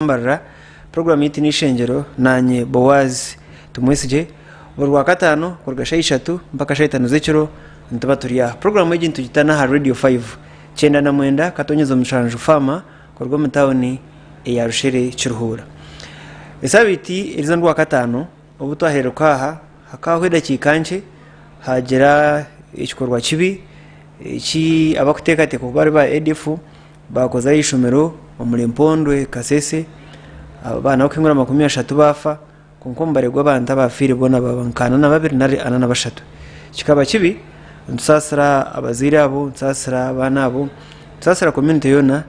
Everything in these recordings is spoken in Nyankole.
Mbarara, Puroguraamu yaitu n'eishengyero, naanye Boaz Tumwesigye. Buri Rwakataano kuruga shaaha ishatu mpaka shaaha itaano z'ekiro nituba turi aha. Puroguraamu egi nitugitana aha Radio Five, 99 katonyeza omushanju Farmer kuruga omu tauni eya Rushere Kiruhura. Esabiiti eriza n'Orwakataano obu twahereruka aha hakahwaho edakiika nkye haagira ekikorwa kibi eki abarikuteekateeka kuba bari ba ADF Baakoze aha ishomero omuri Mpondwe, Kasese, abaana barikuhingura 30 baafa kwonka omubare gw'abantu abaafiire boona baaba nka 42 nari 43. Kikaba kibi, nitusaasira abazaire abo, nitusaasira abaana abo, nitusaasira community yoona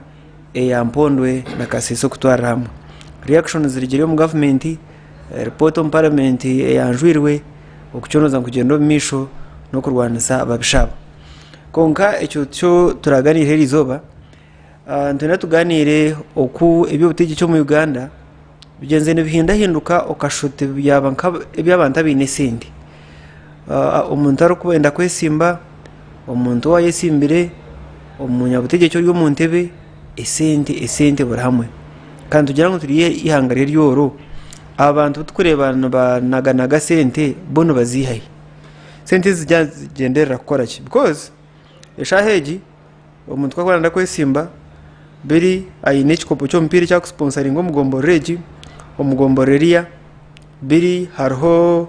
eya Mpondwe na Kasese okutwarira hamwe. Reactions zirugire omu gavumenti, ripoota omu paramenti eyanjwirwe, okucondooza nikugyenda omu maisho n'okurwanisa ababisha aba. Kwonka ekyo tikyo turaganiire eri izooba, nitwenda tuganiire oku eby'obutegyeki omu Uganda bigyenzire nibihindahinduka okashusha oti byaba nk'eby'abantu abaine esente. Omuntu arikwenda kwesimba, omuntu owaayesimbire, omunyabutegyeki ori omu ntebe, esente esente buri hamwe. Kandi nitugira ngu turi eihanga ry'eryoro, abantu abu turikureeba nibanaganaga sente bo nibaziiha hi? Sente ezi zigyenderera kukora ki? Because eshaaha egi omuntu ku arikuba nayenda kwesimba biri aine ekikopo ky'omupiira eki arikusiponsaringa omu gomborora egi, omu gomborora eriya, biri hariho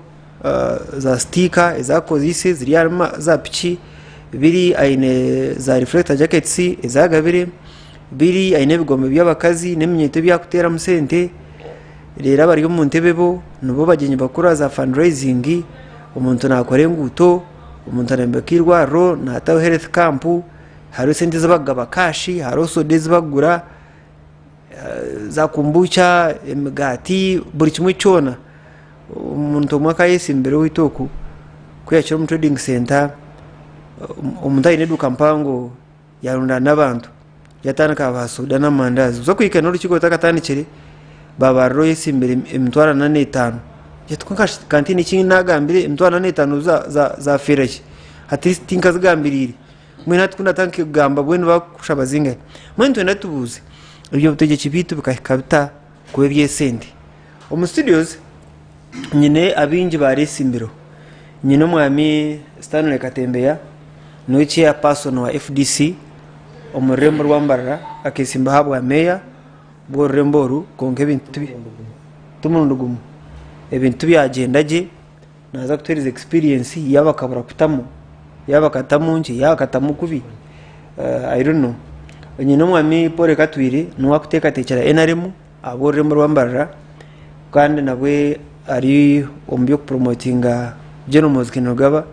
za sitiika ezi akozeise ziri ahari za piki, biri aine za rifurekita jaketisi ezi agabire, biri aine ebigombe by'abakazi n'eminyeeto ebi arikuteeramu sente. Reero abari omu ntebe bo nibo bagyenyi bakuru aha za fundraising, omuntu naakora enguuto, omuntu ayombeka eirwariro, naataho health camp, hariho esente ezi barikugaba cash, hariho soda ezi barikugura, za kombucha, emigaati, buri kimwe kyona. Omuntu omwe akaba ayetsimbire owaitu oku, ku yaakire omu trading centre, omuntu aine eduuka mpango. Yaarundaana n'abantu, yaatandika kubaha soda n'amandaazi. Kuza kuhika n'orukiiko rutakatandikire, baabarira oyetsimbire emitwaro ana n'etaano. Kwonka shi ka ntiine eki naagambire, emitwaro ana n'etaano zaafeera ki? Hati tinkazigambiriire. Mbwenu hati ku naatandika kugamba mbwenu baakushaba zingahi? Mbwenu nitwenda tubuuze, eby'obutegyeki byaitu bikahika bita kuba eby'esente? Omu studios nyine abaingi baareetsimbireho. Nyine omwami Stanley Katembeya niwe chairperson wa FDC omu rurembo rwa Mbarara akesimbaho ahabwa meeya bw'orurembo oru kwonka ebintu timurundi gumwe ebintu tibyagyenda gye naaza kutuheereza experience yaaba akabura kutamu yaaba akatamu nkye yaaba akatamu kubi I don't know. Nyine omwami Paul Katwire niwe arikuteekateekyera NRM ahabw'orurembo rwa Mbarara kandi nabwe ari omu by'okupromotinga General Muhoozi Kainerugaba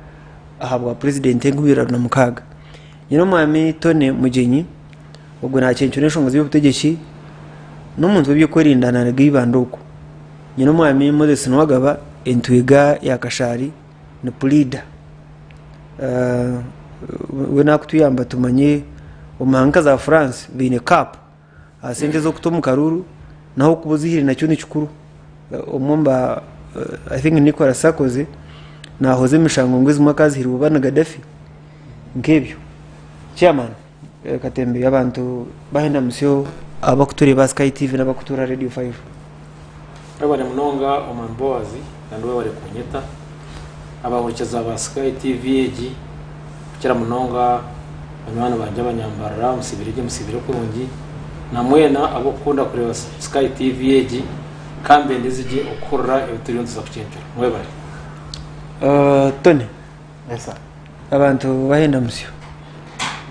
ahabwa purezidenti 2026. Nyine omwami Tony Mugyenyi, ogwo naakyencura enshonga z'eby'obutegyeki n'omuntu w'ebyokwerinda naaruga Ibanda okwo. Nyine omwami Moses Nuwagaba entwiga ya Kashaari ni puriida. We naakutuyamba tumanye omu mahanga nka za France baine kaapu. Aha sente ez'okuta omu karuuru naho okuba ozihaire nakyo ni kikuru. Omwe omu ba I think Nicholas Sarkozy naahoza emishango ngu ezimwe akazihairwe oba ni Gaddafi nk'ebyo. Chairman Katembeyo abantu bahenda musyo abakutureeba aha Sky TV n'abakutuura Radio 5. Webare munonga Omwami Boaz kandi webare kunyeta. Abahurikiza ba Sky TV egi kukira munonga banywani bangye abanyambarara musibire gye musibire kurungi na mwena abokukunda kureeba Sky TV egi ka mbendeze gye okuhurira ebi turiyo nituza kucencura. Mwebare. Tony, Yes sir. Abantu bahenda musyo.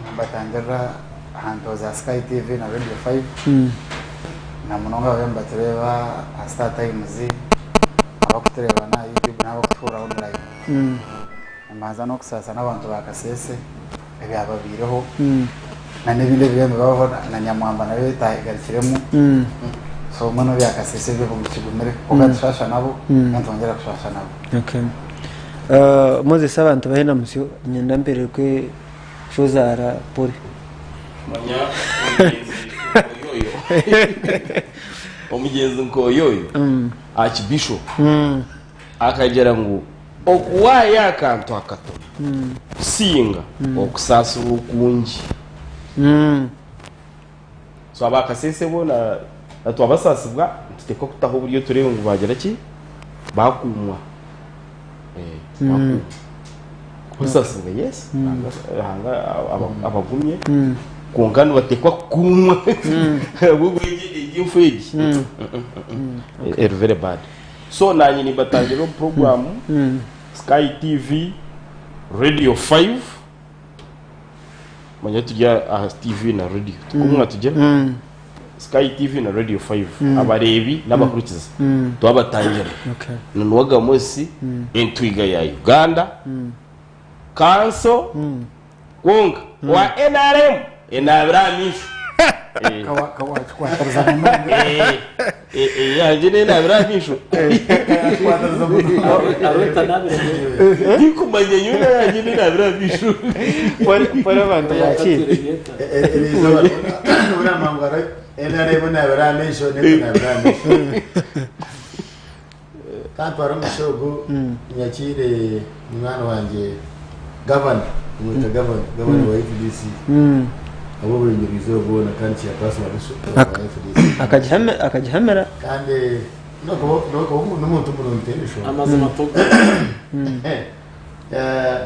Nimbatangirira aha ntobo za Sky TV na Radio 5 na munonga abariyo nibatureeba aha Star Times, abarikutureeba n'aha YouTube n'abarikutuhurira online. Nimbanza n'okusaasa n'abantu ba Kasese ebyababaireho na n'ebindi ebiriyo nibibaho na Nyamwamba nayo egarukiremu. So mbwenu ebya Kasese byo kigumire kwonka tushaasha nabo kandi twongyera kushaasha nabo. Okay. Moses abantu bahenda musyo niinyenda mpererwe shozaara pole. Manya omugyenzi nkoyoyo omugyenzi nkoyoyo Archbishop akagira ngu okuwaayo akantu akatono kusinga okusaasirwa okungi. So aba Kasese boona. Na twabasaasibwa nituteekwa kutaho oburyo tureebe ngu baagira ki? Baakuumwa. Baakuumwa. Kubasaasibwa yes, Ruhanga abagumye, kwonka nibateekwa kukuumwa ahabw'okuba egi enfu egi eri very bad. So naanye nimbatangirira omu puroguraamu Sky TV, Radio 5, Manya turi aha TV na radio tikwo mwatugira Sky TV na Radio 5 abareebi n'abahurikiza twabatangira Okay. na Nuwaga Mosi entwiga ya Uganda kanso kwonka wa NRM enaabire aha maisho Eh, Kawakikwatiriza munonga. eh, eh, eh, yangye n'enaabire aha maisho Kawakikwatiriza munonga. Arutanabire mbwenu. Tinkumanya nyowe yangye n'enaabire aha maisho Pore abantu bakire. Eriizooba buriya mangu hariho NRM naabire aha maisho n'etwe naabire aha maisho. Kantware omugisha ogu nyakiire munywani wangye gavana, nimweta gavana, gavana wa FDC ahabw'oburengyerwa izooba bwona kandi chairperson wa FDC. Akagihamira. Kandi n'okuba n'omuntu murungi tihaine nshonga. Amazima tuga.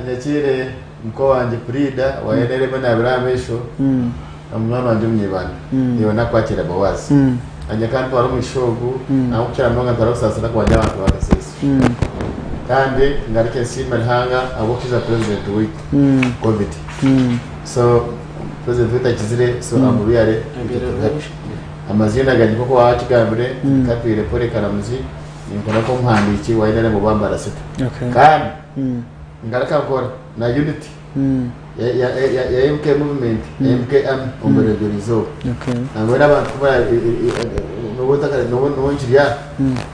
Nyakiire muka wangye Puriida wa NRM naabire aha maisho na munywani wangye Omunyibanda iwe nakwakira Boaz. Nanye ka ntware omugisha ogu nangwa kukira munonga ntware okusaasira kwangye abantu ba Kasese. Kandi ngaruke nsiime Ruhanga ahabw'okukiza purezidenti waitu Covid. So purezidenti waitu akizire so I'm really itwe turi happy. Amaziina gangye nk'oku waakigambire Katwire Polly Karamuzi. Ninkora nk'omuhandiiki wa NRM oba Mbarasita. Okay. Kandi ngaruka nkora na unity ya, ya, ya, ya MK movement, ya MK Army omu Bureegyera Izooba. Okay. Nangwa n'abantu ku bara- n'obu n'obu nkiri aha,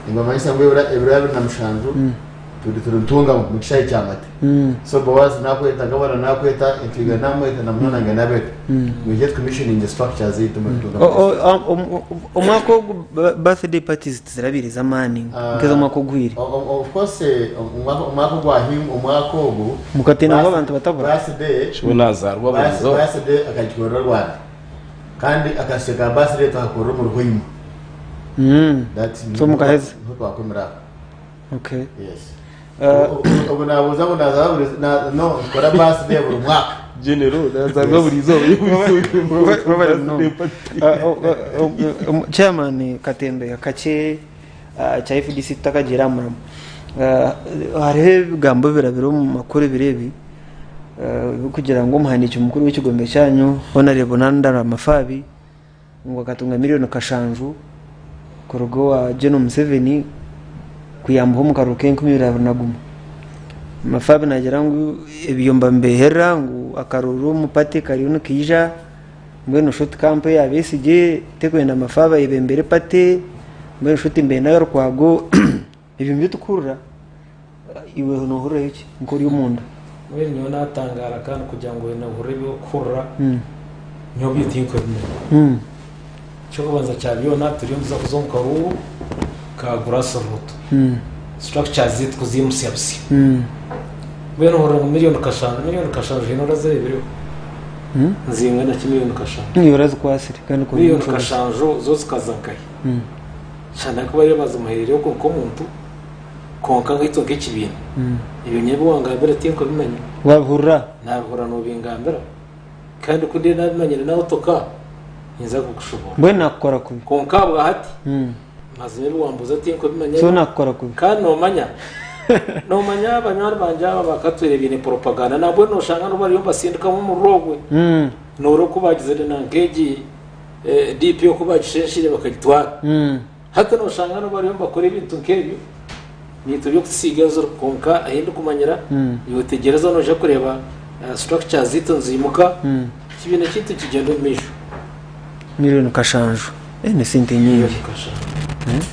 nimbamanyisa ngu ebiro 27 turi turi Ntungamo mu kishaayi kya Mate. So Boaz nakweta, Gabana nakweta, Entwiga namweta na munywani wange nabeta. Mwije tucommissioninge structures zaitu omuri Ntungamo district. Omwaka ogu birthday parties tizirabaire z'amaani nk'ez'omwaka oguhweire. Of course omwaka ogwahingwire omwaka ogu Mukatiina ngu abantu batabura. Birthday Showe nazaarwa buri izooba. Birthday akagikorera Rwanda kandi akashusho ka birthday twakakorera omuri Hoima. So mukaheza. Niho twakomire aho. Okay. Yes. Obu nabuuza ngu nazaarwa buri na no nkora birthday buri mwaka. General nazaarwa buri izooba Webale munonga. Chairman Katembe akakye kya FDC tutakagiire aha murimo. Hariho ebigambo ebirabire omu makuru ebiro ebi ebirikugira ngu omuhandiiki mukuru w'ekigombe kyanyu Honourable Nandala Mafabi ngu akatunga miriyoni kashanju kuruga owa Gen Museveni kuyambaho omu karuru k'enkumi ibiri abiri na gumwe. Mafabi nagira ngu ebyo nibamubeherera ngu akaruru omu party kariyo nikaija mbwenu sho ti camp eya Besigye terikwenda Mafabi ayebembere party mbwenu sho timbenda Lukwago ebyo nibyo turikuhurira iwe nohurirayo ki nk'ori omunda? Mbwenu nyowe natangaara kandi kugira ngu nohurira ebi orikuhurira nyowe byo tinkubimanya. Eky'okubanza kya byona turiyo nituza kuza omu karuuru ka grass root. Structures zaitu kuziimutsya busya. Mbwenu ohurira ngu miriyoni kashanju, miriyoni kashanju haine orazireebireho? Nizingana ki miriyoni kashanju? Iwe orazikwatsire kandi okaba oine Miriyoni obushobozi. kashanju zo zikaza nkahi? Shana ku bariyo bazimuhaireyo okwo nk'omuntu kwonka nkaitwe nk'ekibiina ebyo nyowe ebi wangambira tinkubimanya. Wabihurira? Nabihurira nobingambira kandi ku ndiyo nabimanyire naotoka ninza kukushoboorora. Mbwenu nakukora kubi? Kwonka ahabwa hati mazima ebi wambuuza tinkubimanya. So nakukora kubi? Kandi nomanya nomanya banywani bangye aba bakatwire baine propaganda nambwenu noshanga nibo bariyo nibasindikamu omuriro ogwe. Noreeba oku bagizire nanka egi DP oku bagishenshire bakagitwara. Hati noshanga nibo bariyo nibakora ebintu nk'ebyo naitwe by'okutusiiga enjura kwonka ahi ndikumanyira iwe tegyereza noija kureeba structures zaitu niziimuka ekibiina kyaitu kigyenda omu maisho. Miriyoni kashanju ni sente nyingi. Miriyoni kashanju.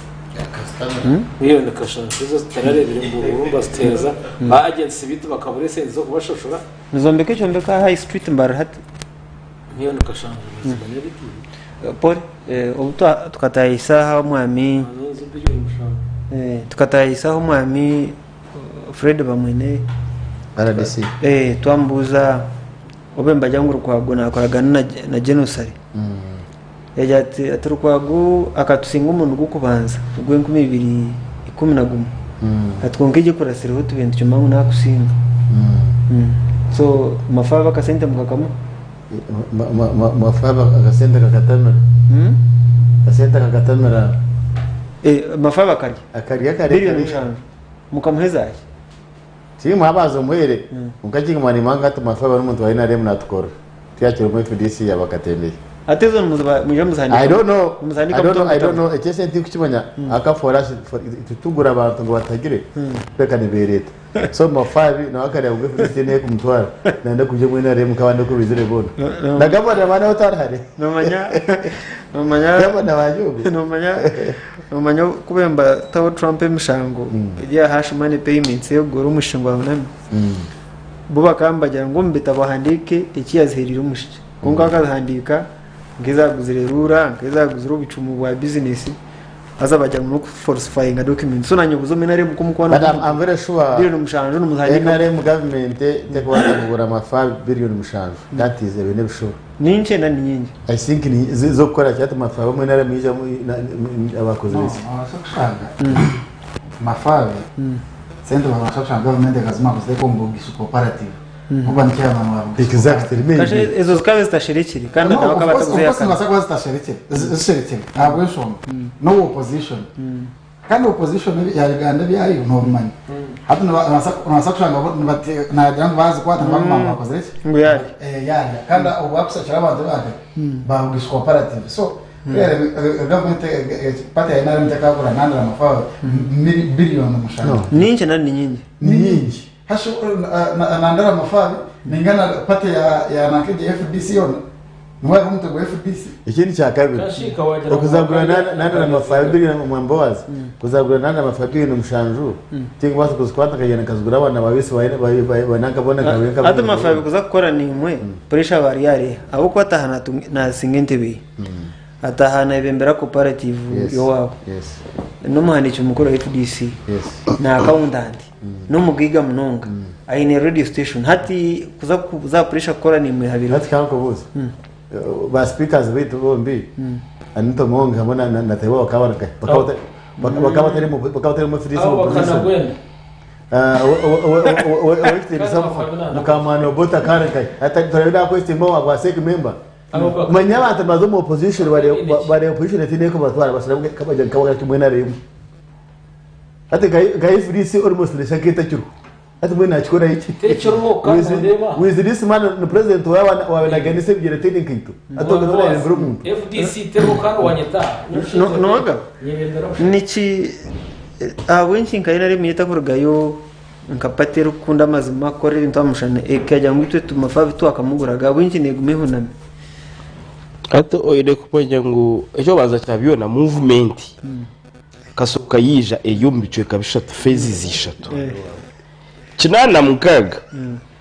Miriyoni kashanju ezo zitarareebire ngu nibaziteereza ba agents baitu bakabura esente z'okubashashura. Nizombeka ekyombeko aha High Street Mbarara hati. Miliyoni kashanju nizimanya bitiire. Pole, obu tukatahisa aha omwami Haza biliyoni mushanju. Tukatahisa aha omwami Fred Bamwine. RDC. Twamubuuza obu nibagira ngu Lukwago nakoragana na Genosare. Yagira ati, ati Lukwago akatusinga omurundi gw'okubanza ogw'enkumi ibiri ikumi na gumwe. Ati kwonka egyo ekuratsireho tubaire nitukimanya ngu naakusinga. So Mafabi akasente mukakamuha? Mafabi akasente kakatamira. Akasente kakatamira. Mafabi akarya? Akarya akarya. Biliyoni mushanju. Mukamuha ezaaki? Tiimu habaza omuhere kwonka kiguma nimanya ati Mafabi n'omuntu wa NRM natukorera. Tiyakira omu FDC yaba akatembeya. Hati ezo nimuziba mwija I muzihandika don't know. nimuzihandika I don't know. muta I don't omu know. Ekyese ntikukimanya aka for us for titugura abantu ngu batagire kureka nibereta. So Mafabi nawe akareba ngu FDC tihaine ekumutwara nayenda kuija omu NRM nk'abandi oku baizire boona. Na gavana ba nawe tari hare. Nomanya nomanya Gavana wangye ogwo. nomanya nomanya ku bembataho Trump emishango eri aha hush money payments ey'okugura omwishiki ngu ahuname. Bo bakaba nibagira ngu omu bitabo ahandiike eki yazihereire omwishiki. Kwonka akazihandiika nk'ezaguzire ruura, nk'ezaguzire obucumu bwa bizinesi, haza bagira ngu n'okuforcifyinga documents. So naanye obuza omu NRM nk'omukwano But I'm, I'm very sure biliyoni mushanju nimuzihandiika. NRM government tekubaasa kugura amafa biliyoni mushanju. That is ebyo n'ebishuba. Ni nkye na ni nyingi? I think ni z'okukora ki hati mafa abamwe NRM yijamu abakozire No, ki? nobaasa kushanga mafabi sente babaasa kushanga gavumenti ekazima kuziteeka omu Bugisu cooperative kuba ni chairman wa Bugisu Exactly, cooperative. maybe. Kasha ezo zikaba zitasherekire kandi No, nawe of akaba course, of course atakuzihakana. nibaasa kuba zitasherekire zisherekire ahabw'enshonga no opposition kandi opposition ya Uganda ebyayo nobimanya hati nibaasa kushanga bo nagira ngu bazikwata nibaguma ngu bakozire ki Ngu yarya. Eh, yarya kandi obwo bakushakira abantu bange ba Bugisu cooperative so gavumenti party ya NRM tekagura nandira amafawe biliyoni mushanju Ni nkye nari ni nyingi? Ni nyingi. Hasho nandira amafabi ningana party ya nankege FDC yona niwe ari omutwe gwa FDC. Ekindi kya kabiri Kashika wagira ngu okuzagura akarya- nandira amafabi biliyoni omwambawazi kuzagura nandira amafabi biliyoni mushanju tinkubaasa kuzikwata nkagenda nkazigura abaana babisi bananka boona nkabe Hati mafabi kuza kukora nimwe pressure bari yareha ahabw'okuba ataaha nasinga entebe ye ataaha nayebembera cooperative y'owaabo n'omuhandiiki mukuru wa FDC na accountant n'omugaiga munonga aine radio station hati kuza kuza pressure kukora nimwe habiri Hati kankubuuze ba speakers baitu bombi Anita Among hamwe na Taibo bakaba bari nkahe? Bakaba batari mu bakaba batari mu FDC Abo mu opposition. bakanagwenda. Owekitiinisa Mukamwana Obote akaba ari nkahe? Hati turabe nakwesitimba wa SEC member. Abo baka- Manya abantu baza omu opposition bareba opposition etiine ekubatwara basharamu kabagira nka kimwe na rimwe. Hati nka FDC almost neshusha nk'etakiriho. Hati mbwenu nakikora ki? Tekiriho kandi oreeba. With this man ni president waaba naganisa ebigyere taine nkaito. Hati ogwo nayebembera omuntu. FDC teriho kandi wanyeta. Noga Nyebembera. Niki ahabw'enki nka NRM etakurugayo nka party erikukunda amazima kukora ebintu aha mushana ekagira ngu itwe tumafabi twakamuguraga ahabw'enki neguma ehunami? Hati oine kumanya ngu ekyokubanza kya byona movement kasooka yaija eri omu bicweka bishatu phases ishatu. 86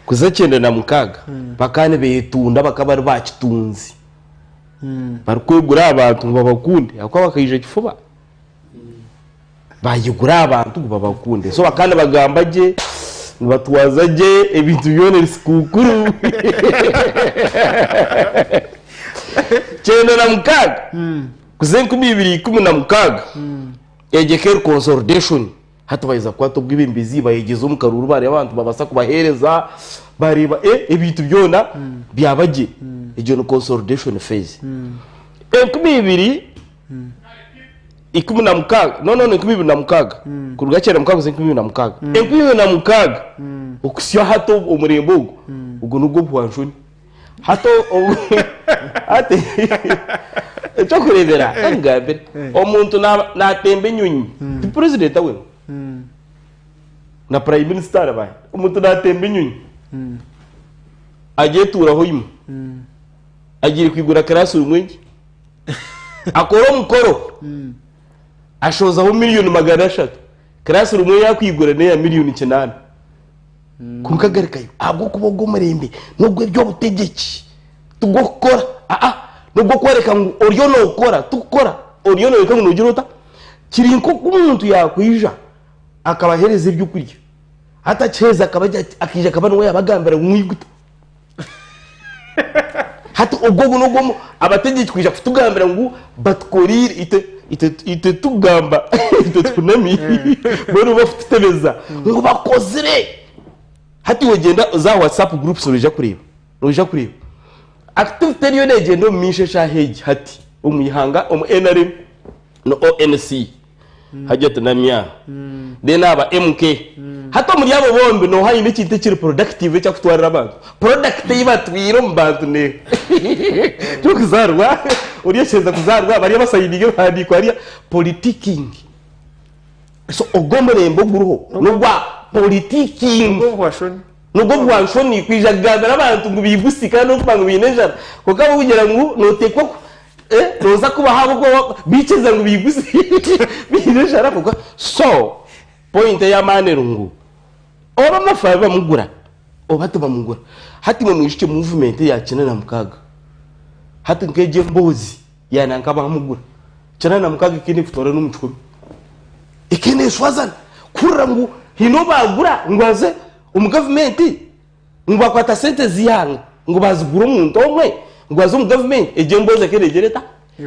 kuza 96 bakaba nibetunda bakaba bari bakitunzi barikwegura abantu ngu babakunde ahabw'okuba bakaija kifuba bayegura abantu ngu babakunde so bakaba nibagamba gye nibatwaza gye ebintu byona nisikuukuru. 96 kuza 2016 egyo eka consolidation. Hati baheza kukwata obwebembezi bayegyeza omu karuuru bareeba abantu babaasa kubaheereza bareeba ebintu byona byaba gye. Egyo ni consolidation phase. 2016, no, 2006 kuruga 96 kuza 2006, 2006 okusya hati omurembe ogu ogwo nigwo buhwanshoni. Hati hati ekyokureebera kangambire omuntu natemba enyonyi ti president we na prime minister arabahe omuntu natemba enyonyi agyetuuraho imwe agiire kwigura classroom egi akora omukoro ashozaho miliyoni 300 classroom eyakwigura neya miliyoni 8 kwonka agarukayo ahabw'okuba ogwo omurembe n'ogw'eby'obutegyeki tigw'okukora aa n'ogw'okworeka ngu oriyo nookora tikukora oriyo noyoreka ngu noogira ota kiri nk'oku omuntu yakwija akabaheereza ebyokurya hati akiheza akaba akaija akaba niwe yabagambira ngu mwiguta. Hati ogwo ogu n'ogwo abategyeki kwija kutugambira ngu batukoreire itwe itwe itwe tugamba itwe tuhunami mbwenu bo bakututebeza ngu bakozire. Hati iwe gyenda oze aha WhatsApp groups noija kureeba noija kureeba activity eriyo negyenda omu maisho eshaaha egi hati omu ihanga omu NRM na ONC. Hajjat Namya then aba MK hati omuri abo bombi nooha aine ekintu ekiri productive eki akutwarira abantu? Product ei batwire omu bantu neeha? Ky'okuzaarwa ori okyeza kuzaarwa bariya basayininga ebihandiiko hariya politicking so ogwo omurembe oguriho n'ogwa politicking. Ogw'obuhwashoni. Nogwo bwanshoni kwija kugambira abantu ngu bigusi kandi orikuba ngu baine enjara kwonka bo kugira ngu notekwa ku eh noza kubaha ahabw'okuba bikiriza ngu bigusi baine enjara kwonka so point ey'amaani eri ngu oba amafu abe bamugura oba tibamugura hati imwe mwijukye movement eya kina na mukaaga hati nk'egyo emboozi ya nanka bamugura kina na mukaaga ekaba nekutwara n'omu kikumi ekaba neshwazana kuhurira ngu haine ou bagura ngu aze omu gavumenti ngu bakwata sente z'eihanga ngu bazigura omuntu omwe ngu aze omu gavumenti egyo emboozi ekaba negira eta?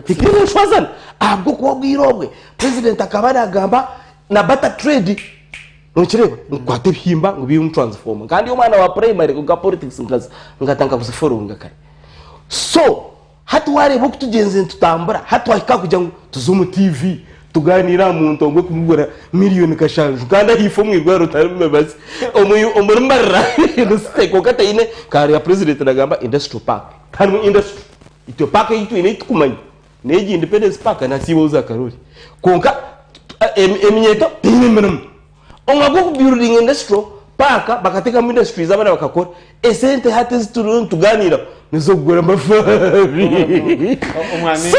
Ekaba neshwazana ahabw'okuba obwire obwe purezidenti akaba nagamba na barter trade nokireeba ngu kwata ebihimba ngu biihe omu transformer nka ndi omwana wa purayimare kwonka politics nkatandika kuzifollowinga kare so Hati wareeba oku tugyenzire nitutambura, hati twahika aha kugira ngu tuze omu TV tugaaniire aha muntu ogwo kumugura miriyoni kashanju kandi ahaifo omu irwariro tiharimu mibazi. Omuri Mbarara nisite kwonka taine nka purezidenti nagamba industrial park tiharimu industry. Itwe paaka ei twine ei turikumanya n'egi Independence Park na Siibo Zakarori kwonka eminyeeto teine mirimo. Omwaka gw'okubuildinga industrial park bakateekamu industries abaana bakakora, esente hati ezi turiyo nitugaaniiraho n'ez'okugura amafaari. Omwami So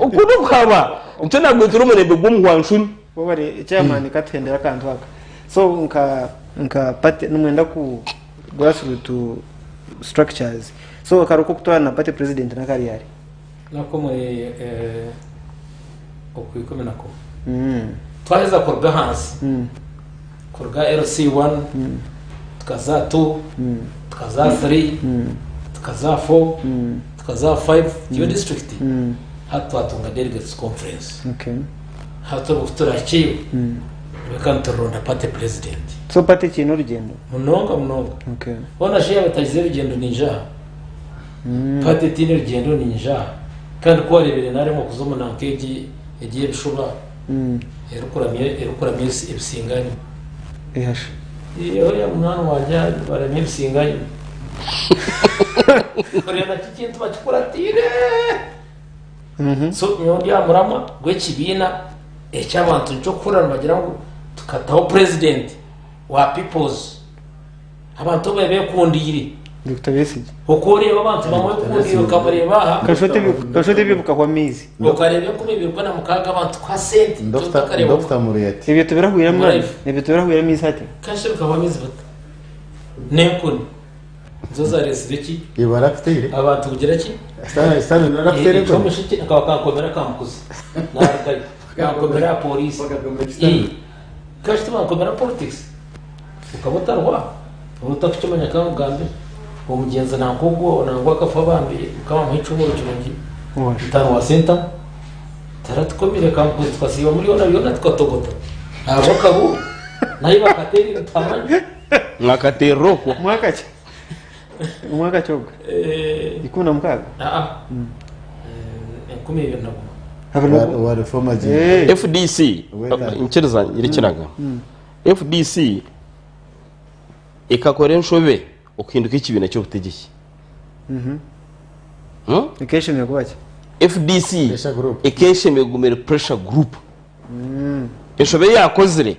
oku n'okuhaba nikyo naagwetera omurembe gw'omuhwanshoni. Webare chairman katuhendere akantu aka. So nka nka party nimwenda ku grassroot structures. So akaro kokutwara na party president nakari hari. Nakomwe okwikumi na kumwe. Twaheza kuruga ahansi, kuruga LC1 tukaza 2, tukaza 3, tukaza 4, tukaza 5 tiyo district hati twatunga delegates conference. Okay. Hati obu turahikyeyo reka nituronda party president. So party ekiine orugyendo? Munonga munonga. Okay. Hoona shi yaaba etagize rugyendo niija aha? Party etaine rugyendo niija aha? Kandi ku wareebire naaremwa kuza omu nanka egi egi y'ebishuba erikuramya erikuramya ebisinganyima. Ehasha. Ee, oriya munywani wangye aha nibaramya ebisinganyima. Oriya nakyo ekintu bakikuratiire. So nyowe ndi aha muramwa gw'ekibiina eky'abantu nikyo kuhurira nibagira ngu tukataho purezidenti wa people's. Abantu obu beekundiire. Dokita Besigye. Oku oreeba abantu bamwekundiire okamureeba aha. Kasha oti ebyo bikahwa amaizi. Okareeba 2006 abantu kuha sente. Dokita Muriati. Ebyo tibirahwire amaani. Ebyo tibirahwire amaizi hati. Kasha bikahwa amaizi bata? N'enkoni. Nizo zareetsire ki? Iwe arakuteire? Abantu kugira ki? Sitaane niwe arakuteire enkoni? Ekyomushekye kankomera kamukuzi. Narugayo. Kankomera aha pooriisi. Kasha tibankomera politics. Okaba otarwa oba otakukimanya ka nkugambire omugyenzi nanka ogwo nangwa akafa bambi mukama amuhe ekihuumuro kirungi mutaano wa Sentamu taratukomire kankuzi tukasiiba muri yoona yoona tukatogota ahabw'akabu nahi bakateerire nituhamanya. Mwakateerera okwo. Mwaka ki? Omwaka ki ogwo? 16? Aa 2001. Wa reform agiire. FDC nkiriza ngire eki nagamba. FDC ekakora enshobe okuhinduka ekibiina ky'obutegyeki. Hmm? Ekeshemeye kuba ki? FDC Pressure group. ekeshemeye kuguma eri pressure group. Enshobe ei yakozire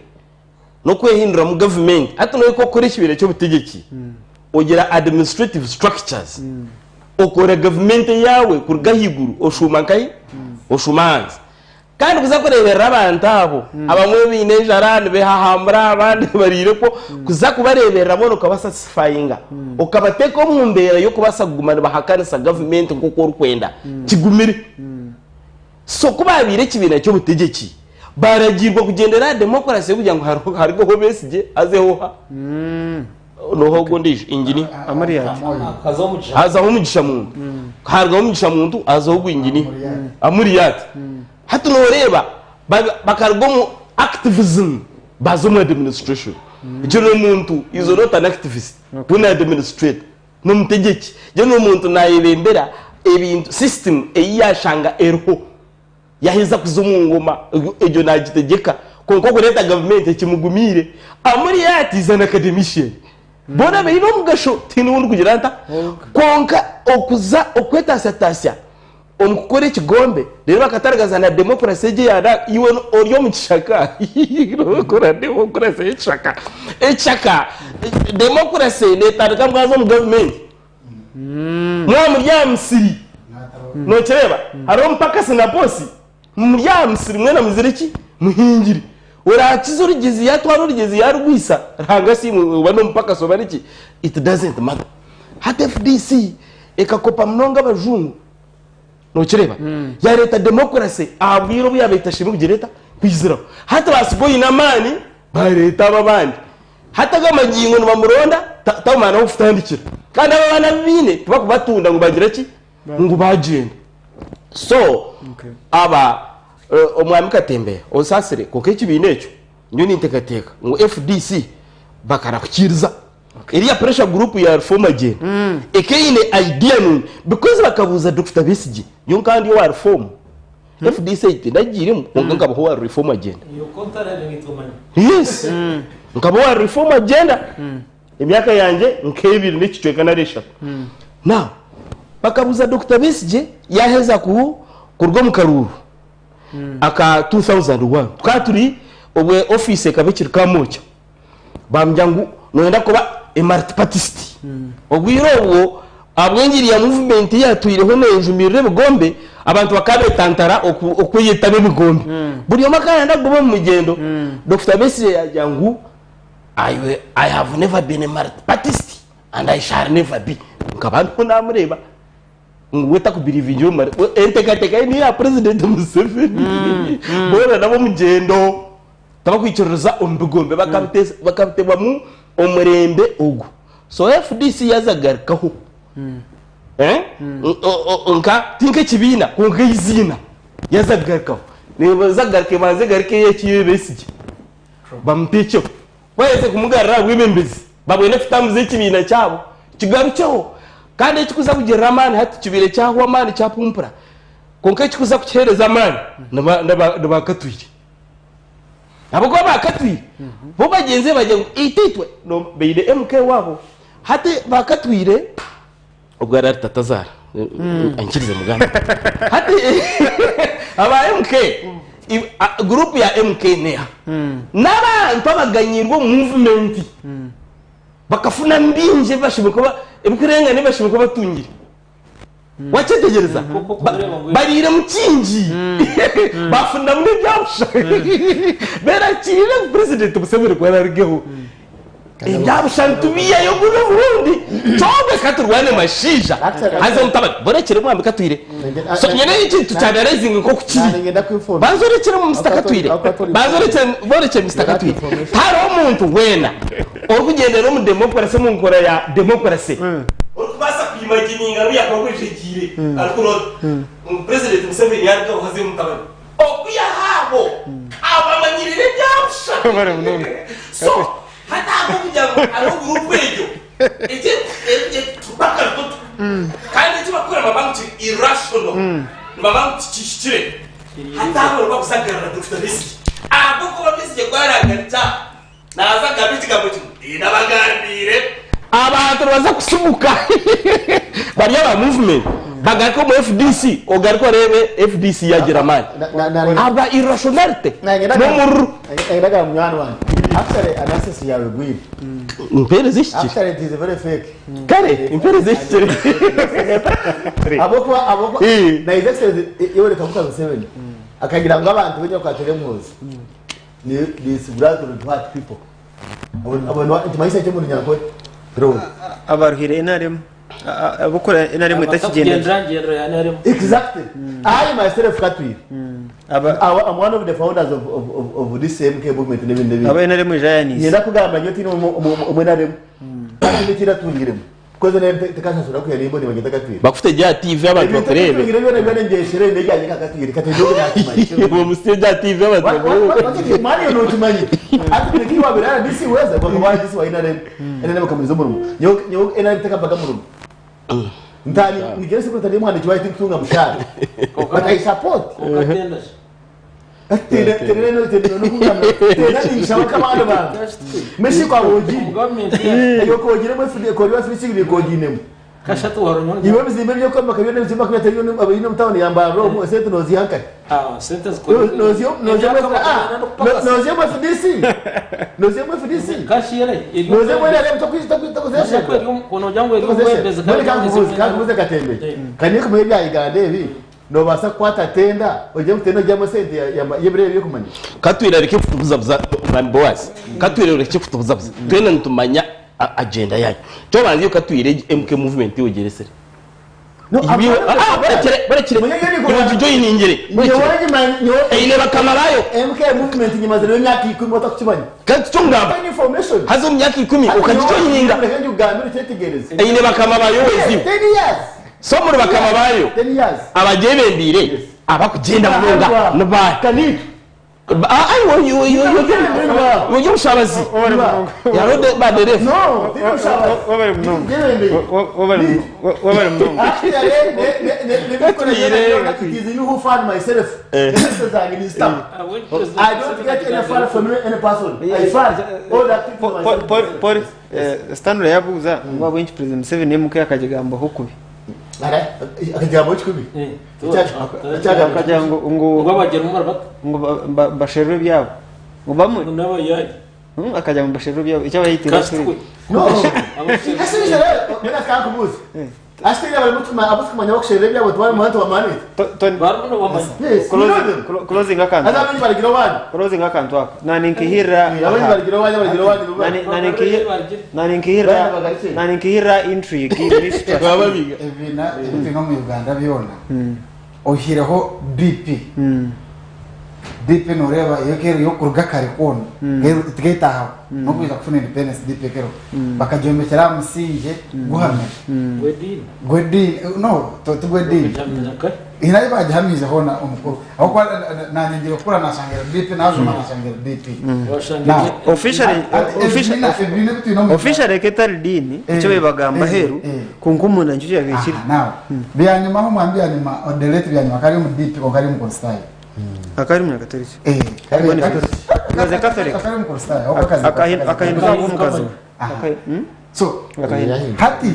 n'okwehinduramu gavumenti. Hati nohika okukora ekibiina ky'obutegyeki ogira administrative structures okora gavumenti eyaawe kuruga ahaiguru oshuuma nkahi? Oshuuma ahansi. Kandi kuza kureeberera abantu abo, abamwe baine enjara nibehahamura abandi bariire kwo, kuza kubareeberera boona okabasatisfayinga, okabateeka omu mbeera y'okubaasa kuguma nibahakanisa gavumenti nk'oku orikwenda, kigumire. So ku baabaire ekibiina ky'obutegyeki, baaragiirwa kugyendera aha demokurasi kugira ngu harugeho Besigye hazeho oha? Noha ogwo ondiijo? Inginiya. Amuriat. Hazaho omugisha. Hazaho omugisha muntu. Harugaho omugisha muntu hazaho ogwo inginiya. Amuriat. Hati noreeba bakaruga omu activism baza omu administration. Gye n'omuntu is not an activist, we ni administrator, n'omutegyeki. Gye n'omuntu nayebembera ebintu system eyi yashanga eriho. Yaheza kuza omu ngoma egyo nagitegyeka kwonka okureeta gavumenti ekimugumiire. Amuriat is an academician. Boona baine omugasho tihaine ou ndikugira nta kwonka okuza okwetaasya-taasya omu kukora ekigombe reero bakataragaza na democracy egi eya na iwe ori omu kishaka nookora democracy y'ekishaka. Ekishaka democracy neetandika mwaza omu gavumenti. Mwaba muri aha musiri, nokireeba, hariho omupakasi na bosi, muri aha musiri mwena muzire ki? Muhingire. Orakiza orugyezi yatwara orugyezi yarugwisa, Ruhanga asiimwe oba n'omupakasi oba niki, it doesn't matter. Hati FDC ekakopa munonga abajungu, nokireeba, yareeta democracy aha bwire obu yabaire etashemereire kugira eta? Kwiziraho. Hati basiga oine amaani, bareeta abo abandi. Hati ago amagingo nibamuronda tamanya n'ahokutandikira. Kandi abo abaana abu baine tibakubatunda ngu bagire ki? Ngu bagyenda. So aba omwami Katembeya onsaasire kwonka ekibiina ekyo nyowe ninteekateeka ngu FDC bakarahukiiriza. Eriya pressure group ya Reform Agenda ekaba eine idea nungi because bakabuuza Dokita Besigye nyowe nkaba ndi owa Reform. FDC ei tindagiiremu kwonka nkabaho owa Reform Agenda. Iyo kontara nitumanya. Yes. Nkaba owa Reform Agenda. Emyaka yangye nk'ebiri n'ekicweka nari eshatu. Now, bakabuuza Dokita Besigye yaheza ku kuruga omu karuuru aka 2001. Tukaba turi obwe ofiisi ekaba ekiri Kamwokya. Bamugira ngu noyenda kuba a multipartist. Obwire obwo ahabw'engiri ya movement eyatwireho nejumirira ebigombe, abantu bakaba betantara okweyetaba ebigombe. Buri omwe akaba nayenda kuguma omu mugyendo. Dokita Besigye yagira ngu I, I have never been a multipartist and I shall never be. Nkaba ndiho namureeba ngu we takubirivingira omu enteekateeka ye niya President Museveni. Boona n'ab'omugyendo. Tabakwikiririza omu bigombe bakabitebwamu omurembe ogu. So FDC yaza kugarukaho nka ti nk'ekibiina kwonka eiziina yaza kugarukaho neeza kugaruka ebanze egaruke ey'eki Besigye bamuteekyeho. Ku baherize kumugarura aha bwebembezi babwene kutambuza ekibiina kyabo kigarukyeho. Kandi ekikuza kugirira amaani hati kibaire kyahwa amaani kyapumpura kwonka ekikuza kukiheereza amaani ni ba Katwire. Ahabw'okuba baakatwire, bo bagyenzi be bagira ngu itwe itwe no baine MK waabo. Hati baakatwire, obwo ari tatazaara, ankirize mugambe. Hati aba MK, guruupu ya MK neeha? N'abantu abaganyiirwe omu muvumenti, bakafuna bingi ebi bashemereire kuba, ebirikurengana ebi bashemereire kuba batungire. Wakyetegyereza? Kuko kureeba ngu- Bariiremu kingi bafunamu n'ebyabusha berakirire ngu purezidenti Museveni ku ararugeho ebyabusha nitubiihayo gunu omurundi kyonka ka turwane mashaija haza omutabani borekire mwami Katwire so nyine ekintu kya analyzing nk'oku kiri banza orekire Mister Katwire banza orekire borekye Mister Katwire tihariho omuntu weena orikugyendera omu democracy omu nkora ya democracy Orikubaasa kwimagininga ngu yakuba agwejegyeire arikuroota ngu Purezidenti Museveni yaarugaho hazeyo omutabani. Okwihaho abo abamanyirire ebya busha. So hati ahabw'okugira ngu hariho guruupu egyo egi bakabitoto kandi eki barikukora nibaba ngu kiri irrational, nibaba ngu tikihikire. Hati abo nibakuzagarira Dokita Besigye ahabw'okuba Besigye ku araagarukye aha Naaza kugamba ekigambo kimwe, Tindabagambiire. Abantu nibaza kusimuka bari aba movement bagaruke omu FDC ogaruke oreebe FDC yagira amaani. Aba irrationality n'omururu. Nagamba munywani wange actually analysis yawe egwire. Mpeereza ehikire. Actually it is very fake. Kare mpeereza ehikire. Ahabw'okuba ahabw'okuba na his excellency Yoweri Kaguta Museveni akagira ngu abantu b'enyakwatira empunzi. Ni this graduate what people. Abo nikimanyisa ki omu Runyankore? Drone. Abaruhire NRM abokora NRM etakigyenda gye. Abakugyendera ngyendera ya NRM. Exactly. I myself Katwire. Aba I'm one of the founders of, of, of, of this MK movement n'ebindi n'ebindi. aba NRM ejayaniise. Niinyenda kugamba nyowe tiine omu NRM. Haine eki eratungiremu. Because NRM tekashashura kuya nimba niba ngenda Katwire. Bakufute gye aha TV abantu Ebintu bakureebe. ebitungire byona byona ngyeshere n'ebyanye nka Katwire. Katwire ogwo nakimanya. Bamusye gye aha TV abantu bakureebe. Wakati mani yo nokimanya. Ati bireki wabera RDC weza kwa kwa RDC wa NRM. NRM bakamuriza omurimo. Nyowe nyowe NRM tekabaga murimo. Ntari nigere secretary y'omwandiki wayo tinkutunga mushahara. But I support. Okatenda shi. Kashatu warunyo. Iwe ebizimbe ebyokwomeka byona ebizimbe makumi atano abaine omu tawuni ya Mbarara omu esente noziiha nkahi? Ah, sente zikora. Noziiha omu FDC? Noziiha omu FDC? Kashiere. Noziiha omu NRM tokuzeesherwa? Mbwenu kankubuuze kankubuuze Katembe kaniyo kumanya ebya Uganda ebi Noobaasa kukwata tenda ogire ngu tenda ogihamu esente y'ebiro ebi byokumanya? Katwire areke kutubuzabuza Mwami Boaz. Katwire orekye kutubuzabuza. Twena nitumanya agenda yanyu. Kyobanza iwe Katwire egi MK movement iwe ogiresire. No, Iwe I'm- ah ah barekire barekire. Manya ibyo Iwe nikugambe. ogijoyiningire. Nyowe Barekire. ngimanye- nyowe- Eine bakama bayo. MK movement ngimazireho emyaka ikumi otakukimanya. Kandi tikyo ngamba. Find information. Haza omu myaka ikumi okagijoyininga. Reka ngikugambire okyetegereze. Eine bakama bayo weziwe. 10 years. So omuri bakama baayo 10 years. abagyebembeire abakugyenda munonga ni baahi? Kanitu. Ori omushabazi yarode baderefu No, tiri mushabazi. Wabari munonga. Gyebembeye. Wabari munonga. Actually, ne- ne- ne- ne- who found myself. Esente zange nizitamu. I don't get any fund from any person. I fund all the activities myself. Paul Stanley yabuuza ngu ahabw'enki President Museveni MK akagigambaho kubi. Ara, akagambo kikubi. Akagira ngu ngu ngu basherure ebyabo. Ngu bamwe akagira ngu basherure ebyabo. Eki abayitire Kasitwe. No. Ese rero, mina kankubuza. Ashitira bari mutuma abakumanya bakusherera ebyabo twari muhantu wa manit. Yes, you know them. Closing akantu. Aza abanyi barigira wani. Closing akantu aka. Nani nkihirra. Abanyi barigira wani barigira wani. Nani nkihirra nani nkihirra nani nkihirra intrigue mistrust. Ebina ebitwine omu Uganda byona oihireho BP. BP noreeba yo kero yokuruga kare kwona tigetaaho nokwija kufuna independence BP kero bakagyombekyera aha musingye guhamire gw'ediini no ti gw'ediini hine ahi bagihamiize hoona omukuru ahabw'okuba nanye ngiire kukura nashangira BP najuma nashangira BP. Now, Officially ebibiina ebitwine omu officially ketari diini Eh, icyo bebagamba eh, heru eh. kunka omunda nikyo kyabikire. Now, byanyuma aho mwambi byanyuma odelete byanyuma kari omu DP konka ari omukristaayo. Akari munyakatoriki. Eh, Ibaze Catholic. akari omukristaayo aho akazi Akahinduka nk'omukazi. So, hati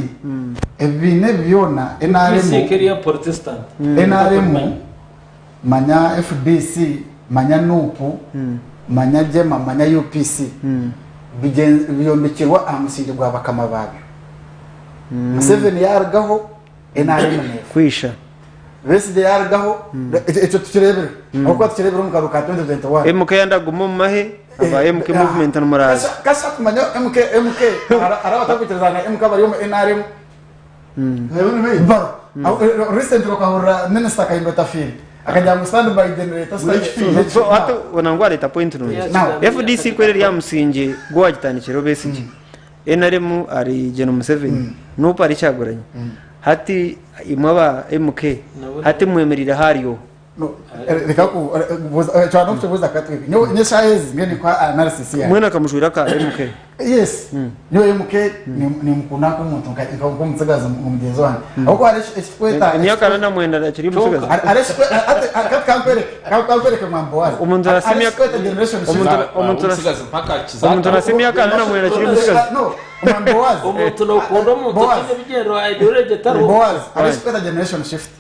ebibiina ebi byona NRM NRM manya FDC manya NUP manya JEMA manya UPC byombekirwa aha musingi gwa bakama babyo. Museveni yarugaho NRM nefa. Kwisha. Besigye yarugaho ekyo tukirebere ahabw'okuba tukirebere omu karuuru ka 2021. MK yandaguma omu mahe aba MK movement nomuraza. Kasha kumanya MK MK hari abatakwikiriza na MK bari omu NRM. Baro. Recently okahurira Minister Kahinda Otafiire akagira ngu stand by generator stand. So hati nangwa areta point nungi. Now. FDC kweri eri aha musingi gw'owagitandikire Besigye. NRM ari Gen Museveni. NUP ari Kyagulanyi. Hati imwe aba MK hati mwemerire ahariyo. No, reka ku cyane no kukibuza katwe. Nyowe nyesha ezi ngeni kwa analysis ya. Mwena akamushwira aka MK. Yes. Nyowe MK ni mukunda nk'omuntu nk'omutsigazi omugenzi wange. Ahubwo hari ekikweta Emyaka na mwenda akiri omutsigazi. Hari ekikweta kankwereke kankwereke mwambo wazi. Omuntu arasa emyaka omuntu omuntu arasa emyaka na mwenda akiri omutsigazi. No, mwambo wazi. Omuntu nokunda omuntu Boaz. ataine bigyererwa ideology etariho. Boaz, hari ekikweta generation shift.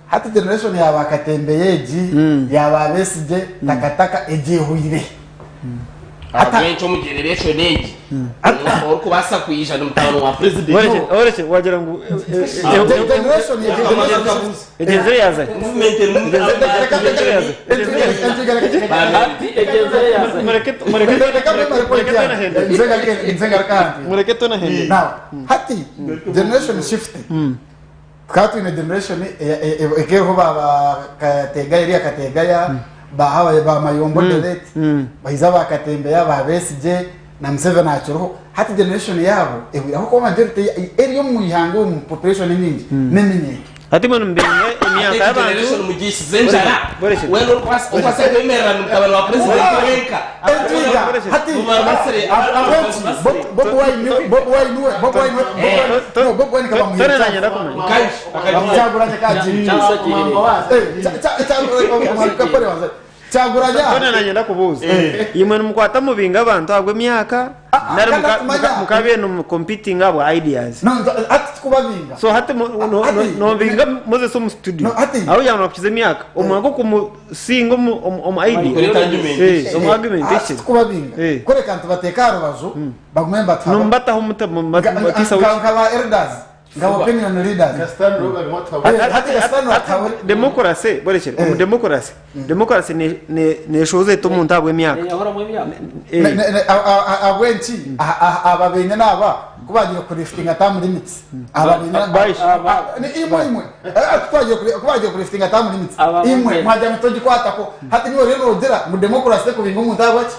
Hati generation yaba Katembeya egi yaba Besigye takataka egyehwire. Ahabw'enki omu generation egi orikubaasa kwija ni mutabani wa president. Orekye wagira ngu Generation egenzere yazanye. Mureke tonahende. Now, hati generation shift. Tukaba twine generation ekeho ba Kategaya eri Kategaya bahabaye ba Mayombo Delete bahiza ba Katembeya ba Besigye Na Museveni akiriho. Hati generation yaabo ehwireho kuba majority eri omu ihanga omu population enyingi n'eminyeeto. Hati mbwenu mubinga emyaka Ate y'abantu generation mugiisize enjara. Borekye. Weena orikubaasa orikubaasa kwemerera ni mutabani wa president wenka. Entwiga hati Bobi Wine Bobi Wine we Bobi Wine we no Bobi Wine kabamuha Tone nanye ndakumanya. Nkaishe akagiha. Kyagulanyi kagiha. Kyagulanyi Tone nanye ndakubuuza. Imwe nimukwata mubinga abantu ahabw'emyaka nari kandi atumanya. mukabe nimu competing ahabwa ideas. No, hati tikubabinga. So hati Hati- nobinga Moses omu studio. No, hati- Aho yaba nakukiza emyaka omwaka gw'okumusinga omu idea. Kureta argument. Omu argument Hati ekiri. tikubabinga. Kureka nitubateeka aha rubaju bagume nibatwara. Nimubataho muta mubatiisa Nka ba elders. Nka opinion leaders. Hati Gaston atahuri. Democracy borekere omu democracy democracy neshoza eta omuntu ahabw'emyaka. Neyahoramu emyaka. Ahabw'enki aba benyine aba ku bagiire kuriftinga term limits aba benyine imwe imwe ku bagiire kuriftinga term limits imwe mwagira ngu togikwatako hati niwe oriyo nogira ngu democracy tekubinga omuntu ahabwaki?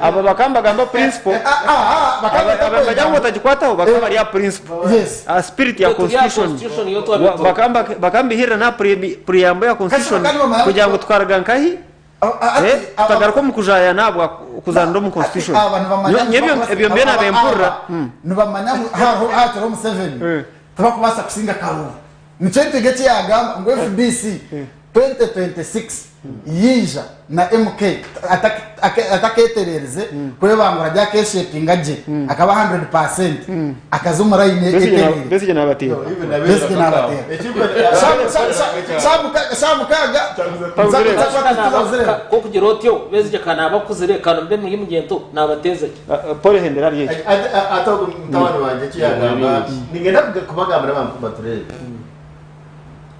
Aba bakaba nibagamba principle aba nibagira ngu otagikwataho bakaba bari aha principle aha spirit ya constitution bakaba nibihirira n'aha preamble ya constitution kugira ngu tukaruga nkahi tutagaruka omu kujaayana ahabwa kuzaanira omu constitution nyowe ebyo mbwenu naaba mpurira. Nibamanya ngu hariho hakiriho Museveni tibakubaasa kusinga akaruru nikyo Ntege eki yaagamba ngu FDC 2026 yaija na MK atakeetereerize kwebangura gye akeeshepinga gye akaba 100% akaza omu layini etereire. Besigye naabateera. Besigye naabateera. Shaaha mukaaga nza Ku okugira otyo Besigye ka naaba akuzire ka mbe muri mugyento naabateeza ki? Paul hendera ahari ekyo. Ate ogu mutabani wangye eki yaagamba niinyenda kubagambira abantu batureebe.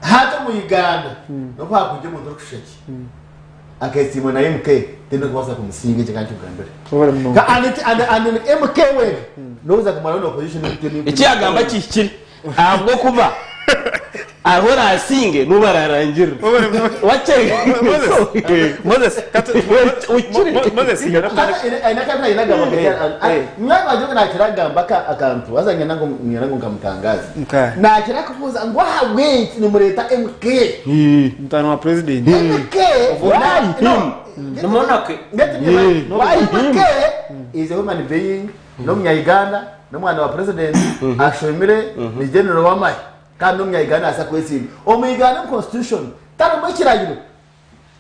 Hati omu Uganda nobu hakwija omuntu orikushusha ki akesiimwa na MK tindikubaasa kumusinga ekyo kankikugambire. And and MK wenka noza kumaraho na opposition Eki yagamba kihikire ahabw'okuba hariho oraasinge n'obu araarangirire. Moses, Moses, Aine akantu aine agamba Munywani wangye ogwo nakira kugamba akantu haza nyenda ngu nyenda ngu nkamutangaze. Nakira kubuuza ngu ahabw'enki nimureeta MK? Mutano wa president. MK Why him? Ni monarchy. Let me why MK is a human being n'omunya Uganda n'omwana wa president ashomire ni general w'amahe kandi n'omunya Uganda nabaasa kwesimba. Omu Uganda omu constitution tarimu ekiragiro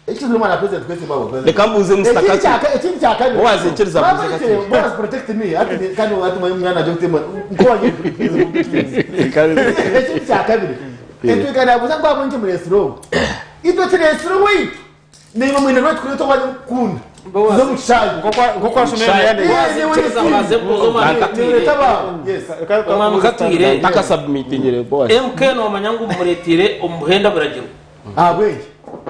Ekizire omwana president kwesimba ahabwa president. Reka mbuuze Mister Ekindi Katwe. kyaka ekindi kyakabiri. Boaz nkiriza Mama mbuuze Katwe. Katwe. Boaz protect me. Ati ni- kandi ati mwe mwana aje kutemwa. Nko waje Ekindi kyakabiri. Etwe nabuza ngu abonke muresire ogu. Itwe turesire owaitu. Naimwe mwine rwaitu kuri otwo kukunda. Boaz. Tuze omu kishaayi. Nk'oku washomire Muyande. Nkiriza mbanze mbuuze omwami Katwire. Yes. Omwami Katwire. Ntakasubmitingire Boaz. MK nomanya ngu mumureteire omu buhenda buragiro. Ahabw'enki?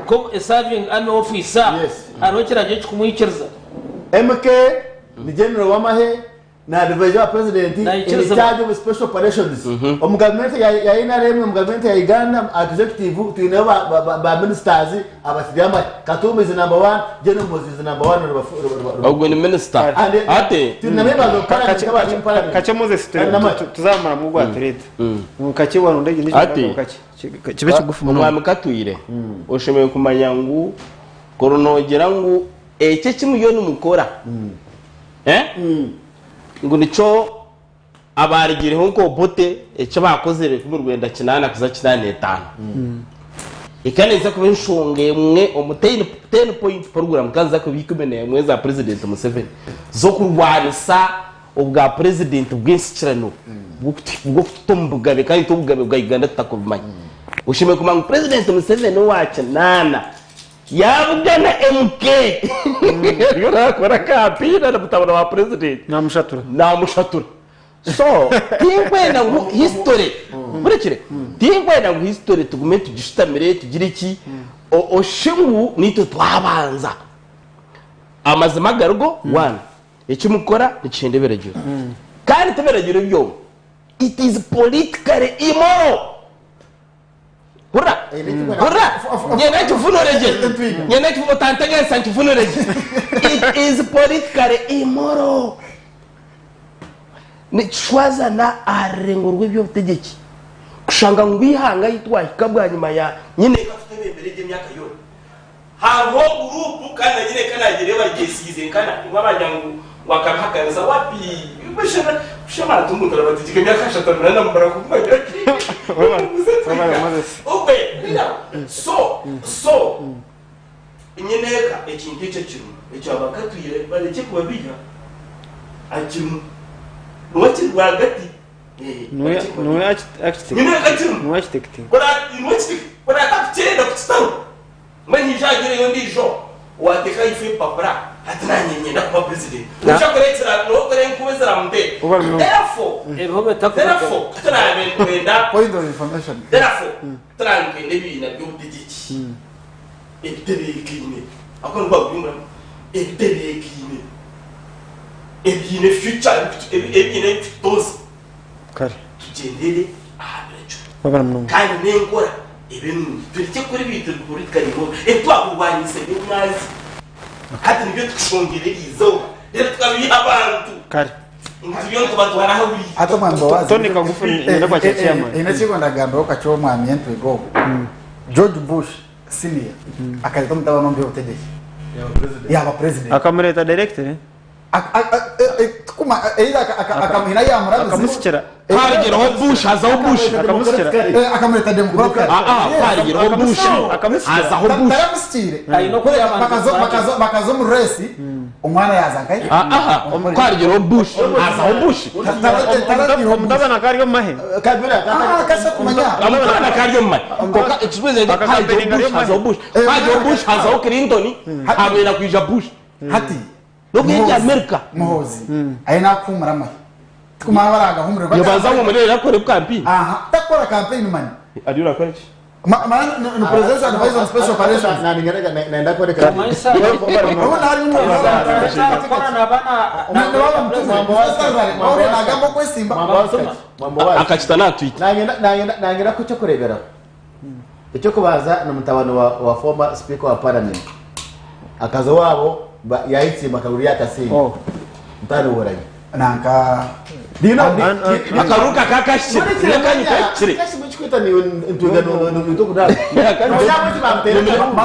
Nko a serving army officer, Yes. hariho ekiragiro ekikumwikiriza. MK ni general w'amahe na advisor wa president in Naikiriza. charge of special operations. Omu government ya NRM, omu government ya Uganda, executive twineho ba ministers abasiri amahe. Katumba is number one, General Muhoozi is number one. Ogwo ni minister. And Ate twine members of parliament abari in parliament. Kakye Moses And amahe. tuzamara mu gwatureta. Kakye warunda egi Ati. kakye. Kibe kigufu munonga. Omwami Katwire, oshemereire kumanya ngu kuri noogira ngu eki eki muriyo nimukora ngu nikyo abaarigireho nka Obote eki baakozire rukumi rwenda kinaana kuza kinaana etaano. Ekaba neeza kuba enshonga emwe omu ten point program kandi niza kuba ikumi n'emwe za Purezidenti Museveni z'okurwanisa obwa purezidenti bw'ensikirano bw'okututa omu bugabe kandi itwe obugabe bwa Uganda tutakubumanya. Oshemereire kumanya ngu purezidenti Museveni owa kinaana yabugana MK ariyo nakora kampeyini na mutabani wa purezidenti. Namushatura. Namushatura. So tinkwenda ngu history murekire tinkwenda ngu history tugume tugishutamire tugire ki oshushe ngu nitwe twabanza. Amazima agarigo one. Eki mukora nikihenda ebiragiro. Kandi ti biragiro byonka, it is politically immoral. Hurira, hurira, nyenda nkivunure gye, nyenda otanteganisa nkivunure gye. It is politically immoral. Nikishwazana aha rurengo rw'eby'obutegyeki kushanga ngu eihanga ahu twahika bwanyima ya nyinenka kutebembera egyo emyaka yoona. Hariho guruupu kandi na nyinenka naagireeba agyesiize nkana ngu abagira ngu ngu akabihakanisa wapi busha abantu omuntu arabategyeka emyaka ashatu na namumara kumanya Obwe so so nyinenka ekintu ekyo akirimu ekyo abakatwire barekye kubabiiha akirimu niwe akiri rwagati. Niwe architect. Oratakukyenda kukitaho mbwenu haija hagireyo ondiijo owateeka ahaifo ebipapura ati nanye niinyenda kuba president noija kureetera nokora enkuba eziramuteera therefore therefore ku turaabe nitwenda Point of information. therefore ku turaabe nitwenda ebibiina by'obutegyeki ebitebeekaine ahakuba nigwo gwaburimu ebitebeekaine ebiine future ebiine ebikututoza Kare. tugyendere aha biragiro Wabara munonga. kandi n'enkora ebe nungi turekye kukora ebintu ebi politically immoral ebi twakurwanisa eby'omwazi hati nibyo tukushongyera eri izooba reero tukabiha abantu Kare. ngu turiyo nitubatwara ahu biri. Hati omwami Bowazi Tony Kagufu nenda kwakira chairman. Haine eki ndagambiraho kakye omwami Entwiga ogu. George Bush Senior akareeta omutabani omu by'obutegyeki yaaba president. Akamureeta directly. Tikuma either akamuhina yamurabize. Akamusikira. Harigireho Bush hazaho Bush. Akamusikira. Akamureta democratic. Ah ah harigireho Bush hazaho Bush. Taramusikiire. Aine oku yabanza Bakaza bakaza omu race omwana yaza nkahi? Ah ah harigireho Bush hazaho Bush. Omutabani akaba ari omu mahe. Kasa kumanya. Omutabani akaba ari omu mahe. Konka ekirikweza harigireho Bush hazaho Bush. Harigireho Bush hazaho Clinton hamwe kwija Bush. Hati N'obu eri America. Muhoozi aine akuhumura amahe. Tikumanya baragahumure. Nibaza ngu Murere akore campaign. Aha, takora campaign mani. Ariyo nakora ki? Ma ma ni presidential advisor on special operations. Nenda kworeka. Urabona hari umuntu nagamba okwesimba. Akakita natwita. Nangenda ku kyokureberaho. Ekyokubanza ni mutabani wa, wa former speaker wa parliament. Akaza owabo yayitsimba akaruru yakasinga. Oh. Mutani woranye. Nanka Dino Akaruka kakashikire. N'akanyu kakishikire. Kashi niwe ntwiga nitokudaba.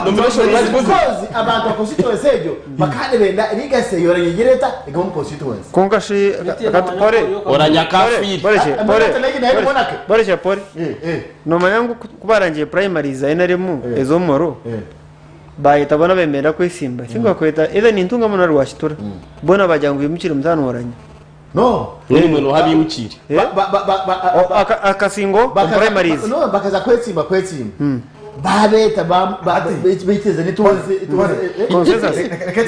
Nomination rights board. Because abantu ba constituency egyo bakaba benda legacy yoranye gireta igaba mu constituency. Konka shi pore. Oranya kafiri. Pore she pore. Pore she pore. Eh eh. Nomanya ngu ku barangiye primaries za NRM ez'omumaro Eh. bayeta bona bemera kwesimba singa bakweta either ni Ntungamo na Rwakitura bona bagira ngu bimukire mutano waranya. No. N'ondi mwene oha bimukire. Eh? Ba ba ba ba Akasingo omu primaries. No bakaza kwetsimba kwetsimba. Babeta ba biteze nituze ituze. Consensus.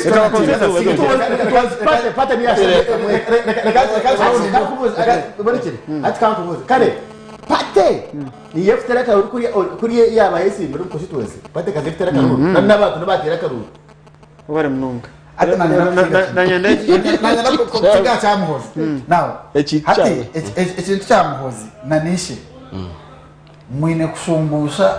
Ekaba consensus. Pate pate ni ati kankubuze kare pate niyo efutera akaruru kuri yaba yesimbira omu constituency pate kaza efutera akaruru n'abantu nibatera akaruru Wabare munonga. Ati Nanyenda nanyenda kukiga kya Muhoozi. Now Eki hati kyawe. ekintu kya Muhoozi na nishe mwine kushumbusha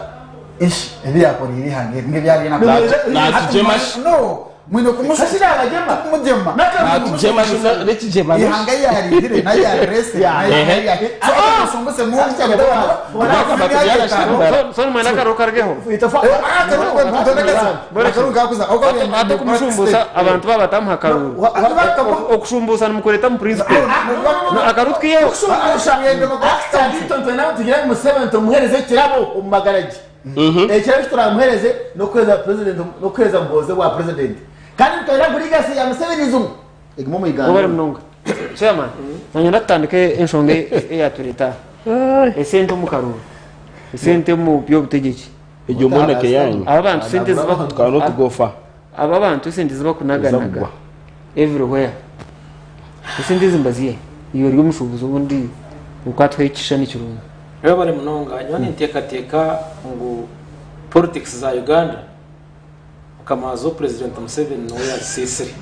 ishi ebi yakorire ihanga eri ngebyari Natujema shi. No mwine Hashira kumugyema Natujema shi n'ekigyema shi. ihanga yarindire nayo yarirese so akushumbuse muhoozi So mwene akaru kargeho. Ate kumushumbusa abantu babatamuha akaruru. Okushumbusa nimukureta mu principle. No akaru twiyeho. tugira ngu Museveni tumuhereze ekirabo omu magara ge ekirabo eki turamuhereze n'okuhereza president n'okuhereza Muhoozi bwa president kandi nitwenda ngu legacy ya Musevenism egume omu Wabare Uganda munonga. Chairman, nanyenda tutandike enshonga eyatureta. Esente omu karuru. Esente omu by'obutegyeki. Egyo monake yanyu. Aba bantu sente ziba Tukaba n'otugofa. aba bantu sente ziba kunaganaga Ezagwa. everywhere. Esente ezi mbazihe. Iwe ori omushuubuzi obundi okwatwaho ekishushani kirungi. Webare munonga nyowe ninteekateeka ngu politics za Uganda mukama wazo president Museveni niwe yazisiisire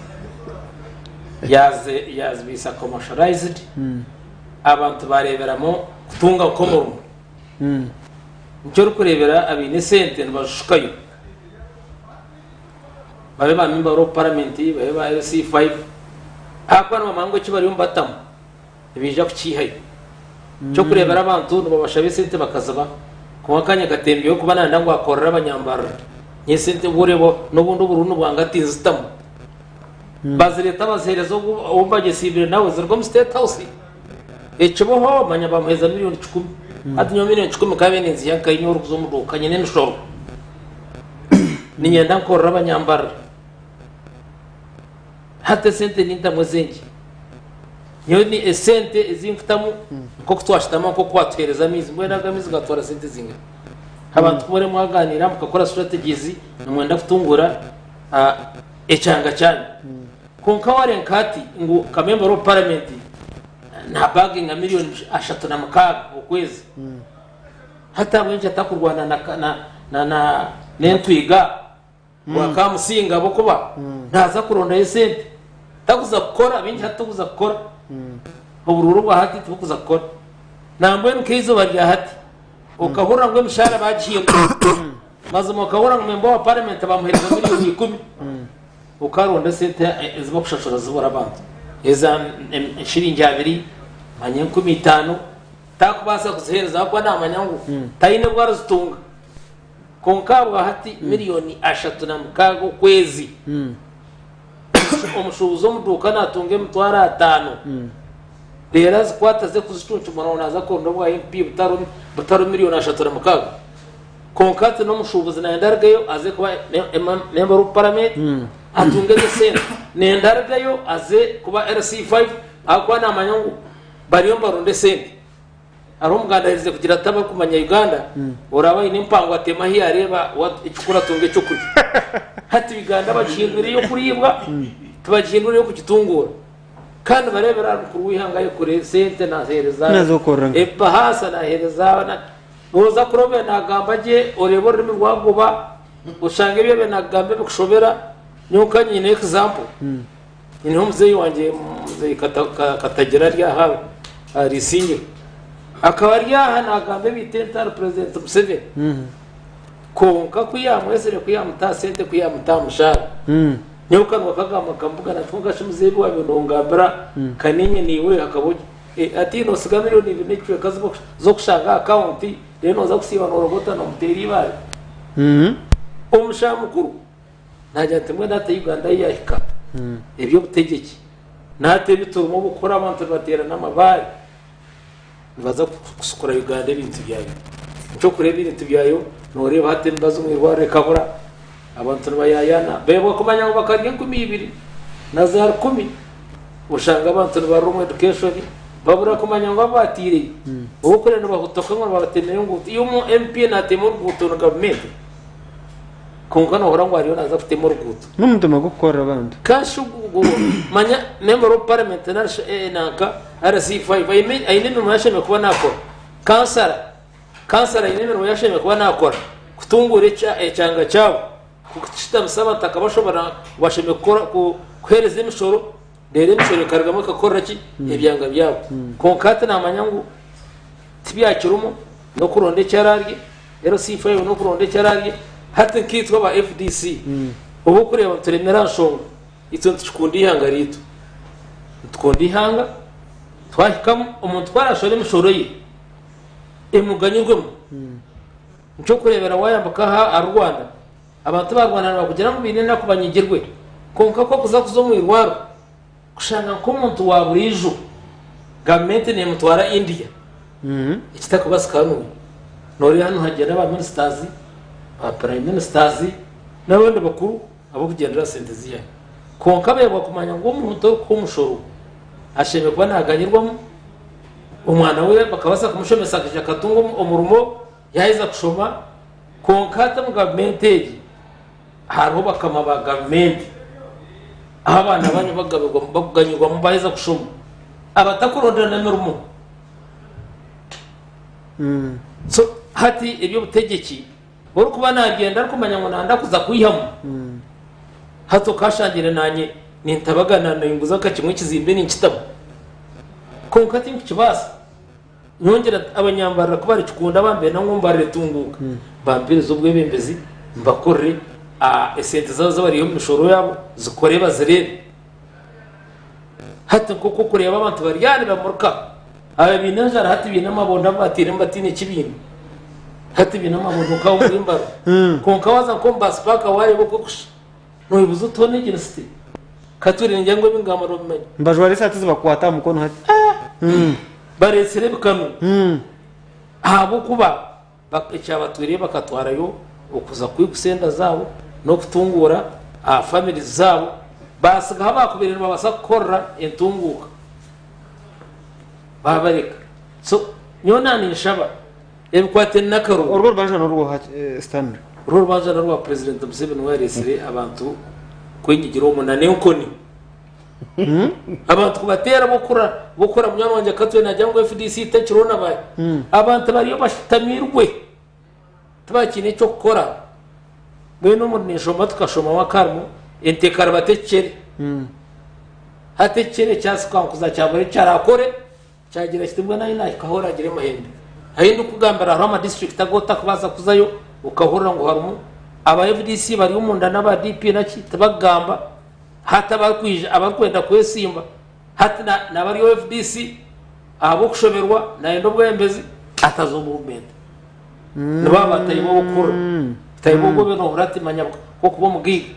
yaze yazibiisa commercialized abantu bareeberamu kutunga nk'omurimo. Nikyo orikureebera abaine esente nibazishukayo. Babe ba member of parliament, babe ba LC5, ahakuba nibamanya ngu eki bariyo nibatamu nibaija kukiihayo. Eky'okureebera abantu nibabashaba esente bakaziba, kwonka akanya katembyeho kuba nayenda ngu akorere abanyambarira n'esente obu oreeba n'obundi obururu nibwanga tinzitamu. Bazireeta baziheereza ogu ou bagyesiibire nawe ziruga omu state house. Ekiboho manya bamuheereza miriyoni kikumi. Hati nyowe miriyoni kikumi nkabaire ninziiha nkahi nyowe orikuza omu duuka nyine emishoro. Niinyenda nkorere abanyambarira. Hati esente nintamu ezengi. Nyowe ni esente ezi nkutamu nk'oku twashutama nk'oku watuheereza amaizi mbwenu ago amaizi gatwara sente zingana? Abantu ku muriyo mwaganiira mukakora strategies nimwenda kutunguura ekyanga kyanyu. Kwonka warenka hati ngu nka member of parliament nabaginga miriyoni 36 okwezi. Hati ahabw'enki atakurwana na n'entwiga bwa Kamusinga ahabw'okuba naaza kurondayo esente. Takuza kukora, baingi hati tikuza kukora. Oburuuru bwa hati tibukuza kukora. Nambwenu nk'eizooba rya hati okahurira ngu emishahara bagihindura. Mazima okahurira ngu memba wa parliament bamuhereza miriyoni 10. Okaronda esente ezi bakushashura zibura abantu. Eza eshiringi abiri, manya 5000, takubaasa kuziheereza ahabw'okuba naamanya ngu taine obu arizitunga. Kwonka ahabwa hati miriyoni 36 okwezi, omushuubuzi omu duuka naatunga 50,000, reero azikwate aze kuzicuncumura ngu naaza kuronda obwa MP butari miriyoni 36. Kwonka hati n'omushuubuzi nayenda arugeyo aze kuba member of parliament atunge ezo sente. Nayenda arugeyo aze kuba LC5 ahabw'okuba namanya ngu bariyo nibaronda esente. Hariho omuganda aherize kugira ati abarikumanya Uganda oraba aine empango ateema ahu yareeba ekikuru atunga ekyokurya. Hati Uganda bagihindwire ey'okuriibwa tibagihindwire ey'okugitunguura. Kandi bareebera aha mukuru w'eihanga ayekora esente naheereza Naza okukorera nka. ebahaasa naheereza Nooza kureba obe naagamba gye, oreebe orurimi rwagoba, oshange ebi abaire naagamba ebikushobera. Nyowe nka nyine example, nyineho muzeeyi wangye muzeeyi Katagira ari aha ahari Isingiro. Akaba ari aha naagamba ebiita entaro President Museveni. Kwonka ku yaamwetsire ku yaamuta aha sente ku yaamuta aha mushaara, nyowe kanwa kagamba nkamubugana nti kwonka shi muzeeyi ebi waabaire nongambira ka niinye naiwe hakaba Hati notsiga miriyoni 2 n'ekicweka z'okushanga aha akawunti reero nooza kusiiba noorogota noomuteera eibaare. Omushaija mukuru naagira nti mbwenu hati Uganda ahu yaahika eby'obutegyeki nahati ebi turimu obukora abantu nibateerana amabaare nibaza kusukura Uganda ebintu byayo. Nikyo orikureeba ebintu byayo nooreeba hati emibazi omu irwariro ekabura abantu nibayayana beebwa kumanya ngu bakarya 2000 na za 1000. Oshanga abantu nibarira omu education babura kumanya ngu abu batiireyo obu kuriya nibahotoka ngu nibabatemera enguuto. Iwe omu MP nateema oruguuto ni gavumenti? Kwonka nohurira ngu ariyo naaza kutema oruguuto. N'omutima gw'okukorera abantu. Kashi ogwo manya member of parliament nari nanka RC5 aine emirimo yashemereire kuba nakora. Kansara kansara aine emirimo yashemereire kuba nakora kutunguura ekyanga kyabo. Kukitamisa abantu akabashobora ngu bashemereire kukora kuheereza emishoro reero emishoro ekarugamu ekakorera ki ebyanga byabo. Kwonka hati naamanya ngu tibyakirimu n'okuronda eki araarye LC5 n'okuronda eki araarye hati nkaitwe aba FDC obu orikureeba nituremera aha nshonga itwe nitukikunda eihanga ryaitu. Nitukunda eihanga twahikamu omuntu ku araashore emishoro ye emuganyirwemu. Nk'eky'okureebera waayambuka aha ahari Rwanda, abantu ba Rwanda nibakugira ngu baine enaku banyigirwe, kwonka ku orikuza kuza omu irwariro kushanga nk'omuntu wa buriijo gavumenti neemutwara India ekitarikubaasika hanuya. Nooreeba hanu hagyenda ba ministers, ba prime ministers n'abandi bakuru abarikugyendera aha sente z'eihanga. Kwonka beebwa kumanya ngu omuntu orikuha omushoro ashemereire kuba naaganyirwamu. Omwana we bakabaasa kumushomesa akaija akatunga omurimo yaaheza kushoma kwonka hati omu gavumenti egi hariho bakama ba gavumenti ahu abaana banyu bakuganyirwamu baaheza kushoma abatakuronderana mirimo. So hati eby'obutegyeki orikuba naabyenda arikumanya ngu nanda kuza kwihamu hati okashangire naanye nintabagana ninguza nka kimwe ekizimbe ninkitamu kwonka tinkukibaasa. Nyongyera nti abanyambarira ku barikikunda bambenda ngu mbarire tunguuka, bampeereze obwebembezi mbakorere esente zaabo ezi bariiha omu mishoro yaabo zikore bazireebe. Hati nk'oku orikureeba abantu bari aha nibamurika, aba baine enjara hati baine amabondo abu batairemu bataine ki baine. Hati baine amabondo nk'aho omuri Mbarara. Kwonka waaza nk'omu baasi paaka waareeba oku erikushusha, Noibuza oti hoona egi ni city? Katwire ningira ngu ebi ngamba nobimanya. Nibajwara esaati zibakwata aha mukono hati. Bareetsire ebikanu ahabw'okuba ekyabatwireyo bakatwarayo okuza kwigusa enda zaabo n'okutunguura families zaabo baatsigaho abaakubaire nibabaasa kukorera entunguuka baabareka. So nyowe naaninshaba Ebikwataine n'akaruru. Orwo orubanja n'orw'oha Stanley? Orwo orubanja n'orwa Purezidenti Museveni we yareetsire abantu kwenyigira omwo na n'enkoni. Abantu kubateera bokura bokura munywani wangye Katwe naagira ngu FDC tekiriho na baahi. Abantu bariyo bashutamirwe tibakiine eky'okukora. Mbwenu omuri ninshoma tukashomamu akarimu ente ekaribata ekicere. Hati ekicere kyasikaankuza kyabura eki kyarakore. Kyagira kiti, Mbwenu ahi naahika hoona hagire emuhembe. Ahi ndikugambira hariho amadisiturikiti agu otakubaasa kuzayo okahurira ngu harimu aba FDC bari omunda n'aba DP naki tibakugamba. Hati abarikwija abarikwenda kwesimba hati n'abari owa FDC ahabw'okushoberwa nayenda obwebembezi ataza omu muvumenti. Nibo batayiba obukuru. Tayiba ogwo obe nohurira ati manya nk'okuba omugaiga.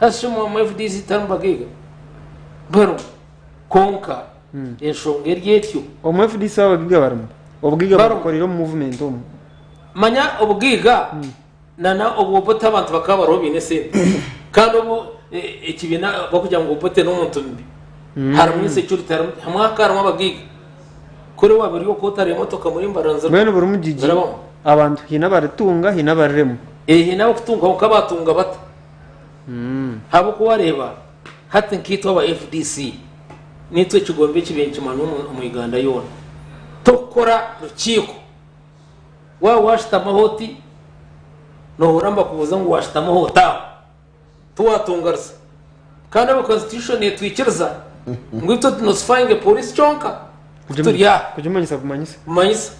Hati shi omu FDC tiharimu bagaiga? Mbwenu Kwonka enshonga eri etyo. Omu FDC abagaiga barimu? Obugaiga Barimu. babukoreire omu movement omu? Manya obugaiga nana obu Obote abantu bakaba bariho baine esente kandi obu ekibiina bakugira ngu Obote n'omuntu mubi harimu insecurity harimu hamwe hakaba harimu abagaiga kuri waaba ori okwo otari emotoka muri Mbarara Mbwenu buri mugigi zirabamu. abantu haine abaritunga haine abariremwa. Haine abakutunga kwonka batunga bata? Ahabw'okuba wareeba Hati nkaitwe aba FDC nitwe ekigombe ekibaire nikimanywa omu Uganda yoona. Tokukora rukiiko waaba washutamaho oti nohurira nibakubuuza ngu washutamaho ota aho tiwatungarisa kandi obu constitution netwikiriza ngu itwe tunotifyinge police kyonka ku turi aha. Kugimanyisa bumanyisa. Kumanyisa.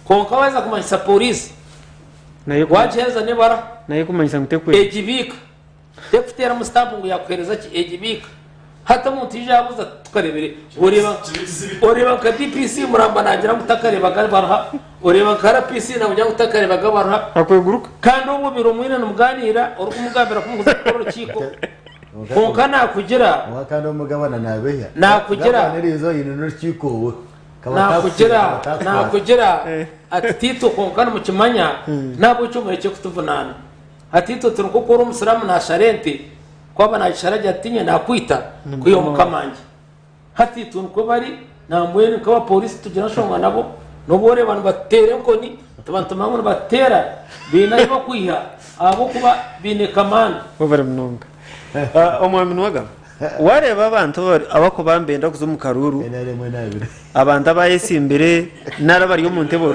Kwonka waheza kumanyisa police Nayo wagiheereza n'ebara nayo ekumanyisa ngu tekwenda. egibiika. Tekuteeramu sitampu ngu yakuheereza ki, egibiika. Hati omuntu yaija yabuuza tukareebire, oreeba oreeba nka DPC Muramba naagira ngu takareebaga baruha, oreeba nka RPC naagira ngu takareebaga baruha. Akweguruka. Kandi obwo obaire omwine nimugaaniira orikumugambira ku mukuza kukora orukiiko, kwonka naakugira. Kandi omugabana naabeya. Naakugira. Gavana eriizooba aine n'orukiiko owe. Naakugira, naakugira ati tiitwe kwonka nimukimanya, n'ahabw'ekyo murekye kutuvunaana. Hati itwe turi nk'oku ori omusiraamu naashara ente, ku aba naagishara agira ati tiinye naakwita kwiha omu mangye. Hati itwe nikwo bari, nambwenu nk'abapooriisi tugira enshonga nabo, n'obu oreeba nibatuteera enkoni, tuba nitumanya ngu nibatuteera baine ahi barikwiha ahabw'okuba baine kamanda. Webare munonga. Omwami Nuwaga, wareeba abantu abarikuba nibenda kuza omu karuuru, abantu abayesimbire nari abari omu ntebe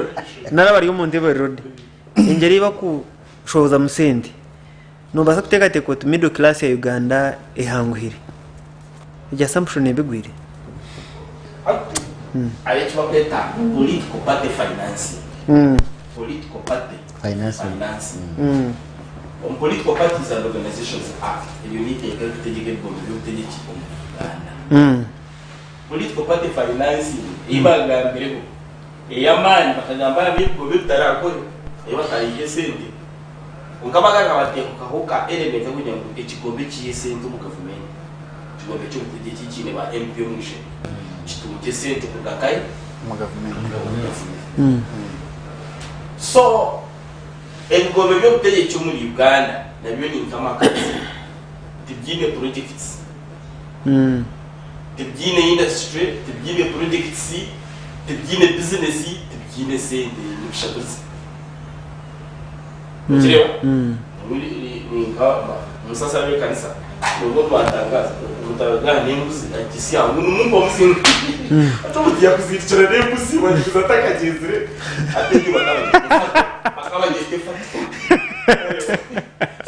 nari abari omu ntebe already, engyeri ei bakushohozamu sente, nobaasa kuteekateeka oti middle class ya Uganda ehanguhire? Egyo assumption neeba egwire? Hati hariho eki barikweta political party financing. Political party Financing. Omu Political Parties and Organisations Act, eryo n'eiteeka eririkutegyeka ebigombe by'obutegyeki omu Uganda. Political party financing ei baagambireho ey'amaani bakagamba aha by'ebikorwa ebitarakore ei batariiha esente kwonka bagaruka bateekaho ka element akugira ngu ekigombe ekiiha esente omu gavumenti ekigombe ky'obutegyeki ekiine ba MP omu ishomero kitungye esente kuruga nkahi Omu gavumenti. omu gavumenti so ebigombe by'obutegyeki omuri Uganda nabyo ni nk'amakazi tibyine projects Tibyine industry, tibyine projects, tibyine business, tibyine sente nibishabuzi. Nokireeba? Ninka omusasi ari ekanisa nobwo twatangaza omuntu aragaha n'embuzi agisi aho ngu nimumpe omuzingo ati omuntu yakuzindikira n'embuzi wagiguza atakagyenzire ati egyo bakabagyeta efato.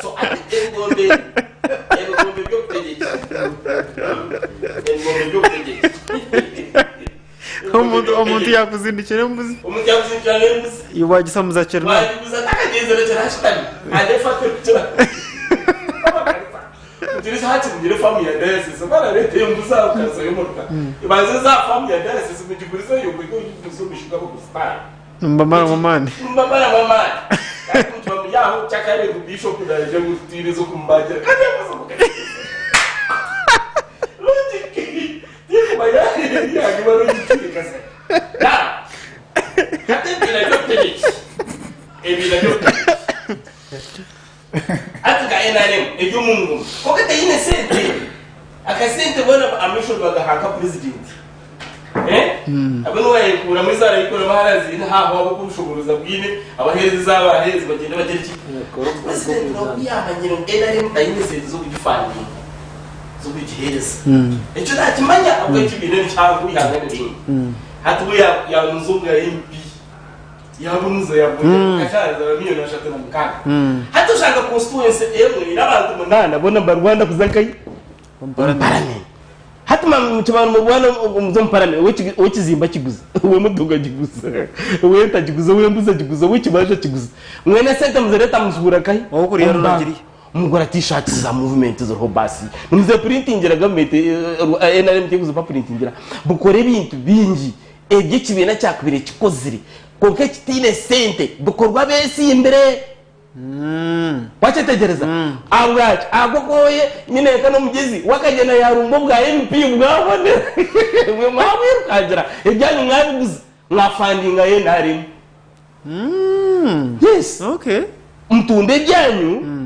So ati ebigombe Ebigombe by'obutegyeki. Ebigombe by'obutegyeki. Omuntu omuntu yakuzindikira embuzi. Omuntu yakuzindikira n'embuzi. Iwe wagisamuza kirina. Wagiguza atakagyenzire kirashutami. Hariho efato erikukira. Mugire hati mugire famu ya diocese barareeta embuzi aho kanisa y'omuruka. Banze za famu ya diocese mugigurizeyo mwige ogiguze omu maisho g'Abakristaayo. Nibamaramu amaani. Nibamaramu amaani. Kandi mutuba muri aho kyakare ngu bishop naija ngu tutiine ez'okumubagira kandi embuzi mukagiguza. Logic tikumanya yanyuma logic ekasa. Now, hati ebibiina by'obutegyeki ebibiina by'obutegyeki hati nka NRM eri omu ngoma kwonka teyine sente akasente boona amaisho nibagaha nka purezidenti Abe niwe yayekuramu ezi arayekuramu ahari aziine hahwaho oku obushoboorozi abwine abaheereza ezi abaheereza bagyende bagire ki Purezidenti nawe ku yaamanyire ngu NRM tayine sente z'okugifandinga z'okugiheereza ekyo naakimanya ahabw'okuba ekibiina ni kihango eihanga ni ringi hati we yaabunuza obwa MP yaabunuza yaabwongyera akashaaha zaaba miliyoni 36. Hati oshanga constituency emwe eine abantu munaana boona nibarwana kuza nkahi? Omu paramenti. Hati mukiba nimurwana muze omu paramenti, ow'ekizimbe akiguze, ow'emotoka agiguze, ow'ente agiguze, ow'embuzi agiguze, ow'ekibanja akiguze. Mwena esente muzireeta muzihuura nkahi? Ow'okurya Omu banka. runagiriya. Mugura t-shirts za movement ziriho basi. Nimuzepurintingira gavumenti NRM terikuzibapurintingira. Mukore ebintu bingi ebi ekibiina kyakubaire kikozire kwonka ekitaine sente bikorwe abeesimbire. Wakyetegyereza? Ahabwaki? Ahabw'okuba we nyineeka n'omugyezi we akagyenda yaarumba obwa MP bwabonera. Imwe mwabwirukangira, ebyanyu mwabiguza, mwafandinga NRM. Yes. Okay. Mutunde ebyanyu,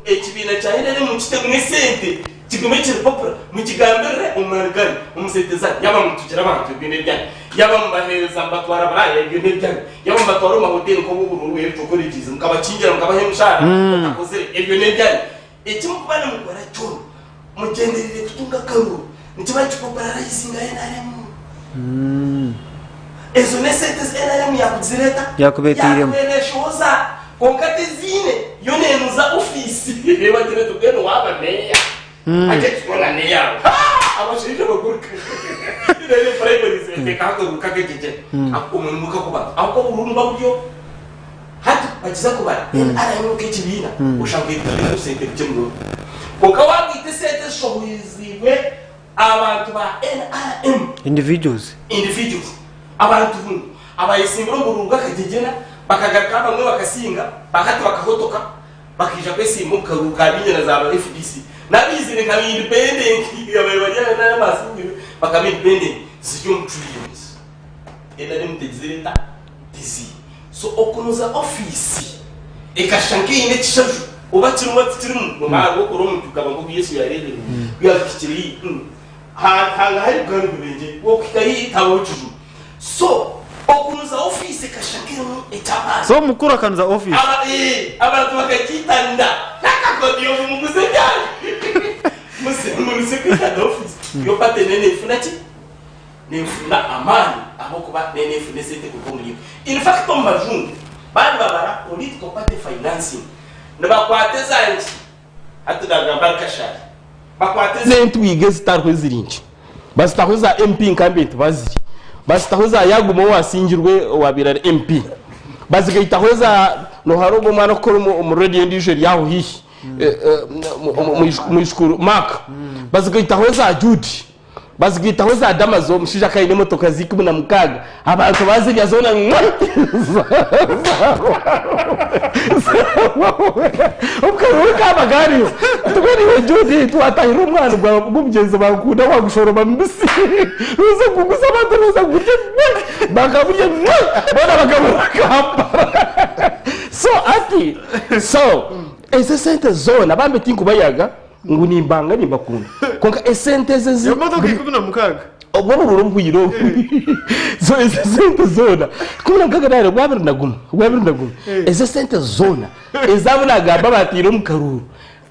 ekibiina kya NRM mukitemu esente, kigume kiri popular, mukigambirire omu maani ganyu, omu sente zanyu. Yaaba mutugira abantu ebyo n'ebyanyu. Yaaba mubaheereza mubatwara Buraaya ebyo n'ebyanyu. Yaaba mubatwara omu mahoteeri nk'obu Oburuuru Colleges mukabakingira mukabaha emishaara mutakozire ebyo n'ebyanyu. Eki mukuba nimukora kyona mugyendereire kutunga akaruru nikiba nikipopularayizinga nrm. Ezo n'esente ezi nrm yaakugizire eta? Yaakubeeteiremu. Yaakubaire neeshohoza kwonka teziine yo neenuza ofiisi ebagira eti mbwenu waaba meeya. Hati ekikona n'eyaawe. Abashaija baguruka. Reero primaries eteekaho akaruru k'akegyegyere. Omurimo kakubara. Ahabw'okuba obururu nibuba buri obu. Hati bakiza kubara NRM nk'ekibiina oshanga etwire obusente bukye munonga. Kwonka waagaita esente ezishohoiziibwe abantu ba NRM, Individuals. individuals, abantu bunu abayesimbire omu bururu bw'akagyengyena bakagaruka abamwe bakasinga, bahati bakahotoka, Bakaija kwesimba omu karuuru ka biinyana za ba FDC n'abaizire nka ba independent ababaire bari aha NRM basingirwe bakaba independent ziri omu trillions. NRM tegizire eta? Teziine. So okunuza ofiisi ekashusha nk'eine ekishaju oba kirimu oba tikirimu nomara ahabw'okora omuntu kugaba nk'oku Yesu yareebire ku yaahikire haihi hanga hari kugaba nigubengyera okuhika haihi tihabaho kijuma. So okunuza ofiisi ekashusha nk'erimu eky'amaani. So omukuru akanuza ofiisi. Aba ee abantu bakagiita nda n'akakodyo ngu muguze ebyanyu murutsye kwita nda ofiisi. Yo party neyo neefuna ki? Neefuna amaani ahabw'okuba neyo neefuna esente kuruga omuri yo. In fact omu bajungu baaba nibabara political party financing nibakwata ezangye Hati nagamba ari kashari bakwate ezi. Entwiga ezitariho eziri nkye bazitaho eza MP nkambe nti baziri bazitaho eza Yaguma owasingirwe owabaire ari MP bazigaitaho eza nohari ogwo omwana okukora omu radio endiijo eri aho haihi mwijukuru Mark bazigaitaho eza Jude Bazigaitaho za Damaso, omushaija akaba aine emotoka za 16, abantu baazirya zoona Omukazi we kaabaga ariho, ati mbwenu iwe Judy twatahirira omwani gw'omugyenzi bankunda waagushoroma mubisi, nooza kuguguza abantu nooza kugurya bakaburya boona bakabura Kampala. So ati so ezo esente zoona bambi tinkubayaga. Ngu nimbanga nimbakunda kwonka esente ezi ezi Emotoka 16. Obwo obururu obuhwire obu so ezo esente zoona 16 nari obwa 21 obwa 21 ezo esente zoona ezaabo nagamba bataire omu karuuru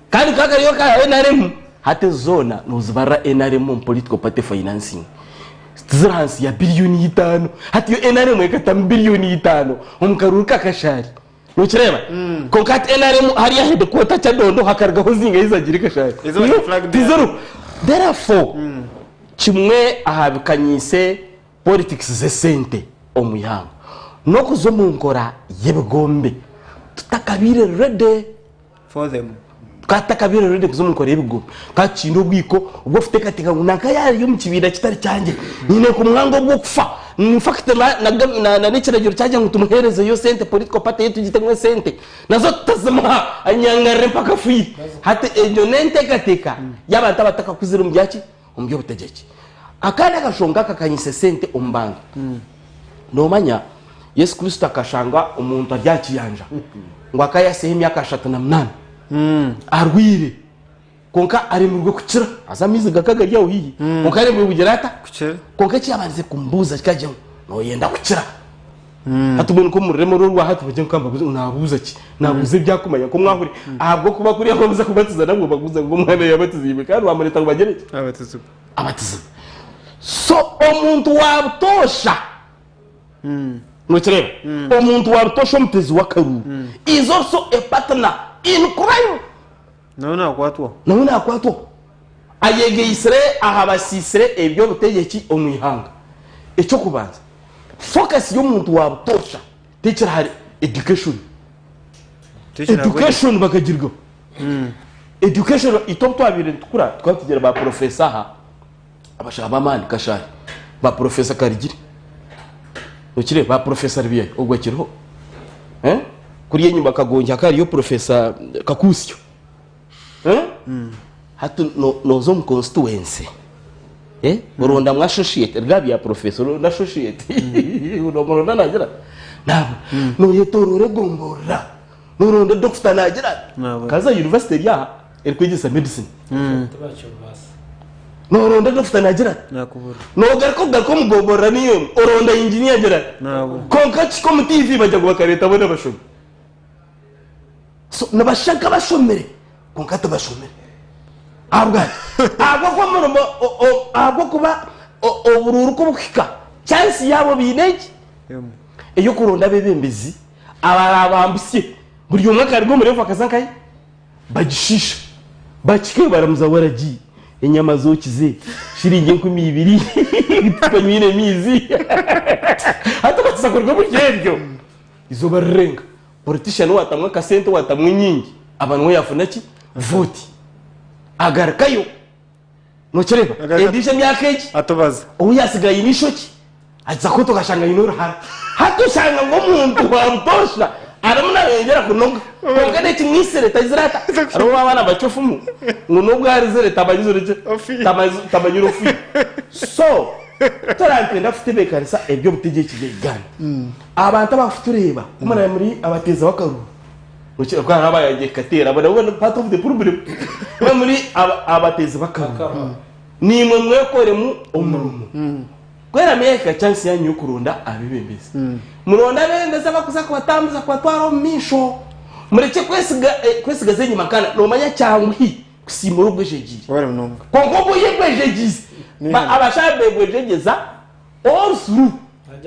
kandi kakaba kariyo ka NRM hati ezo zoona nozibarira NRM omu political party financing tiziri ahansi ya biriyoni itaano hati yo NRM ekatamu biriyoni itaano omu karuuru ka Kashari. Nokireeba? Kwonka hati NRM hariya headquarter Kyadondo hakarugaho zingahi zagiire Kashari? Ezo bari flag bearer. Tiziriho. Therefore, kimwe aha bikanyiise Politics z'esente omu ihanga n'okuza omu nkora y'ebigombe tutakabaire ready. For them. Tukaba tutakabaire ready kuza omu nkora y'ebigombe. Tukaba tukiine obwiko obw'okuteekateeka ngu nanka yaaba omu kibiina kitari kyangye, nyine kumwanga obw'okufa. In fact na na na na n'ekiragiro kyagira ngu tumuheerezeyo sente, political party ye tugitemu esente, nazo tutazimuha anyangarire mpaka afiire. Hati egyo n'enteekateeka y'abantu abatakakuzire omu byaki? Omu by'obutegyeki. Akandi akashonga akakanyisa esente omu bantu. Noomanya Yesu Kristo akashanga omuntu ari aha kiyanja ngu akayaseho emyaka 38 arwaire kwonka aremirwe kukira haza amaizi gakaba gari aho haihi kwonka aremirwe kugira ata? Kukira. Kwonka eki yaabandize kumubuuza kikagira ngu nooyenda kukira? Hati mbwenu nk'omu rurimi oru orwa hati bagire ngu kambabuuze ngu naabuuza ki? Naabuuza ebi akumanya nk'omwahuri ahabw'okuba kuriya babuuza kubatiza nabwo babuuza ngu omwana yabatiziibwe kandi bamureeta ngu bagire ki? Abatizibwe. Abatizibwe. So omuntu wa butoosha nokireeba omuntu wa butoosha omutezi w'akaruuru is also a partner in crime. Nawe nakwatwaho. Nawe nakwatwaho. Ayegeisire aha basiisire eby'obutegyeki omu ihanga. Eky'okubanza, focus y'omuntu wa butoosha tekiri ahari education. Education bakagirigaho. Education itwe obu twabaire nitukura tukaba tugira ba professor aha abashaho b'amaani kashaahi ba professor Karigire okire ba professor Rubyayo ogwo akiriho eh? Kuriya enyima Kagongi hakaba hariyo professor Kakuusyo eh? Hati no- nooza omu constituency eh? Orondamu associate rya bya professor oronda associate omuronda nagira nabura noyetoroora egomborora Noronda doctor nagira ati Nabura. kaza university eri aha erikwegyesa medicine. Tibakibaasa. Noronda doctor nagira ati Nakubura. nogaruka okugaruka omu gomborora niyo emwe oronda engineer agira ati Nabura. kwonka kihika omu TV bagya ngu bakareeta boona bashomi. So nibashusha nk'abashomire kwonka tibashomire. Ahabwaki? Ahabw'okuba omurimo o- o- ahabw'okuba o- oburuuru kubukuhika chance yaabo baine eki Emwe. ey'okuronda abeebembezi Abarabambusye buri omwe akaruga omu refu akaza nkahi? Bagishiisha. Bakika baramuza waragi enyama zokize shiringi 2000 tukanywire emiizi. Hati bakiza kuruga omuri ebyo izooba rirenga politician watamwa akasente watamwa enyingi aba niwe yafuna ki? Vote. Agarukayo. Nokireeba? Agaruka- Endiijo emyaka egi Atubaza. ou yaatsiga aine eishokye agiza kootu okashanga aine oruhara. Hati oshanga ngu omuntu wa butoosha arimu naayongyera kunoga kwonka n'ekimwitsire tagizire ata? Hariho abaana bakye ofumu ngu n'obu arizire tamanyizire gye Ofiire. tamanyire ofiire. So turaba nitwenda kutebeekanisa eby'obutegyeki bya Uganda, abantu abakutureeba ku muraabe muri abateezi b'akaruuru, Okira hariho abayangiye kukateera abo nabo bari part of the problem. Mwe muri abateezi b'akaruru. Niimwe mwekoremu omurimo. Kwera mwehika chance yanyu y'okuronda abebembezi. Muronde abebembezi abakuza kubatambuza kubatwara omu maisho. Murekye kwesiga kwesigaza enyima nkana nomanya kyanguhi kusiimura ogwejegyeire. Webale munonga. Kwonka obu oyegwejegyize abashaija begwejegyeza all through.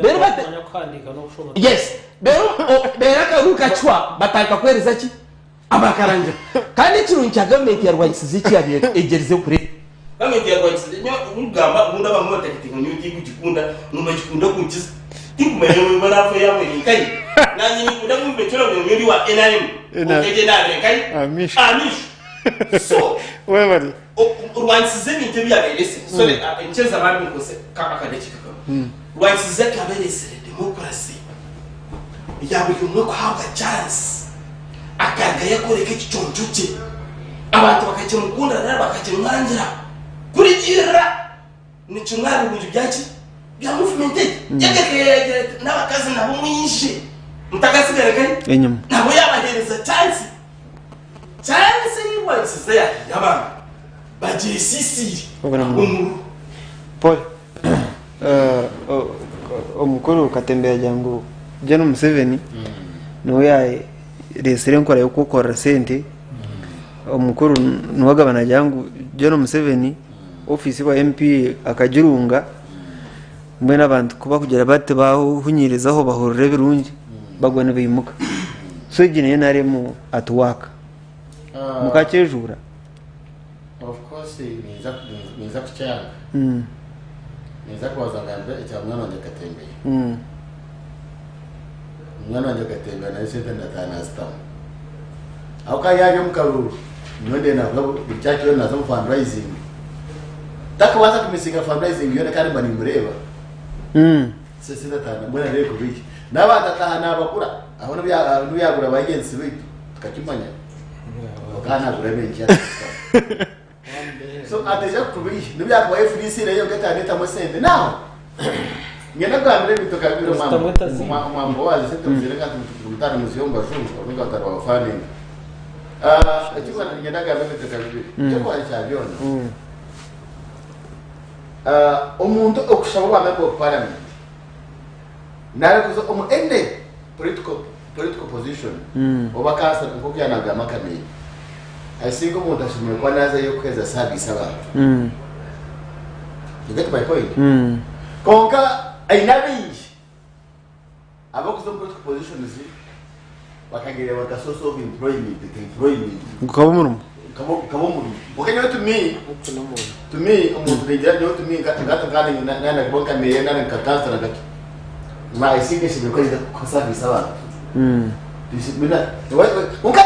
Reero bate Kumanya kuhandiika n'okushoma. Yes. Reero reero akaruru kacwa batandika kuheereza ki? Amakarangira. Kandi ekirungi kya gavumenti yarwanyisize eki yabaire egyerize kureeta. Gavumenti yarwanyisize nyowe nkugamba obundi abamwe bateekateeka ngu nyowe tinkugikunda ngu nibagikunda kunkiza. Tinkumanya nyowe barafa yaabo eri nkahi. Nanye ninkunda ngu mbecure ngu nyowe ndi wa NRM. Kwonka egyo enaabire nkahi? Aha maisho. Aha maisho. So Webale. Rwanyisize ebintu ebi yaberesire. Sorry, nkyeza bambi nkozese akadakiika kamwe. Rwanyisize akaberesire democracy ya buri omwe kuhabwa chance akarugayo akoreka ekiconco kye abantu bakakimukundira nari bakakimwangira kurigirira nikimwe aha birungi byaki bya movement egi. Yagaruka yagira ati n'abakazi nabo mwije mutakasigara nkahi Enyima. nabo yabahereza chance. Chance ei rwanyisize yahaire abantu bagyesiisiire omururu. Paul, omukuru Katemba yagira ngu Gen Museveni niwe yaresire enkora y'okwekorera sente. Omukuru niwe agaba nagira ngu Gen Museveni ofiisi y'obwa MP akagirunga mbwenu abantu ku bakugira bati bahunyirizaho bahurira ebirungi bagwa nibaimuka. So egi nayo NRM at work. Mukakyejuura. Of course ninza ninza kukyanga. Ninza kubanza ngambe ekya munywani wangye Katembeya. Munywani wangye Katembeya nawe esente ndataaha nazitamu. Ahabw'okuba yaaba ari omu karuuru, nyowe ndenda kuza buri kyakiro naza omu fundraising. Takubaasa kumisinga fundraising yoona kandi mba nimureeba. So esente ataaha mbwenu areebe kubiiki. Naaba ntataaha naabagura, aho n'obu yaagura ba agents baitu tukakimanya. Kwonka nagura baingi atazitamu. So ataija kukubiiha nobu yakuba FDC nayo yonka etaanetamu esente. Now ngenda kugambira ebintu okabibwire Ozitamu etaziine. omwami Boaz esente muziire nka mutaano muzihe omu bajungu orundi batari babafaninga. Ah, ekikuba ningenda kugamba ebintu nka bibiri. Ekyokubanza kya byona, ah, omuntu okushaba obwa member of parliament nari kuza omu any political political position oba councillor nkoku yanagamba akamenya I think omuntu ashemereire kuba nazayo kuhereza service abantu you get my point konka aine abaingi abakuza omu political positions bakagira baka source of employment nka employment Gukaba omurimo. Gukaba omurimo konka nyowe to me to me omuntu ningira nyowe to me nka nka nanakuba nka meya nari nka councillor nkaki I think eshemereire kuba erikuza kuha service abantu Kwonka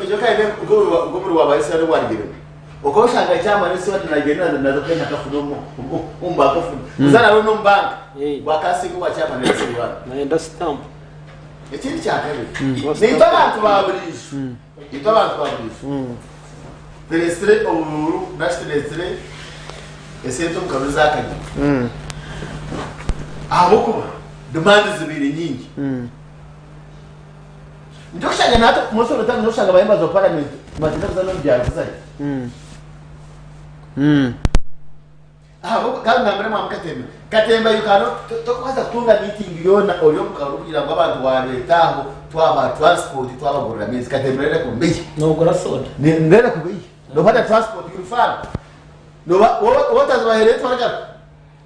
ekyo kandi nk'omurimo gwa Israeli ogwarugiremu, okaba oshanga chairman esi ati nagyenda naza kuhenda akafuna omu bakafuna kuza nawe n'omu banka bwakasinga obwa chairman esi Rwanda. Nayenda stamp. Ekindi kya kabiri, naitwe abantu ba buriijo, itwe abantu ba buriijo tureetsire oburuuru nari tureetsire esente omu karuru ezakanyire ahabw'okuba demand zibaire nyingi. Nikyo kushanga na hati most of the time noshanga ba members of parliament nibagyenda kuza n'omu byaro kuzayo. Ahabw'okuba kandi ngambire mwami Katemba, Katemba you cannot tokubaasa kutunga meeting yoona ori omu karuru kugira ngu abantu wabeeta aho twabaha transport twabagurira amaizi. Katemba rero kubiiha. Nogura soda. Rero kubiiha. Noba na transport you far. Noba woba otazibaheerire twaragaruka.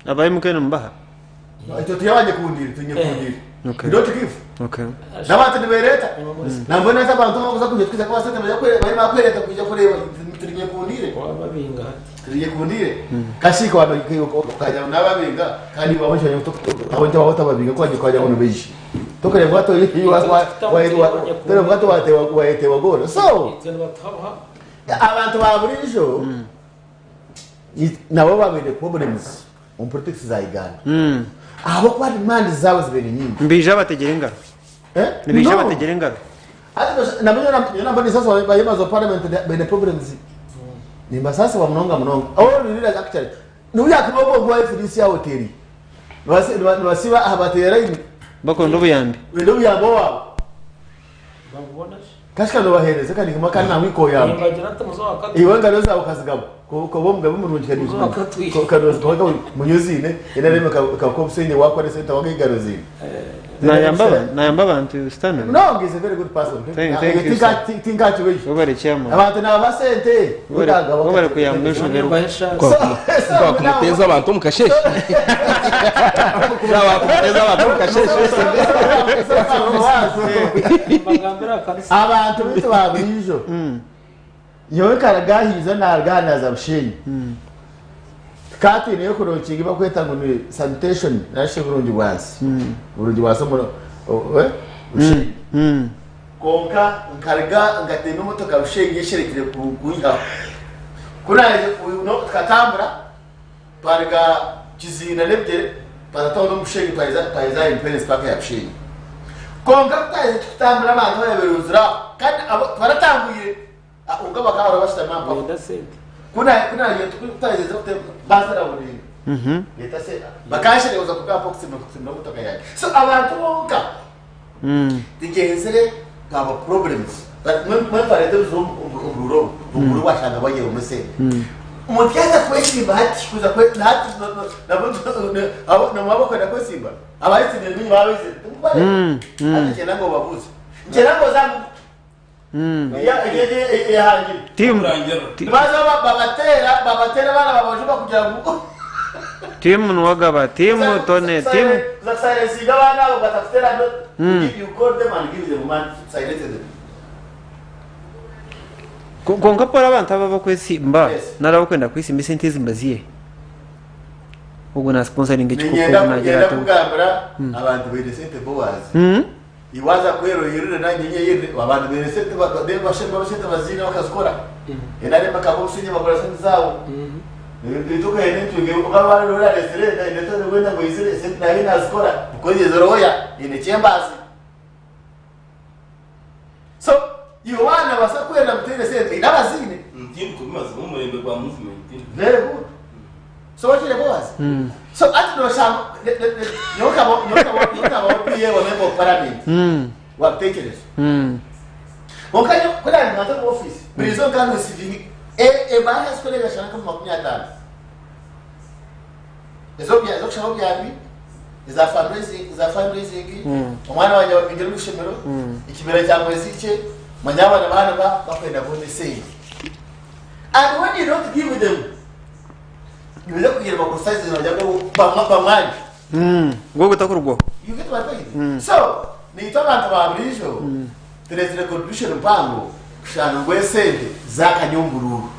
Aba MK nimubaha? Itwe turi abanyekundire, turi nyekundire. Okay. We don't give. Okay. N'abantu nibereeta. Nambwenu hati abantu abakuza kwija twija kubaha sente baija kwe- barimo bakwereta kwija kureeba turi nyekundire. Wababinga hati. Turi nyekundire. Kashiika wano okagira ngu nababinga kandi iwe wabona aho nti watababinga kwanje kwagira ngu nibaija. Tokareba ngu hati tokareba ngu hati watewa wayetewa goona. So Itwe nibatuhabuha. abantu ba buriijo nabo babaire problems omu politics za Uganda ahabw'okuba demand zaabo zibaire nyingi. Nibaija bategyere engaro. Eh? Nibaija No. bategyere engaro. Hati nabo nabo nisasa ba members of parliament baine problems. Nimbasaasibwa munonga munonga. All the leaders actually n'obu yakuba ogwo ogu wa FDC aho Terry. Nibasiba aha bateera line. Bakwenda obuyambi. Benda obuyambi owaabo. Babubona shi? Kashika nobahereza kandi nka kandi nangwa ikoyamba. Nimbagira nti muze owa Katwe. Iwe engaro zawe okazigaba koba omugabe murungi kandi Muze owa Katwe. munywa oziine NRM ekakuha obusingye wakora esente wanga engaro oziine. Nayamba nayamba abantu Stanley. No, he's a very good person. Thank- thank you, sir. Tinkakibeiha. Webare chairman. Abantu nabaha sente. Webare webare kuyamba enshoberwa. Nimbaha eshaasi. Wakumuteza abantu omu kasheshe wakumuteza abantu omu kasheshe Nimbagambira aha kanisa. Abantu baitu ba buriijo nyowe karagahiiza naruga Bushenyi tukaba twineyo kurungi bakweta ngu ni sanitation narishi burungi bwansi burungi bwansi omu Bushenyi Kwonka nkaruga ngatemba emotoka Bushenyi esherekire kunyihaho. Ku naaherize tukatambura twaruga Kizinda n'ebigyere twaza twahika omu Bushenyi twaheza twaheza aha Independence Park ya Bushenyi. Kwonka ku twaherize tukutambura abantu ababeeruzire aho kandi abo tibaratambwire kwonka bakaba bariho bashutami aha mpaka. Nibenda sente. Ku naaherize ku twaherize banzana Buringa reeta sente bakanshereka kuza kuruga aha mpaka kutsimbura emotoka yangye. So abantu bonka Tigyenzire twaba problems but mbwenu twareeta ebizibu omu omu oburuuru obu washanga bwagyiremu esente. Omuntu yaaza kwesimba hati kuza kwe na hati nabo nabo abakwenda kwesimba abayetsimbire baingi baba baizire timukubareeba hati nikyenda ngu obabuuze nikyenda ngu oze aha mukutu eyahangire Team nibaza babateera babateera abaana babajuba kugira ngu Team Nuwagaba, team Tone, team kuza kusilencinga abaana abo batakuteera you call them and give them money to silence them. Kwonka Paul abantu aba abakwesimba Yes. nari abakwenda kwesimba esente ezi nibaziiha? Ogwo na sponsoringa ekikopo Niinyenda ogwo nagira niinyenda ati kugambira abantu baine sente Boaz. Iwe waza kwera oyirire nanye nyeyirire abantu baine sente ba- ba- ba- sente baziine bakazikora. NRM bakaba obusinge bakora sente zaabo. Beitu okahenda entwinga oraresire wena ngu oyizire sente nayo nazikora because is lawyer eine chambers. So iwe waaba nobaasa kwenda ngu toine sente eine abaziine. Tindikubimaze omurembe gwa movement. Very good. So wakire Boaz. So ati noshanga nyowe nkaba nyowe nkaba nyowe nkaba wa PA wa member of parliament. Wabitekereza. Konka nyowe ku nari nkaza omu office buri izooba nkaba nreceiving ebaaha ezikurenga shana nka 50. Ez'obya ez'okushaba obyambi, eza fundraising eza fundraising, omwana wangye bamwingire omu ishomero, ekibira kya mwezi kye, manya abaana baana ba bakwenda boona esente. And when you don't give them, nibaija kugira bakucriticize nibagira ngu bamwa bamwange. Gwo gutakurugwaho. You get my point? So, naitwe abantu ba buriijo tureetsire contribution mpango kushanga ngu esente zaakanya omu buruuru.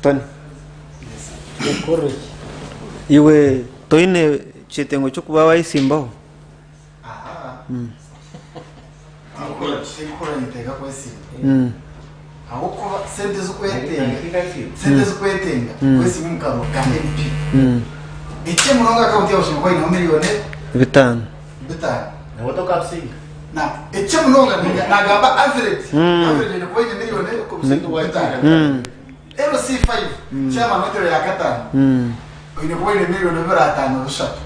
Tony. Iwe toine kyetengo ky'okuba wayesimbaho? Tinkukora ninteeka kwesimba ahabw'okuba sente ezikwetenga sente ezikwetenga kwesimba omu karuru ka MP ekye munonga akawunti ya Bushenyi kuba eineho miriyoni 5. 5. Nabwo tokabisinga. Na ekye munonga nagamba average average eine kuba eine miriyoni 5. LC5 chairman w'entebe ya kataano oine kuba oine miriyoni 25 bishatu.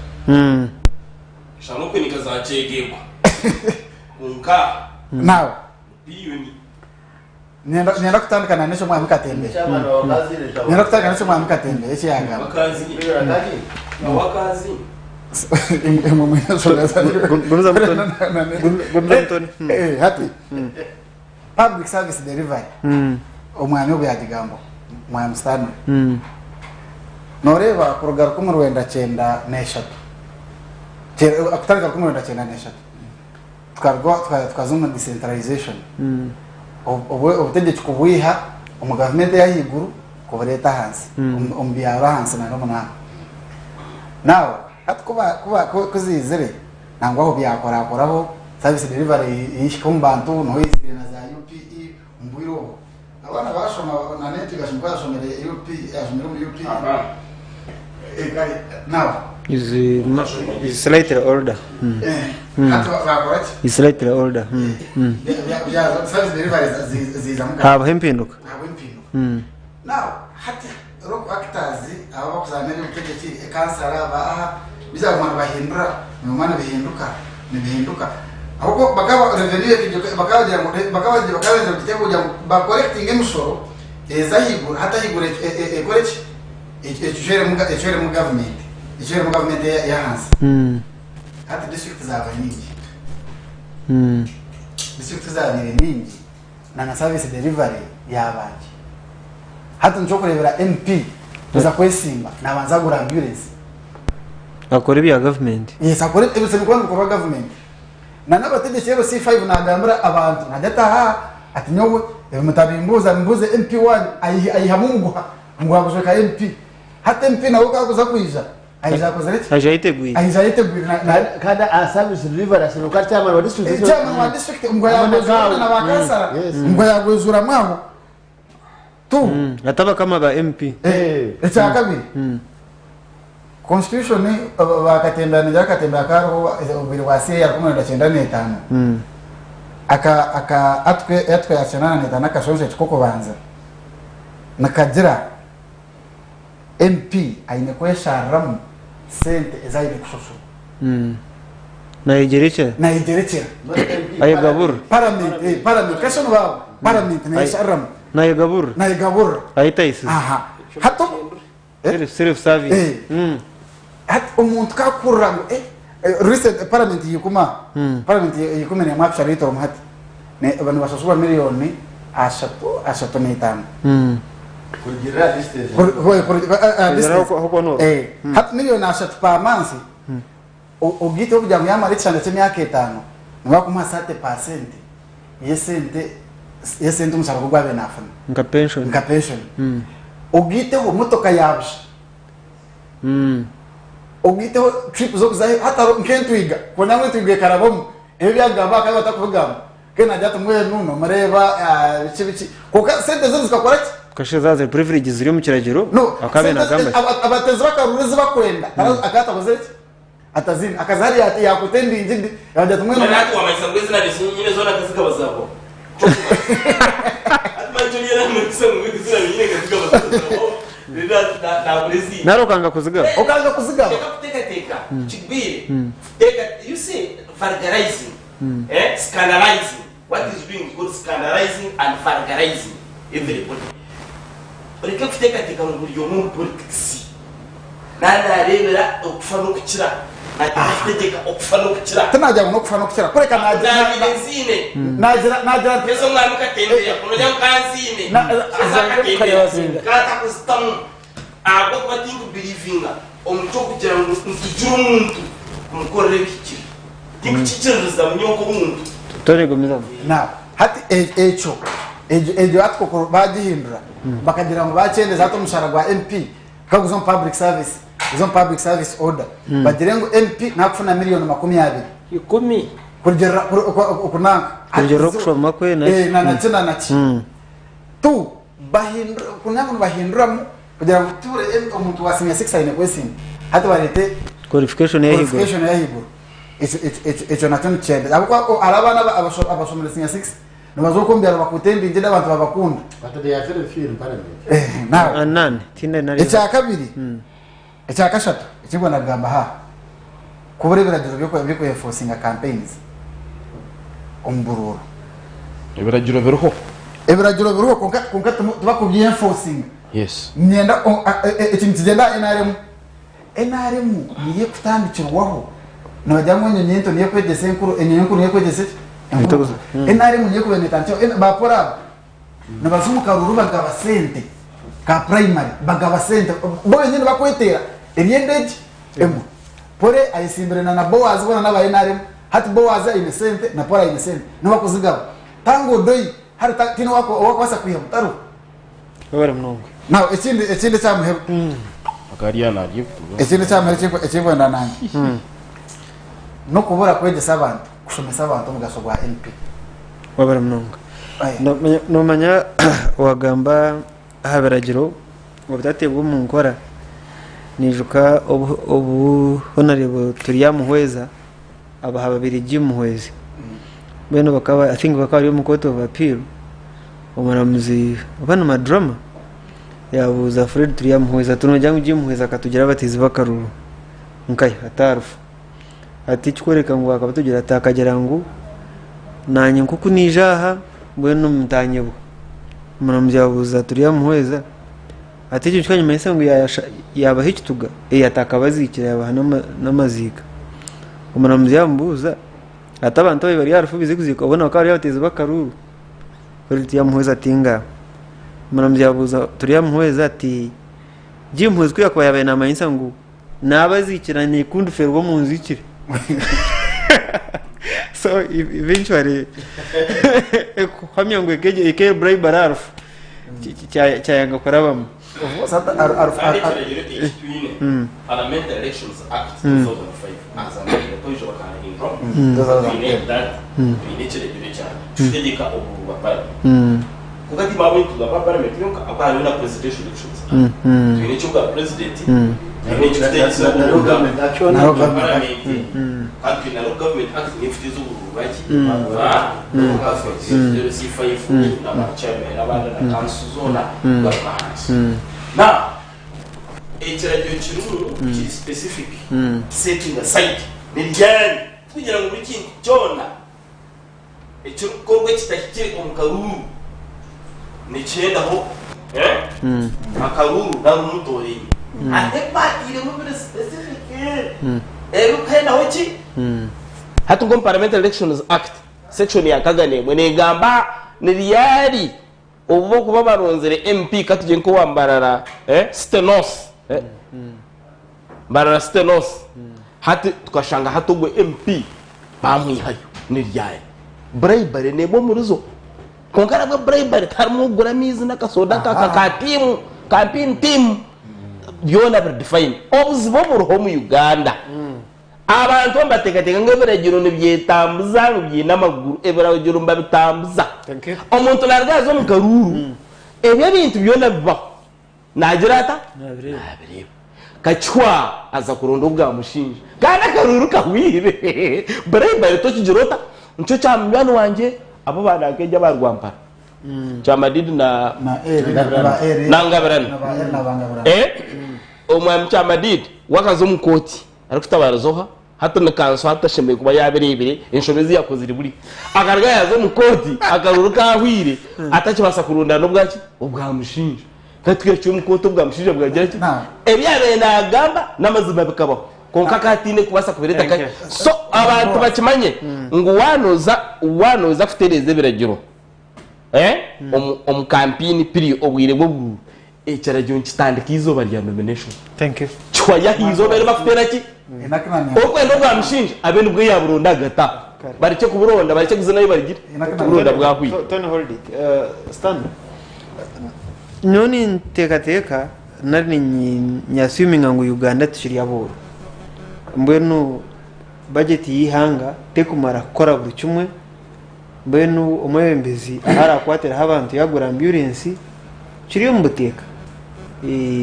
Shana okwinika za kyegegwa kwonka Now biliyoni. Niinyenda niinyenda kutandika na n'ekyo Mwami Katembe. Chairman wawe akaziine Niinyenda kutandika n'ekyo Mwami Katembe eki yaagamba. Wakazi. Wakazi. Imwe mwine enshonga zanyu. Gumiza mutoni. Gumiza mutoni. Eh, hati public service delivery omwami ogu yagigambaho Mwami Stanley. Noreeba kuruga 1993 kutandika 1993 tukaruga tukaza omu decentralization obutegyeki kubwiha omu gavumenti ey'ahaiguru kubureeta ahansi omu byaro ahansi nari omu naha. Now hati ku ziizire Nangwa aho byakorakoraho service delivery yihika omu bantu niho yizire na za UPE omu bwire obwo. Abaana bashoma na n'entwiga ashoma kuba yashomire UP yashomire omu UPE now Is is slightly older. Hati bakora ki? Is slightly older. Service delivery ziizamu Habaho empinduka. Habaho empinduka. Now hati rock actors aba abakuzaana eby'obutegyeki, ekansara, ba aha, bizaguma nibahindura, nibiguma nibihinduka, nibihinduka. Ahabw'okuba bakaba revenue ekaija bakaba bagira ngu bakaba bagira bakaba benzire kugiteeka kugira ngu ba collectinge emishoro eze ahaiguru hati ahaiguru ekore ki? Ecweremu ecweremu gavumenti, ecweremu gavumenti ey'ahansi. Hati district zaaba nyingi, district ku zaabaire nyingi, na na service delivery yaaba nkye. Hati nikyo orikureebera MP kuza kwesimba nabanza agura ambulance. Akore ebya gavumenti. Yes, akore ebyo nibikuba nibikorwa gavumenti. Na n'abategyeki LC5 nagambira abantu nagya ati aha ati nyowe ebi mutabimbuuza mumbuuze MP wanyu ayihamu omuguha omuguha gujweka MP. Hati MP nawe ku arikuza kwija Aija akozire ki? Aija ayetegwire. Aija ayetegwire na na Kandi aha service delivery ashemereire kuba ari chairman wa district. Chairman wa district mbwa yagwezura na ba kansara mbwa yagwezuramu aho tu. Ate abakama ba MP. Ekya kabiri constitution bakatembera ningira akatembera kariho obwire bwa CA 1995 aka aka article article ya 95 akashonsho k'okubanza nikagira MP aine kweshariramu sente ezi aine kushoshorwa. Nayegyerekyera. Nayegyerekyera. Ayegaburira. Parliament, eh, parliament. Kasha nibaabo. Parliament nayeshariramu. Nayegaburira. Nayegaburira. Ayetayisiza. Aha. Hati Self, self service. Eh. Hati omuntu kakurira ngu eh, eh, recent parliament yikuma. Parliament yikumi nemwe actually itoromu hati. Nibashashurwa miriyoni ashatu, 35. Kurugirira aha distance. Hati miriyoni 30 per month ogaiteho kugira ngu yamara ekishanja ky'emyaka etaano nibakumuha 30% y'esente y'esente omushara gwe ogu abaire nafuna. Nka pension. Nka pension. Ogaiteho motoka ya busha. Ogaiteho trip z'okuzayo hatariho nk'entwiga kubona ngu entwiga ekarabamu ebi ebyagamba bakaba batakubigamba Mbwenu naagira ati mbwenu nomureeba biki biki kwonka sente ze zikakora ki? Kasha zaaba ziri privileges ziri omu kiragiro No, akaba sente nagamba ki? abatezi b'akaruru ezi bakwenda akaba atakozire ki? Atazine. Akaza hariya ati yakwita endingidi yaagira ati mbwenu Mbwenu hati wamanyisa ngu ezi nabiire nyine zoona nkazigaba zahwaho. Hati manya eki oriyo namanyisa ngu ezi nabiire nyine nkazigaba zoona zahwaho reero nagura ezindi. Nari okanga kuzigaba. Okanga kuzigaba. Reka kuteekateeka kigwire. You see, vulgarizing. Eh, scandalizing. What is doing is called scandalizing and vulgarizing everybody. Oreke kuteekateeka ngu buri omwe omu politics nanareebera okufa n'okukira nateeka kutegyeka okufa n'okukira. Tinagira ngu n'okufa n'okukira kureka nagira Naabire nziine. nagira nagira nti Ezi omwami katembeya kunonya ngu kanziine. Na- Ezi akatembeya katakuzitamu ahabw'okuba tinkubirivinga omu ky'okugira ngu nitugire omuntu kumukorera ebihikire. Tikukikiririza munyowe nk'omuntu. Tony gumizamu. Now, hati e- ekyo egyo egyo hati koko bagihindura bakagira ngu bakyendeza hati omushara gwa MP kaguza omu public service guza omu public service order bagire ngu MP nakufuna miliyoni 20 10. kurugiirira okunanka Kurugiirira okushoma kwe na- Eh, na naki na naki tu bahindura kugira ngu nibahinduramu kugira ngu tubure omuntu wa senior 6 aine kwesimba hati barete Qualification y'ahaiguru. Qualification y'ahaiguru. Ekyo ekyo ekyo ekyo nakyo nikyenda. Ahabw'okuba hariho abaana abashomire senior 6 nibaza okwo omu byaro bakwita embingi n'abantu babakunda. But they are very few in parliament. Eh, now Anani, tinde nari. Ekyakabiri, ekyakashatu ekindikuba nagamba aha, kubura ebiragiro by'oku enforcinga campaigns omu buruuru. Ebiragiro biriho. Ebiragiro biriho kwonka kwonka tibakubyi enforcinga. Yes. Niinyenda eki nikigyenda aha NRM. Nrm niyo ekutandikirwaho nibagira ngu enyonyi ento niyo ekwegyesa enkuru, enyonyi enkuru niyo ekwegyesa ki? Enkuru. NRM niyo ekubaire netandikirwaho. Ba Paul aba nibaza omu karuuru bagaba sente ka primary bagaba sente bo benyini bakweteera eryenda egi emwe. Paul ayesimbire na na Boaz boona n'aba NRM hati Boaz aine sente na Paul aine sente nibo bakuzigaba. Tanga Odoi hati tihaine owakubaasa kwiha butaro. Webare munonga. Now ekindi ekindi ekyamuhebu Akarya narya ebituba. Ekindi ekyamuhebu ekikwenda nanye nokubura kwegyesa abantu kushomesa abantu omugasho gwa MP. Webare munonga. Nomanya wagamba aha biragiro obutateebwa omu nkora naijuka obu Honarebo Turyamuhweza abaha Babirigi Muhwezi mbwenu bakaba I think bakaba bari omu court of appeal Omuramuzi oba ni Madrama yaabuuza Fred Turyamuhwezi ati noogira ngu Jim akatugira abateezi b'akaruru nkahi? Ati arufu. Ati ekikworeka ngu akabatugira ati akagira ngu naanye nk'oku naija aha mbwenu mutanyebwa. Omuramuzi yaabuuza Turyamuhweza ati ekyo nikimanyisa ngu yaabaha ekituga? Ee ati akabaziikira yaabaha n'amaziika. Omuramuzi yaamubuuza ati abantu ababaire bari aha rufu baizire kuziika boona bakaba bari abateezi b'akaruru? Fred Turyamuhweza ati Ngaaha. Omuramuzi yaabuuza Turyamuhweza ati, Jim Muhwezi ku yaakuba yaabaire naamanyisa ngu naaba aziikire naanye ndifeerwa omu nziikire? So eventually kuhamya ngu eka egyo eka bribery aha rufu kyayanga kurabamu. Kandi ekiragiro eki twine, Parliamentary Elections Act 2005, as amended, oija bakahinduramu, twine that, twine ekiragiro ekya kitutegyeka obururu bwa parliament. Kwonka ti baaba nitugamba parliament yonka, ahabw'okuba hariho na Presidential Elections Act. Twine eky'obwa president, twine ekitutegyesa obururu bwa parliament, kandi twine na Local Government Act niyo efutiize obururu bwaki? Bwa LC5 na ba chairman abandi na council zoona kugaruka ahansi. Now, ekiragiro kirimu kiri specific setting aside niryari tikugira ngu buri kintu kyona ekirikukorwa ekitahikire omu karuuru nikihendaho akaruuru nari omutoraine. Hariho ebi baatairemu biri specific ebirikuhendaho ki? Hati nk'omu Parliamentary Elections Act section ya nkaga n'emwe negamba ni ryari obu bokuba baronzire MP katugire nk'owa Mbarara City North Mbarara City North hati tukashanga hati ogwo MP bamwihayo ni ryari? Bribery n'emwe omurizo kwonka nabwo bribery tiharimu okugura amaizi n'akasoda ka tiimu campaign team. Byona biri defined. Obuzibu oburiho omu Uganda, abantu nibateekateeka ngu ebiragiro nibyetambuza ngu biine amaguru. Ebiragiro nibabitambuza. Thank you. Omuntu naaruga yaaza omu karuuru, ebyo ebintu byona bibaho. Naagira ata? Naabireeba. Naabireeba. Kacwa aza kuronda obwamushinja. Kandi akaruuru kahwire. Bribery tokigira ota? Nikyo kya munywani wangye abo abaana nk'egyo aba Rwampara. Kyamadidi na Na Eri na ba Eri na Ngabirano. na ba Eri na ba Ngabirano. Eh? Omwami Kyamadidi we akaza omu kooti arikutabariza oha? Hati ni kanso hati ashemereire kuba yabireebire enshobe ezi yakozire buri. Akaruga yaaza omu kooti akaruuru kaahwire atakibaasa kurundaana obwaki? Obwamushinja. Hati twihakye omu kooti obwamushinja bwagira ki? Na. Ebi yaabaire naagamba n'amazima bikabaho. Kwonka akaba ataine kubaasa kubireeta Thank kare. you. So abantu bakimanye ngu waanoza waanoza kutereeza ebiragiro eh, omu omu kampeyini period obwire bw'oburuuru ekiragiro nikitandika eizooba rya nomination. Thank you. Kihwayo aha izooba eri bakuteera ki? Enaki na nyina. Orikwenda obwamushinja abe nibwo yaaburonda agata. Barekye kuburonda, barekye kuzina ahi barigire. Enaki na Kuburonda bwahwire. Tony hold it. Stan. Nyowe ninteekateeka nari ninyassuminga ngu Uganda tukiri abooro. Mbwenu budget y'eihanga tekumara kukora buri kimwe. Mbwenu omwebembezi ahu arakwatiraho abantu yagura amburensi kiri omu buteeka.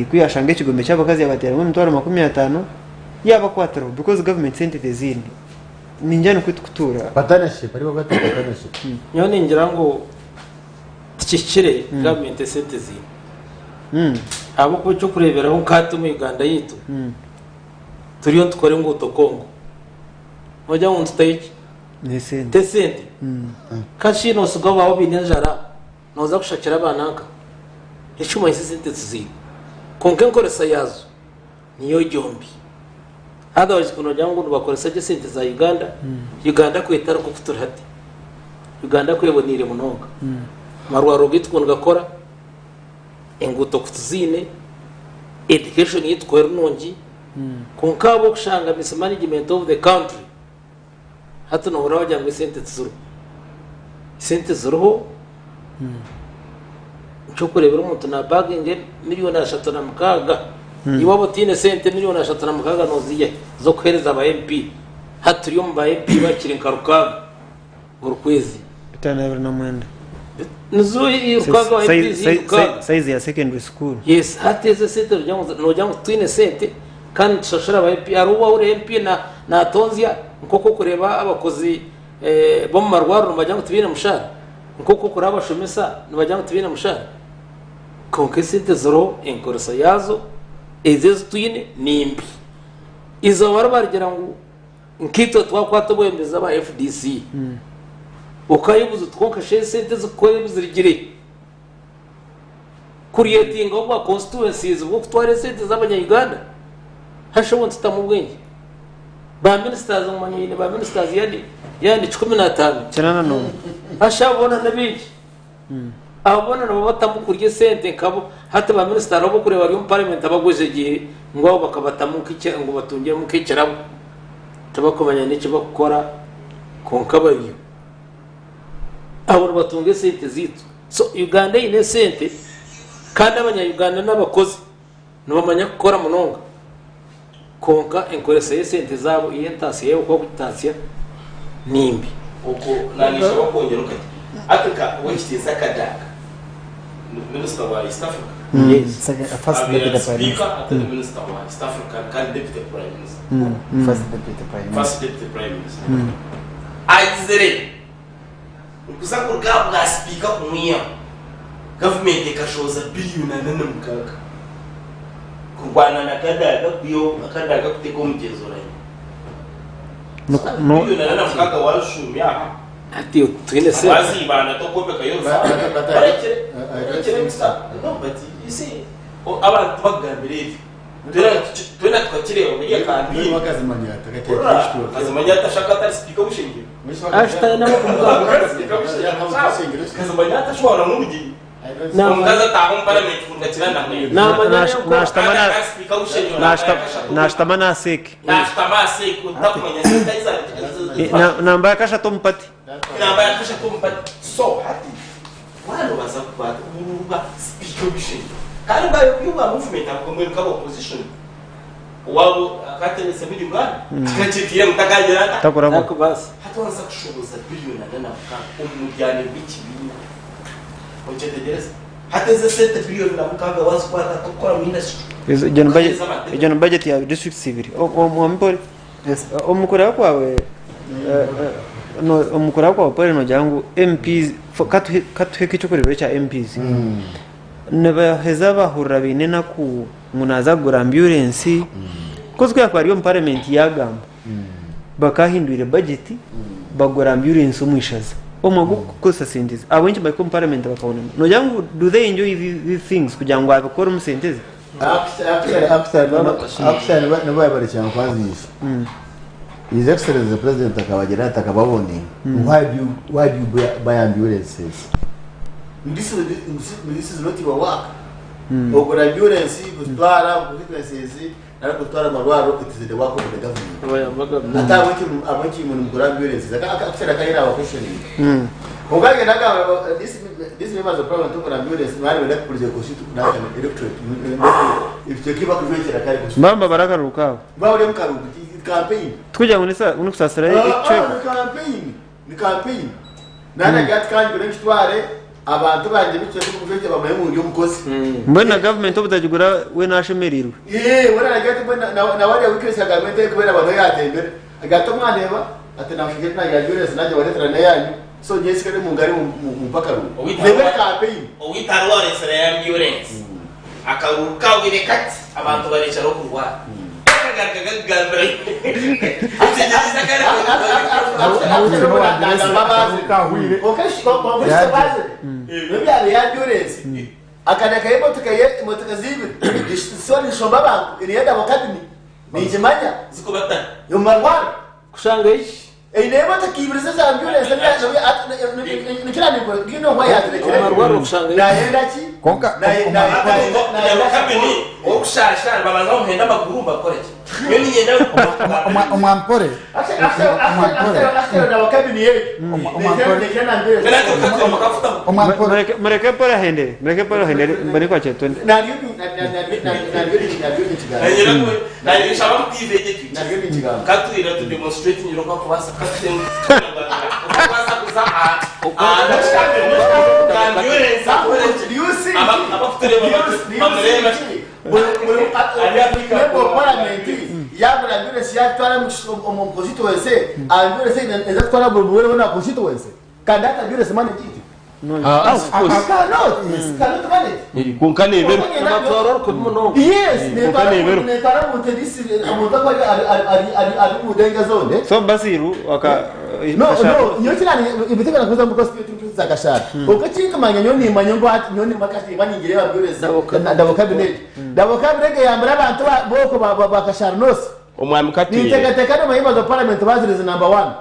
Ku yashanga ekigombe ky'abakazi yabateeramu emitwaro 50 yabakwatiraho because government sente teziine. Ningira nikwo turikutuura. Partnership, hariho bagata partnership. Nyowe ningira ngu tikihikire gavumenti esente ziine. Ahabw'okuba eky'okureeberaho nka hati omu Uganda yaitu, turiyo nitukora enguuto Congo. Noogira ngu nitutayo ki? N'esente. T'esente. Kashi nootsiga abaawe baine enjara, nooza kushakira abaana nka? Ekimanyisa esente tuziine. Kwonka enkoresa yaazo niyo egyo mbi. Otherwise ku noogira ngu nibakoresa gye esente za Uganda, Uganda ku etari nk'oku turi hati. Uganda ku eboneire munonga. Amarwariro gaitu ku nigakora, enguuto ku tuziine, education yaitu ku eri nungi, kwonka ahabw'okushanga mismanagement of the country, Hati nohurira bagira ngu esente tiziriho. Esente ziriho, nikyokureebera omuntu nabaginga miriyoni 36, iwe waaba otaine sente miriyoni 36 noziiha hi z'okuheereza aba MP? Hati turi omu ba MP bakiri nka rukaaga buri kwezi. 529. Nizo rukaaga aba MPs rukaaga. Size ya secondary school. Yes, hati ezo esente nogira ngu titwine sente Kandi nitushashura aba MP. Hariho owahurira MP natonzya nk'oku orikureeba abakozi b'omu marwariro nibagira ngu tibaine mushaara, nk'oku orikureeba abashomesa nibagira ngu tibaine mushaara. Kwonka esente ziriho enkoresa yaazo ezi ezi twine ni mbi. Eizooba ribarigira ngu nkaitwe twakwata obwebembezi aba FDC, okayebuuza oti kwonka shi esente ezikukora ebi zirugire? Creatinga obwa constituencies bwokutwara esente z'abanya Uganda hasha obwo nitutamu obwengye ba ministers omanya oine ba ministers yandi yandi 15 81. Hasha abo boona nibingi abo boona nibabatamu kurya esente nkabo hati ba minister hariho abokureba bari omu parliament abagwejegyeire ngu abo bakabatamu nk'ekya ngu batungiremu nk'ekirabo tibakumanya n'ekibakukora kwonka bariyo abo nibatunga esente zaitu. So Uganda eine esente kandi abanya Uganda n'abakozi nibamanya kukora munonga kwonka enkoresa y'esente zaabo ey'entaasya yaabo oku barikugitaasya nimbi. Okwo naanishaba kwongyera okati hati nka ow'ekitiinisa Kadaga ni minisita wa East Africa Yes. Second, first abeera deputy prime sipiika minister. ate ni minisita wa East Africa kandi deputy prime minister First deputy prime minister. first deputy prime minister agizire Nikuza kuruga aha bwa sipiika kumwihaho, gavumenti ekashohoza biriyoni 46 kurwana na Kadaga kwihaho Kadaga kuteeka omugyenzi oranye. Biriyoni 46 waazishuumya aha, Hati twine sente. waziibanda tokwombekayo oruzaaro. Barekire, barekire Mister No but you see, abantu tibakugambira ebyo. Twena tukakireeba muri iyo kampeyini. Kazimanya atashaka atari sipiika w'eishengero. Ashutami n'abakumugamba. Kazimanya atashwara n'obugyenyi. Omukazi ataaha omu paramenti kuruga kiranda mwena. Namanya yuko Nashutama na- Kandi sipiika w'eishengero Nashutama naseeke. Nashutama aseeke otakumanya sente ahi zaarugire. Namba ya kashatu omu pati. Namba ya kashatu omu pati. So hati waaba noobaasa kuruga sipiika w'eishengero. Kandi bwayo buri obwa movement abwo mbwenu nkaba opposition owabo akatebesa muri Uganda kikakitiire ngu takagira ata? Takurabura. Takubaasa. Hati waza kushoboza billion 46 omu muryane gw'ekibiina okyetegyereza? Hati ezi esente billion 46 wazikwata tokukora mu industry. Ezo- egyo ni budget- Okateeza amatebe. egyo ni budget ya districts ibiri. Omwami Paul, Yes. omu kureba kwawe omu kureba kwawe Paul nogira ngu MPs katuhe nk'ekyokureeberaho kya MPs nibaheza bahurira baine enaku ngu naaza kugura amburensi kozi ku yaakuba ari omu parliament yaagamba bakaahindwire budget bagura amburensi omu ishaza omwe ogw'okukozesa sente ze ahabw'enki bahika omu parliament bakabonana noogira ngu do they enjoy these things kugira ngu abikore omu sente ze? Actually, nibo babarekera nkwanziisa. His Excellency the President akabagira ati akababone, why do you, why do you buy ambulances? This is, this is not your work. Ogura ambulance kutwara constituencies nari kutwara amarwaro it is the work of the government. Ate ahabw'enki ahabw'enki imwe nimugura ambulances? Actually akayira aba questioning. Konka agenda agamba this this members of parliament tugura ambulance mwari benda kupuliza constituency electorate ebicweka ebi bakujwekyera kare constituency. Mbamba bari akaruru kaabo. Baba ori omu karuru campaign. Tikugira ngu nikusaasira ekicweka. Ni campaign ni campaign. Nanagira ati kangure nkitware abantu bangye b'ekicweka ebi bakujwekyera bamanye ngu ndi omukozi. Mbwenu na gavumenti obutagigura we nashemereirwe. Ee, we nanagira ati mbwenu nawe arya weakness ya gavumenti kubera abantu ahu yatembera. Agira ati omwandeeba ati namushwijja ati nagira ambulance nangye bareetera n'eyanyu so nyowe nsigare mungare mumpe akaruru. Neeba eri campaign. Owaitu hariho owareetsire amburensi akaruru kahweire kati abantu barekyera okurwara. Akagaruka kakugambira otegyereize akare Akareka emotoka ye emotoka zibiri zona nishomba abantu eriyo endabo kabini ningimanya Zikubatana. omu marwaro Kushanga eki? eine emotoka ibiri zeza ambulance Omarwaro kushanga eki? nayenda ki Konka- Kugira kabini okushasha nibabanza bamuhenda amaguru mbakore ki? Nyowe niinyenda Omwampore Omwampore Mureke Paul ahendere mureke Paul ahendere mbone kwakira Tony. Katwira tu demonstrate nyira oku akubaasa kubaasa kuza aha ambulance abakutureeba bamureeba. Yagura ambulance yatwara omu constituency, ambulance eza kutwara buri murwaire na constituency kandi hati ambulance manage it. Cannot, cannot manage. Kwonka neeberwa. Nibatwara orukubi munonga. Yes, Konka neeberwa. netwara omuntu omuntu aku ari mu danger zone. So Basiru waka No, no, nyowe kinani ibitebera kuza mu constituency za Kashara. Uko kinkamanya nyowe nimanya ngu hati nyowe nimakashi baningire ambulance ndabo cabinet. Ndabo cabinet yambura abantu boko ba Kashara North. Omwami Katwire. Ninteekateeka n'amahimba ga parliament bazirize number 1.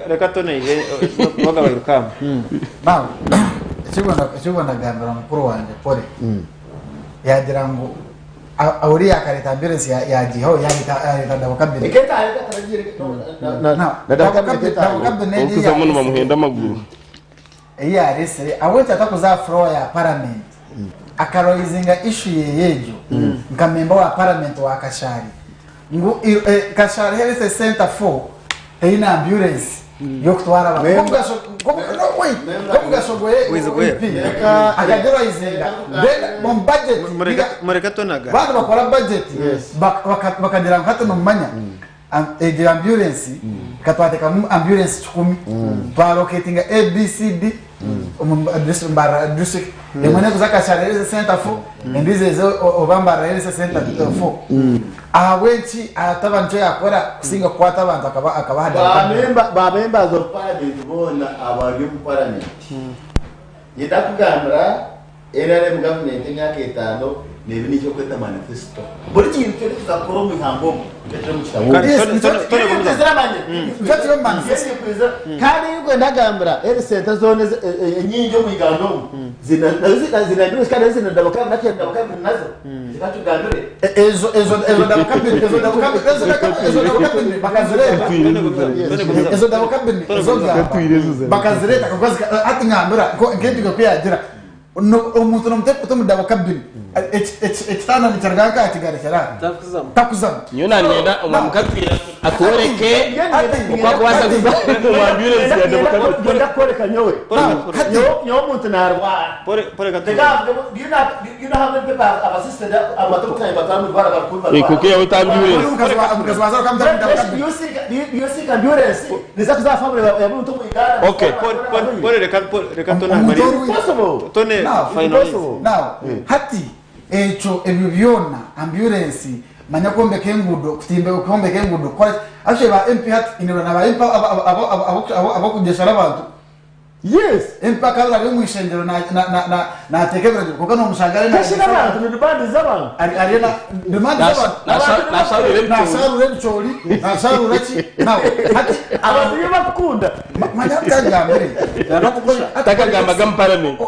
Reka Tony aije wagabaire kama. Now, ekigwa ndagambira mukuru wange Pole yagira ngu uriya akareta ambulance yagihaho yareta ndabo cabinet. Now, ndabo cabinet Okuzamu nibamuhenda amaguru. Eyi yaresire ahabw'enki atakuza floor ya parliament akaraisinga issue ye yegyo nka member wa parliament wa Kashari ngu Kashari Health Center 4 teine ambulance yokutwara abantu. No, wait, nk'omugasho gwe Wize gwera. MP akageraisinga then mu budget Mureke Tony aga. Bantu bakora budget bakagira ngu hati nomumanya egyo ambulance katwatekamu ambulance 100 twallocatinga abcd omu district, Mbarara district emwe nekuza Kashari Health Center 4 endiijo eze oba Mbarara Health Center 4. Ahabw'enki ataba nikyo yakora kusinga kukwata abantu akabaha Ba members of parliament boona abari omu parliament nyenda kugambira NRM government emyaka 5 nebi nikyo kweta manifesto buri kintu kyona kizakora omu ihanga omu kyekiri omu kitabo. Kare, Yes, Tony Gomuza. Nikyo kiri omu manifesto. Kandi kwenda gambira eri sente zona enyingi omu Uganda omu zina ambulance kandi zina ndabo kandi nakyo ndabo kandi nazo zikatugambire. Ezo ndabo cabinet ezo ndabo cabinet ezo ndabo cabinet bakazireta ezo ndabo cabinet ezo gamba bakazireta kuko hati ngambira nk'endigo kuyagira. No- Omuntu nomuteeka ota omu dabo kabini. Ekitanda nikiruga nkaha kigarekera aha. Takuzamu. Takuzamu. Nyowe nanyenda omwami Katwire atworeke oku akubaasa kuza omu ambulance ya dabo kabini. Ngenda kukworeka nyowe. Hati- Nyowe omuntu narwara. Pole pole Reka Katwire. avuge, do you know do you know how many people have assisted abatokutanye batwara mu rwara bakuru Eh, kuko yawe ta ambulance. Omukazi wa- omukazi waza okamuta omu dabo kabini. Ambulance niza kuzafa ya muntu mu Uganda. Okay. Pole pole pole reka pole reka tone Omuntu amarize. ori- Possible. Tone Now, finalize. Impossible. Now, hati ekyo ebyo byona ambulance manya kwombeka enguudo kutimba kwombeka enguudo kukora actually ba MP hati inirwa na ba MP abokugyeshera abantu Yes. MP akabura ari omu ishengero nateeka ebiragiro kwonka nomushanga ariyo Kashira abantu ni demand z'abantu. ariyo na demand z'abantu Nasharura ebicoori. nasharura ebicoori nasharura ki now hati Abantu iyo bakukunda. manya kagambire Takagamba mu parliament.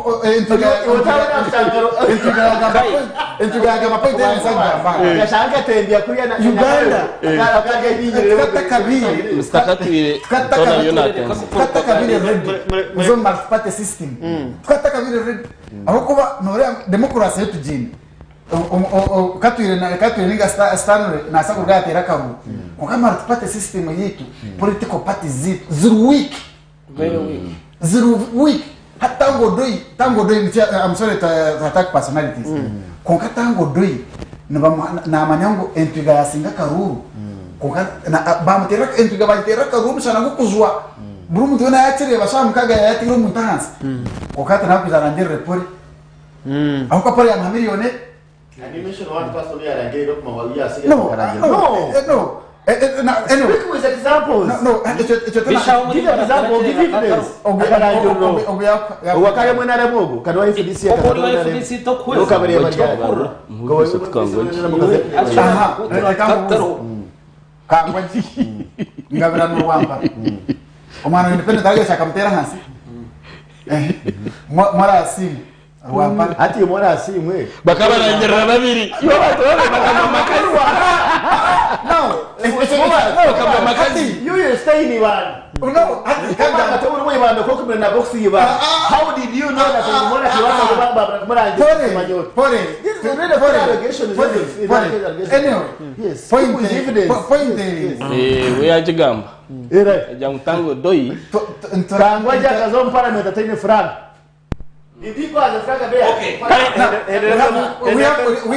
entugagamba point ensagamba Gashanga atembea kuriya na Uganda. Uganda. Kabiri. Mr. Katwire tona yo natenze. twata kabiri ready uzo multi-party system twata kabiri ready aho kuba nore democracy yetugine katwire na katwire ninga Stanley nasa kugatera karu konka multi-party system yitu political parties zitu ziri weak Very weak. ziri weak hatango doi tango doi I'm sorry to attack personalities konka tango doi namanya ngu entwiga yasinga karuru konka bamutera entwiga bagitera karuru mushana gukuzwa buri muntu wena yakireba sha mukaga yatira omuntu ahansi konka ati nakuza rangirire pori aho ko pori yamuha miliyoni Animation one person yarangira no no no eh, no Eh, eh, anyway Speak with examples. no no ekyo ekyo Bishaho muri Give example, give evidence. Akarangiriro. Wakare mwena remogo kandi wa FDC Ogo ori wa FDC tokuhweza. Okabareba ryari. Muhubise tukangwa ki? Aha, reka nkubuze. Kangwa ki ngabira n'urwambara omwana wa independent arageshaka amutera ahansi mwarasimu rwampara Ati mwana asimwe. Bakabarangirira babiri. Iyo bantu babiri bakagwa amakazi. no Bakagwa amakazi. You you stay in Iran. no hati Kama kanga ate uri mu Ibanda ko kumena na box yiba. How did you know that umwana kibanza kubamba kumurangira pore pore This is really pore allegation, pore is pore allegation. anyway Yes. point With evidence. point Eh, we yakigamba. Era. Ajya ngutango doi. Kangwa jaka zo parliament atine frank. Did you as a frank there? Okay. we have we, we,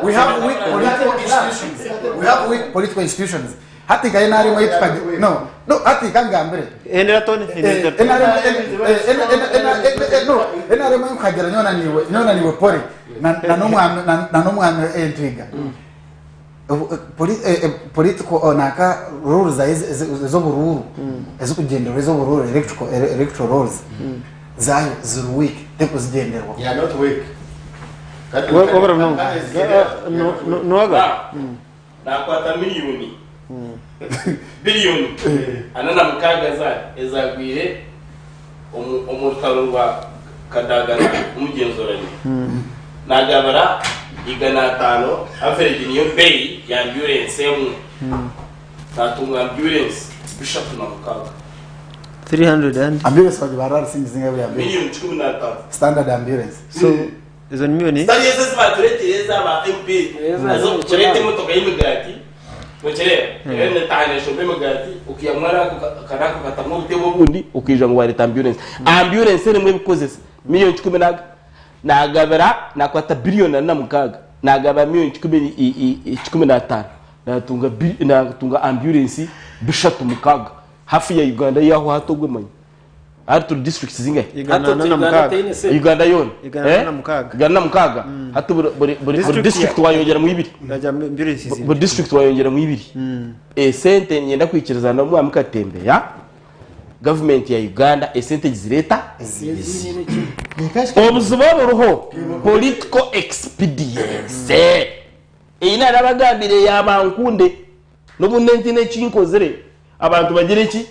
we have weak political institutions. We have weak political institutions. Hati ka NRM yetu no no hati kangambire Hendera tone hendera tone. NRM no NRM nkagera nyona niwe nyona niwe pore na na nomwami na nomwami entwiga political naka rules ez'obururu ez'okugenderwa ez'obururu electrical electoral rules zayo ziri weak tekuzigenderwa Yeah, not weak. Wabura no. No noga. Nakwata miliyoni. Biliyoni. 46 zayo ezagwire omu rutaro rwa Kadagana omugenzurani. Nagabara 500 average niyo beyi ya ambulance emwe. Natunga ambulance 36. 300 and ambulance bagibara singizinga bya ambulance Miliyoni 15. standard ambulance so izo ni miliyoni Zitari ezo zibatureetera ezaba MP. Eza- Ezo turete emotoka y'emigati. Mukireba? Rero netahanisha emigati okiyamara kanaka katamu obutebe obundi okija ngu wareta ambulance. Ambulance erimu ebikozesa miliyoni 10 nagabira nakwata biliyoni 46 nagaba miliyoni 15 natunga natunga ambulance 36 hafi ya Uganda yaho hatogwe manyi. Ari turi districts zingahe? 406. Uganda yona. 406. 406. Hati buri buri buri District district wayongera mu ibiri. Ndajya ambulance izi. Buri district wayongera mu ibiri. Esente nyenda kwikiriza na mwami Katembe ya government ya Uganda esente zireta obuzibu buruho political expedience iyi narabagambire yabankunde n'obundi nti nekinkozire abantu bagire ki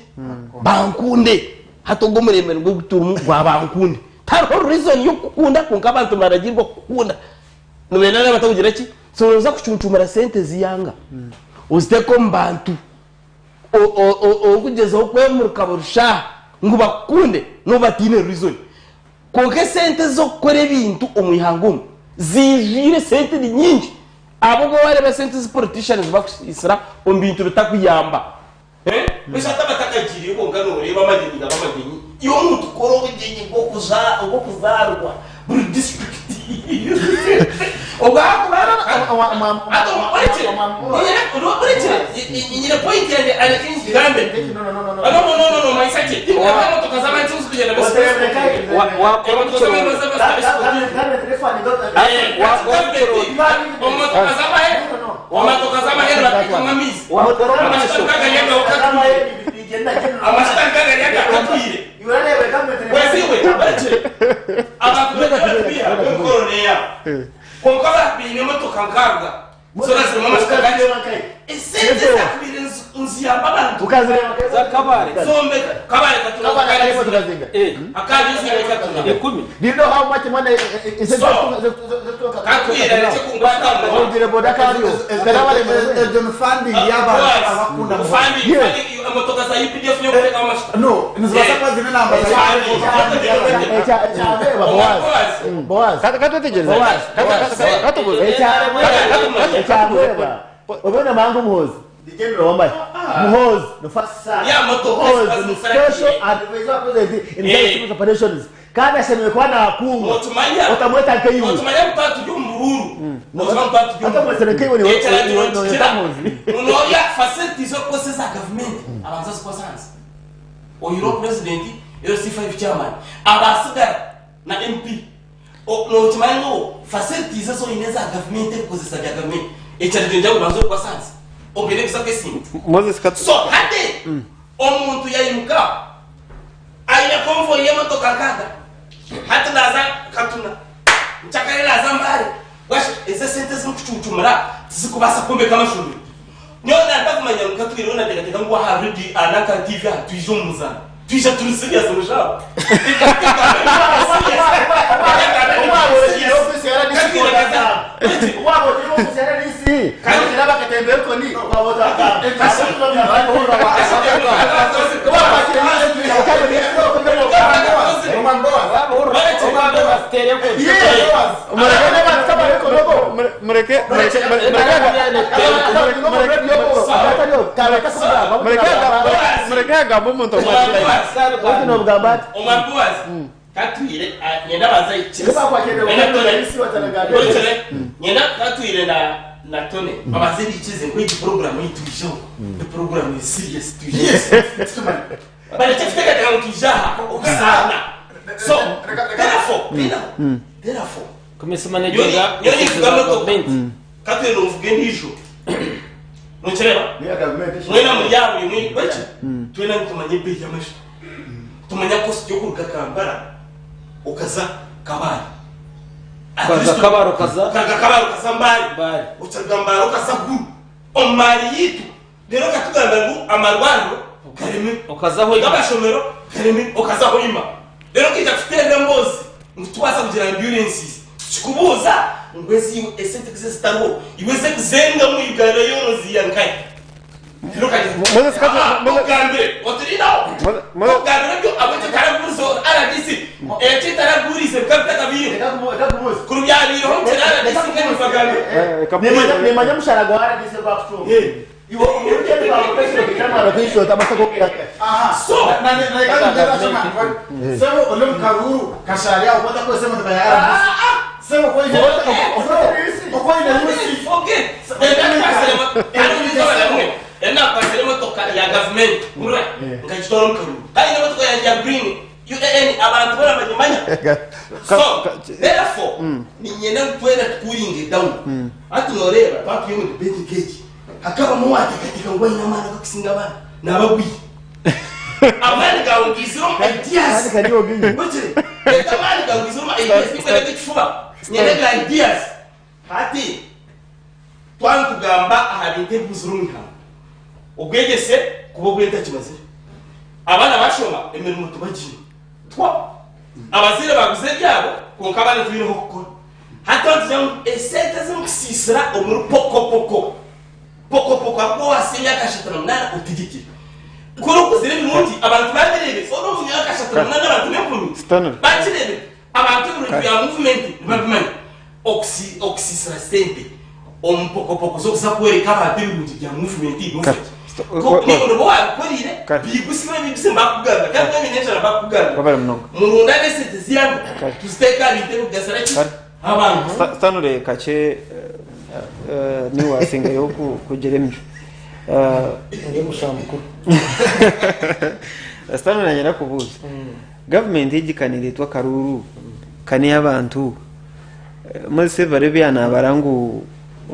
bankunde hati ogwo omurembe nigwo guturimu gwa bankunde tariho reason yokukunda konka abantu baragirwa kukunda nibenda nabatakugira ki so noza kucuncumura sente ziyanga oziteeka omu bantu okugyezaho kwemuruka buri shaaha ngu bakukunde n'obu batiine reason. Kwonka esente z'okukora ebintu omu ihanga omu ziijwire, esente ni nyingi. Ahabw'okuba waareeba esente ezi politicians bakusiisira omu bintu bitakuyamba. Mbwenu hati abatakagiireyo kwonka nooreeba amagyenyi gaba amagyenyi. Iwe omuntu kora obugyenyi bw'okuzaarwa buri disiturikiti. Obwo ahakuba hati orekye, orekye, nyine pointi yangye reka ngigambe. No, no, no, no, no, manyisa gye. Tindikureeba emotoka z'abantu ezirikugyenda Wakora obucuruuzi. Emotoka z'amahe, emotoka z'amahe nibateekamu amaizi. Amasita nkagari agakatwire. Weziwe, orekye. Abantu barikubiha emikoro n'eyaabo. Kwonka baine emotoka nkaaga zoona zirimu amasita gakye. Esente ezaakubaire niziyamba abantu Za Kabale. zombeka Kabale Katuna akaabizinga Katuna. 10. Do you know how much money is So, Katwire arekye kunkwata muno. Ugire boda karyo. Egyo ni funding y'abantu abakunda Funding, funding, emotoka za UPDF niyo kuteekamu amasita. No, nizibaasa kuba zine enamba za Ekyareba Boaz. Boaz. Katwetegereze. Boaz. Katubuze. Ekyareba. Obona mangu Muhoozi. The general wambaye. Muhoozi the first son. Ya motoka Muhoozi ni special zifasha- advisor president in charge of operations. Kandi ashemereire kuba nakunga. Otumanya Otamweta nkeiwe. otumanya mutatu turi omu muhuru. Otumanya mutatu turi omu Atamweta nkeiwe ni Ekiragiro nikikira Muhoozi. noya facilities z'okukozesa eza gavumenti abanza zikoza hansi oyireho president LC5 chairman abasigara na MP nokimanya ngu facilities ezi oine eza gavumenti ebikukozesa bya gavumenti ekiragiro nikigira ngu banza obikwase ahansi ogende kuza kwesimba. Moses Katu. So hati omuntu yaimuka aine convoy y'emotoka nkaaga hati naaza Katuna nkyakare naaza Mbale bwasha ezi esente ezirikucucumura tizikubaasa kwombeka amashomero. Nyowe ntakumanya ngu katwireho nateekateeka ngu aha radio aha n'aka TV aha twija omu muzaano twija turi serious mushaho. Mureke mureke mureke mureke agambe omuntu omwe Omwambuwazi katwire nyenda banza ikirize nyenda katwire na na Tony babanze bikirize ngu egi program ei twijeho ni program eri serious twije barekye kuteekateeka ngu twije aha okuzaana so therefore therefore Kumismanaginga nyowe offices ninvuga za motoka gavumenti. katwire nonvuga endiijo nokireeba mwena muri abo imwe baki twena nitumanya ebeeyi y'amajuta tumanya cost y'okuruga Kampala okaza Kabale At Okaza least Kabale okaza- okaruga Kabale okaza Mbale Mbale. okaruga Mbale okaza Gulu omu maari yaitu reero okatugambira ngu amarwariro gareme Okaza Hoima. n'amashomero gareme okaza Hoima reero okaija kututeerera emboozi ngu tubaasa kugira ambulances tukikubuuza ngu ezi iwe esente ku zitariho iwe ez'okuzengamu Uganda yoona oziiha nkahi? Reero okagira Moses Katu- Ah, Moses- ogambire oturindaho Moses- ogambire ebyo ahabw'ekyo taraguurize RDC eki taraguurize bikaba bitakabaireho kuri byabaireho nkyera RDC nk'ebibagambire Nimanya omushara gwa RDC gwakutunga. Iwe omurundi gwawe So, Sebo oli omu karuuru kashari aho otakozesa emotoka ya RDC. Sebo okoine rusi. Forget. Enakwasire emotoka ya gavumenti hurira nkagitwara omu karuuru kandi n'emotoka yangye ya green UAN abantu boona bagimanya so therefore niinyenda ngu twena tukuulinge down hati nooreeba twaba turi omu debate nk'egi hakabamu owaateekateeka ngu aine amaani agakusinga abandi naaba agwire amaani gaawe gaizire omu ideas Bukiri, reka amaani gaawe gaizire omu ideas tikwenda ag'ekifuba niinyenda aga ideas Hati twaba nitugamba aha bintu ebibuzire omu ihanga, obwegyese kuba obw'entakibazire, abaana bashoma emirimo tibagiine, twa abazaire baguza ebyabo kwonka abaana tibaine ah'okukora. Hati twaba nitugira ngu esente ezimukusiisira omuri pokopoko, pokopoko ahabw'okuba waahitsya emyaka 38 otegyekire. Kuri okuzire ebirungi abantu babireebe, ori omu myaka 38 abantu n'empumi Stanley. bakireebe. Abantu ebirungi bya muvumenti nibabimanya. Okusiisira sente omu pokopoko z'okuza kworeka abantu ebirungi bya muvumenti Kare. Niiwe noba wabikoreire, bigutsire bigutsire nibakukugambira kandi mbwenu baine enjara nibakukugambira. Webale munonga. Murundane esente zianyu Kare. tuziteeke aha bintu ebikugasira ki? Kare. Abantu. Stanley kakye niiwe wasingayo kugira emicwe. Ndi omushaho mukuru. Stanley nanye nakubuuza. Gavumenti egi ka nereetwa akaruuru ka ney'abantu Moses Ebibarebi yanabara ngu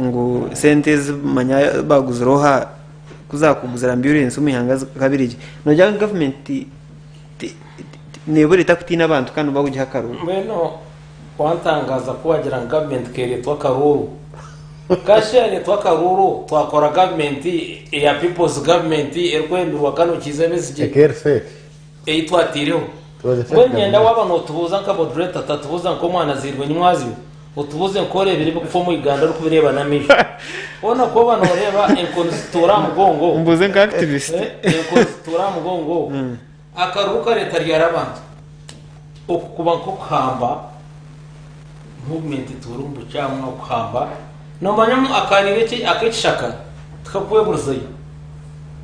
ngu sente ezi manya baguzire oha ku zakuguzire amburensi omu ihanga zikabire gye nogira ngu gavumenti nebura eta kutiina abantu kandi nibakugiha akaruuru? Mbwenu wantangaza ku wagira ngu gavumenti keretwa akaruuru. Kashi yaretwa akaruuru twakora gavumenti eya people's government erikwebemberwa Kano Kiiza Besigye. Eka eri fake. Ei twataireho. Mbwenu nyenda waaba nootubuuza nka moderator, otatubuuza nk'omwana azairwe nyimwazyo, otubuuze nk'oreebire ebirikufa omu Uganda orikubireeba n'amaisho. Hoona ku oba nooreeba enkoni zituura aha mugongo, Mbuuze nka activist. enkoni zituura aha mugongo, akaruru kareeta ryari abantu? Oku kuba nk'okuhamba, movement etuura omu bukyamu okuhamba, noomanya ngu akaariire ak'ekishaka tikakweburizayo.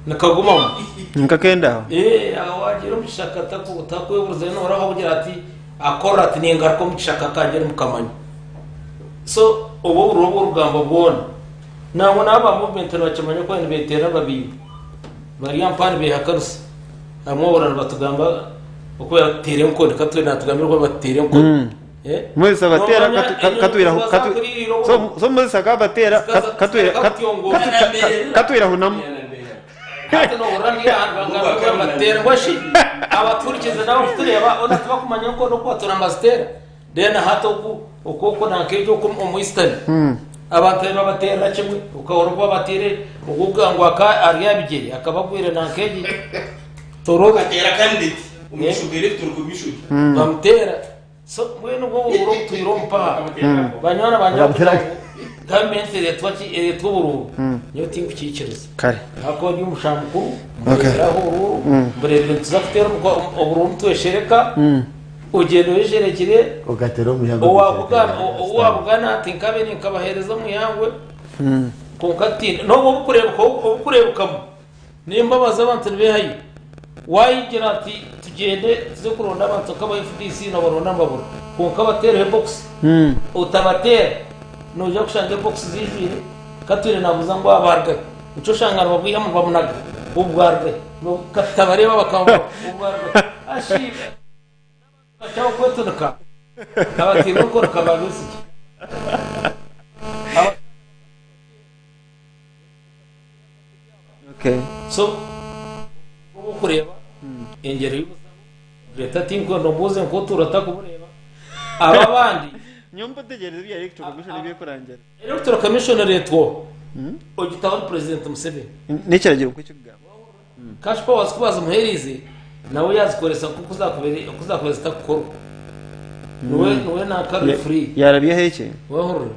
Nikagumamu. Nkakenda aho. Eh, aho wagira omu kishaka takweburizayo nohoraho agira ati akorora ati ningaruka omu kishaka kangire mukamanya. So obwo oburiro bw'orugambo bwona. Nangwa n'aba movement nibakimanya ku nibeterera babiiba. Bari aha mpaha nibehakanisa. Hamwe ohurira nibatugamba oku batuteera enkoni katwine natugambira oku batuteera enkoni. Moses abateera Noomanya enyonyi katwiraho ziba katu zakuriire obu. so so Moses akabateera Zikaza katwira zikaza kutyongora. katwiraho namu Hati nohurira ndi aha nibagamba ngu bateera mbwa shi abatuhurikize n'abakutureeba ona tibakumanya nkono oku batura nibaziteera then hati oku oku oku nanka egyo oku omu eastern abantu nibabateerera kimwe okahurira oku babateire ogu ogamba ngu aka ari aha bigyere akaba agwire nanka egi tororo Bateera candidate omu maisho ga electoral commission. bamuteera So mbwenu obwo oburuuru obutwire omu paha banywani bangye Bamuteera bakugira ngu gavumenti ereetwa ki ereetwa oburuuru nyowe tinkukikiriza Kare. ahakuba ndi omushaho mukuru Okay. mbureeberaho oburuuru mbureebire nituza kuteera oburuuru nitweshereka ogyenda oyesherekire Ogatera omuyango owabugana ati nkabe ninkabaheereza omuyangwe kwonka tiine n'obu obukureebeka obukureebekamu N'embabazi abantu nibehayo. Wayigira ati tugyende tuze kuronda abantu nk'aba FDC nobaronda nibabura. Kwonka bateereho ebokisi. Otabateera noija kushanga ebokisi zijwire Katwire nabuuza ngu aba barugahi? Nikyo oshanga nibabwihamu nibamunaga obu bwarugahi? Katabareeba bakaba obu bwarugahi? Ashi n'abantu bakyaho kwetunika abateirwe enkoni ka ba Besigye. Okay. So obu okureeba engyero y'obuzaho Greta tinkwenda ombuuze nk'otuura takubureeba aba abandi Nyowe mbategereza ebya electoral commission ebyekurangira. Electoral Commission ereetwaho ogitaho ni President Museveni. N'ekiragiro nikwo kirikugamba. Cash powers ku bazimuhereize nawe yazikoresa nk'oku zakubaire oku zakubaire zitakukorwa. Niwe niwe nanka referee. Yarabyaho eki? Wahurira?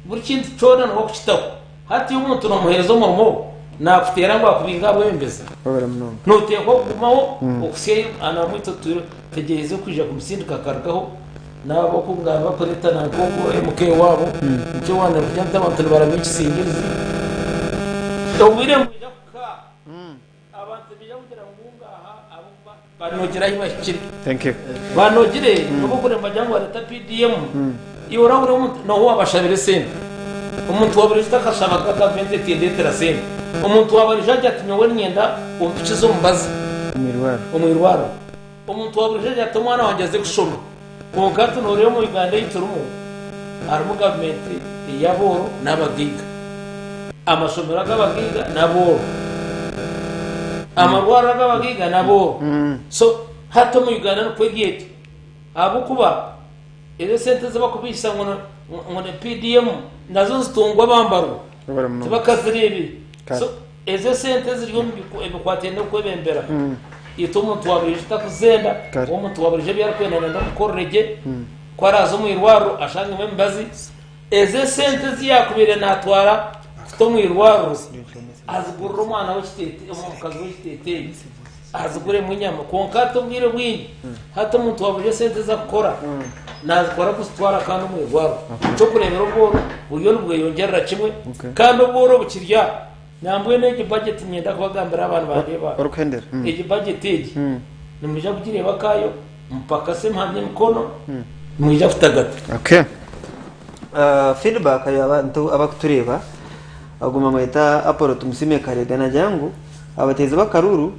Buri kintu kyona niwe okukitaho. Hati omuntu nomuhereza omurimo nakuteera ngu akubinge ahabwebembezi. Wabura munonga. Noteekwa kugumaho okuhitsya namwe itwe tutegyereize okwija kumusindika akarugaho naaba oku ngamba kureeta nanka oku MK waabo nikyo waana kugira nti abantu nibaramya ekisingirizi. Obwire nibwija kuhika abantu nibaija kugira ngu ngaaha ahabw'okuba banogire ahu bahikire. Thank you. Banogire n'obu okureba nibagira ngu bareeta PDM iwe orahurira omuntu n'oha owabashabire esente? Omuntu wa buriijo takashabaga gavumenti eti endeetera sente. Omuntu wa buriijo agira ati nyowe niinyenda ompikize omubazi Omu irwariro. omu irwariro. Omuntu wa buriijo agira ati omwana wangye aze kushoma. Kwonka hati nooreeba omu Uganda ei turimu harimu gavumenti ey'abooro n'abagaiga. Amashomero ag'abagaiga n'abooro. Amarwariro ag'abagaiga n'abooro. So hati omu Uganda nikwo eri etyo. Ahabw'okuba ezo esente ezi barikubaihisa ngu ngu ni PDM nazo nizitungwa abambarwa Webale munonga. tibakazireebire. Kare. So ezo esente eziri omu ebikwatiraine n'okwebembera itwe omuntu wa buriijo takuzenda, Kare. omuntu wa buriijo ebi arikwenda nayenda omukorere gye, ku araaze omu irwariro ashangemu emibazi, ezo esente ezi yaakubaire naatwara kuta omu irwariro azigurire omwana we ekiteete omukazi we ekiteeteeyi. Aziguremu enyama. Kwonka hati obwire obwingi, hati omuntu waabura esente ezi akukora, naazikora kuzitwara kandi omu irwariro. Eky'okureebera obworo buriyo nibweyongyerera kimwe kandi obworo bukiri aha. Nambwenu egi bajeti niinyenda kubagambira abantu bandeeba aha. Orikuhendera. Egi bajeti egi nimwija kugireeba akaayo mupakase muhamye emikono nimwija kutagata. Okay. Feedback y'abantu abakutureeba aguma mweta Apollo Tumusiime Karega nagira ngu abateezi b'akaruuru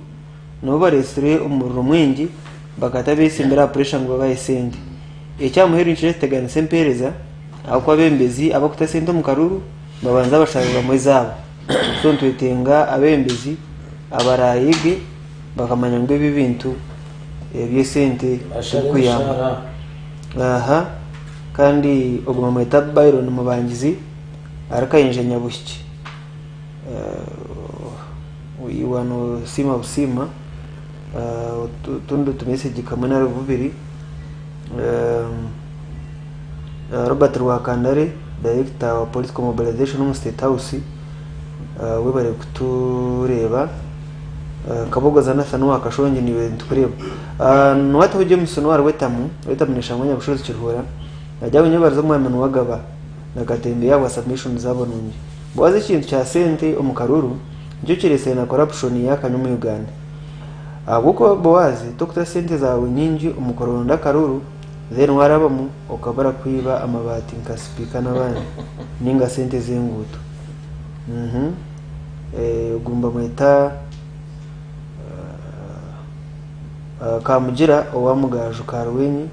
nibo bareetsire omuriro mwingi bakata betsimbire aha pressure ngu babahe sente. Ekyamuheru nikyo kiteganisa empeereza ahabw'okuba abeebembezi abakuta sente omu karuuru babanza basharuramu ezaabo. So nitwetenga abeebembezi abaraayege bakamanya ngu ebi ebintu eby'esente Bashare tibikuyamba. emishahara. Aha kandi ogwo bamweta Byron Mubangizi ari Kayinja Nyabuhiki. Iwe noosiima busiima otundi otumesegi kamwe nari bubiri. Robert Rwakandare Director wa Political Mobilization omu State House webare kutureeba. Kabogoza Nathan owa Kashongye naiwe nitukureeba. Niwataho James owa Rwetamu, Rwetamu neshangwa Nyabushozi Kiruhura, nagira ngu nyebarize omwami Nuwagaba na Katembeya ahabwa submission zaabo nungi. Boaz ekintu kya sente omu karuru nikyo kiresire na corruption yakanya omu Uganda. Ahabwokuba Boaz tokuta sente zawe nyingi omu kuronda akaruru then warabamu okabura kwiba amabati nka sipiika nabandi ninga sente zenguuto. Uhmm ogu nibamweta Kamugira owa Mugaaju Karwenyi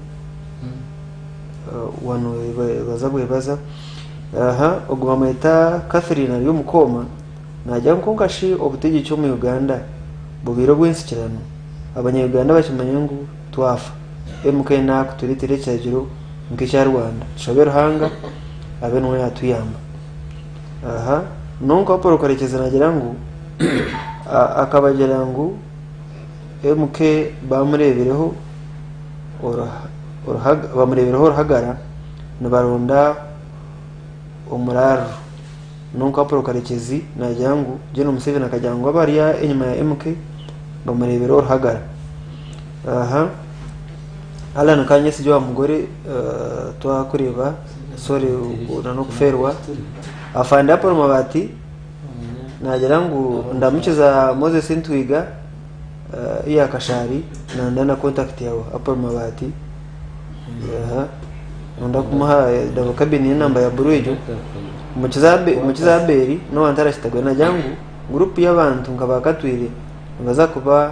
wanu baza bwebaza. Aha ogu bamweta Catherine ari omu kooma nagira ngu kwonka shi obutegyeki omu Uganda bubaire obw'ensikirano abanya Uganda bakimanye ngu twafa MK nakutureetera ekiragiro nk'ekya Rwanda tushabe Ruhanga abe niwe yatuyamba. Aha nonka Paul Karekyezi nagira ngu akabagira ngu MK bamureebireho bamureebireho oruhagara nibaronda omurariro. Nonka Paul Karekyezi nagira ngu Gen Museveni akagira ngu abari enyima ya MK bamureebireho oruhagara. Aha Allan Kanyesigye owa Mugore twakureeba sorry n'okufeerwa. Afande Apollo Mabati nagira ngu ndamukiza Moses Ntwiga iya Kashari nanda na contact yawe Apollo Mabati. Aha nonda kumuha double cabin y'enamba ya buru egyo. Mukiza Abel n'owa Ntara Kitagwe nagira ngu group y'abantu nka ba Katwire nibaza kuba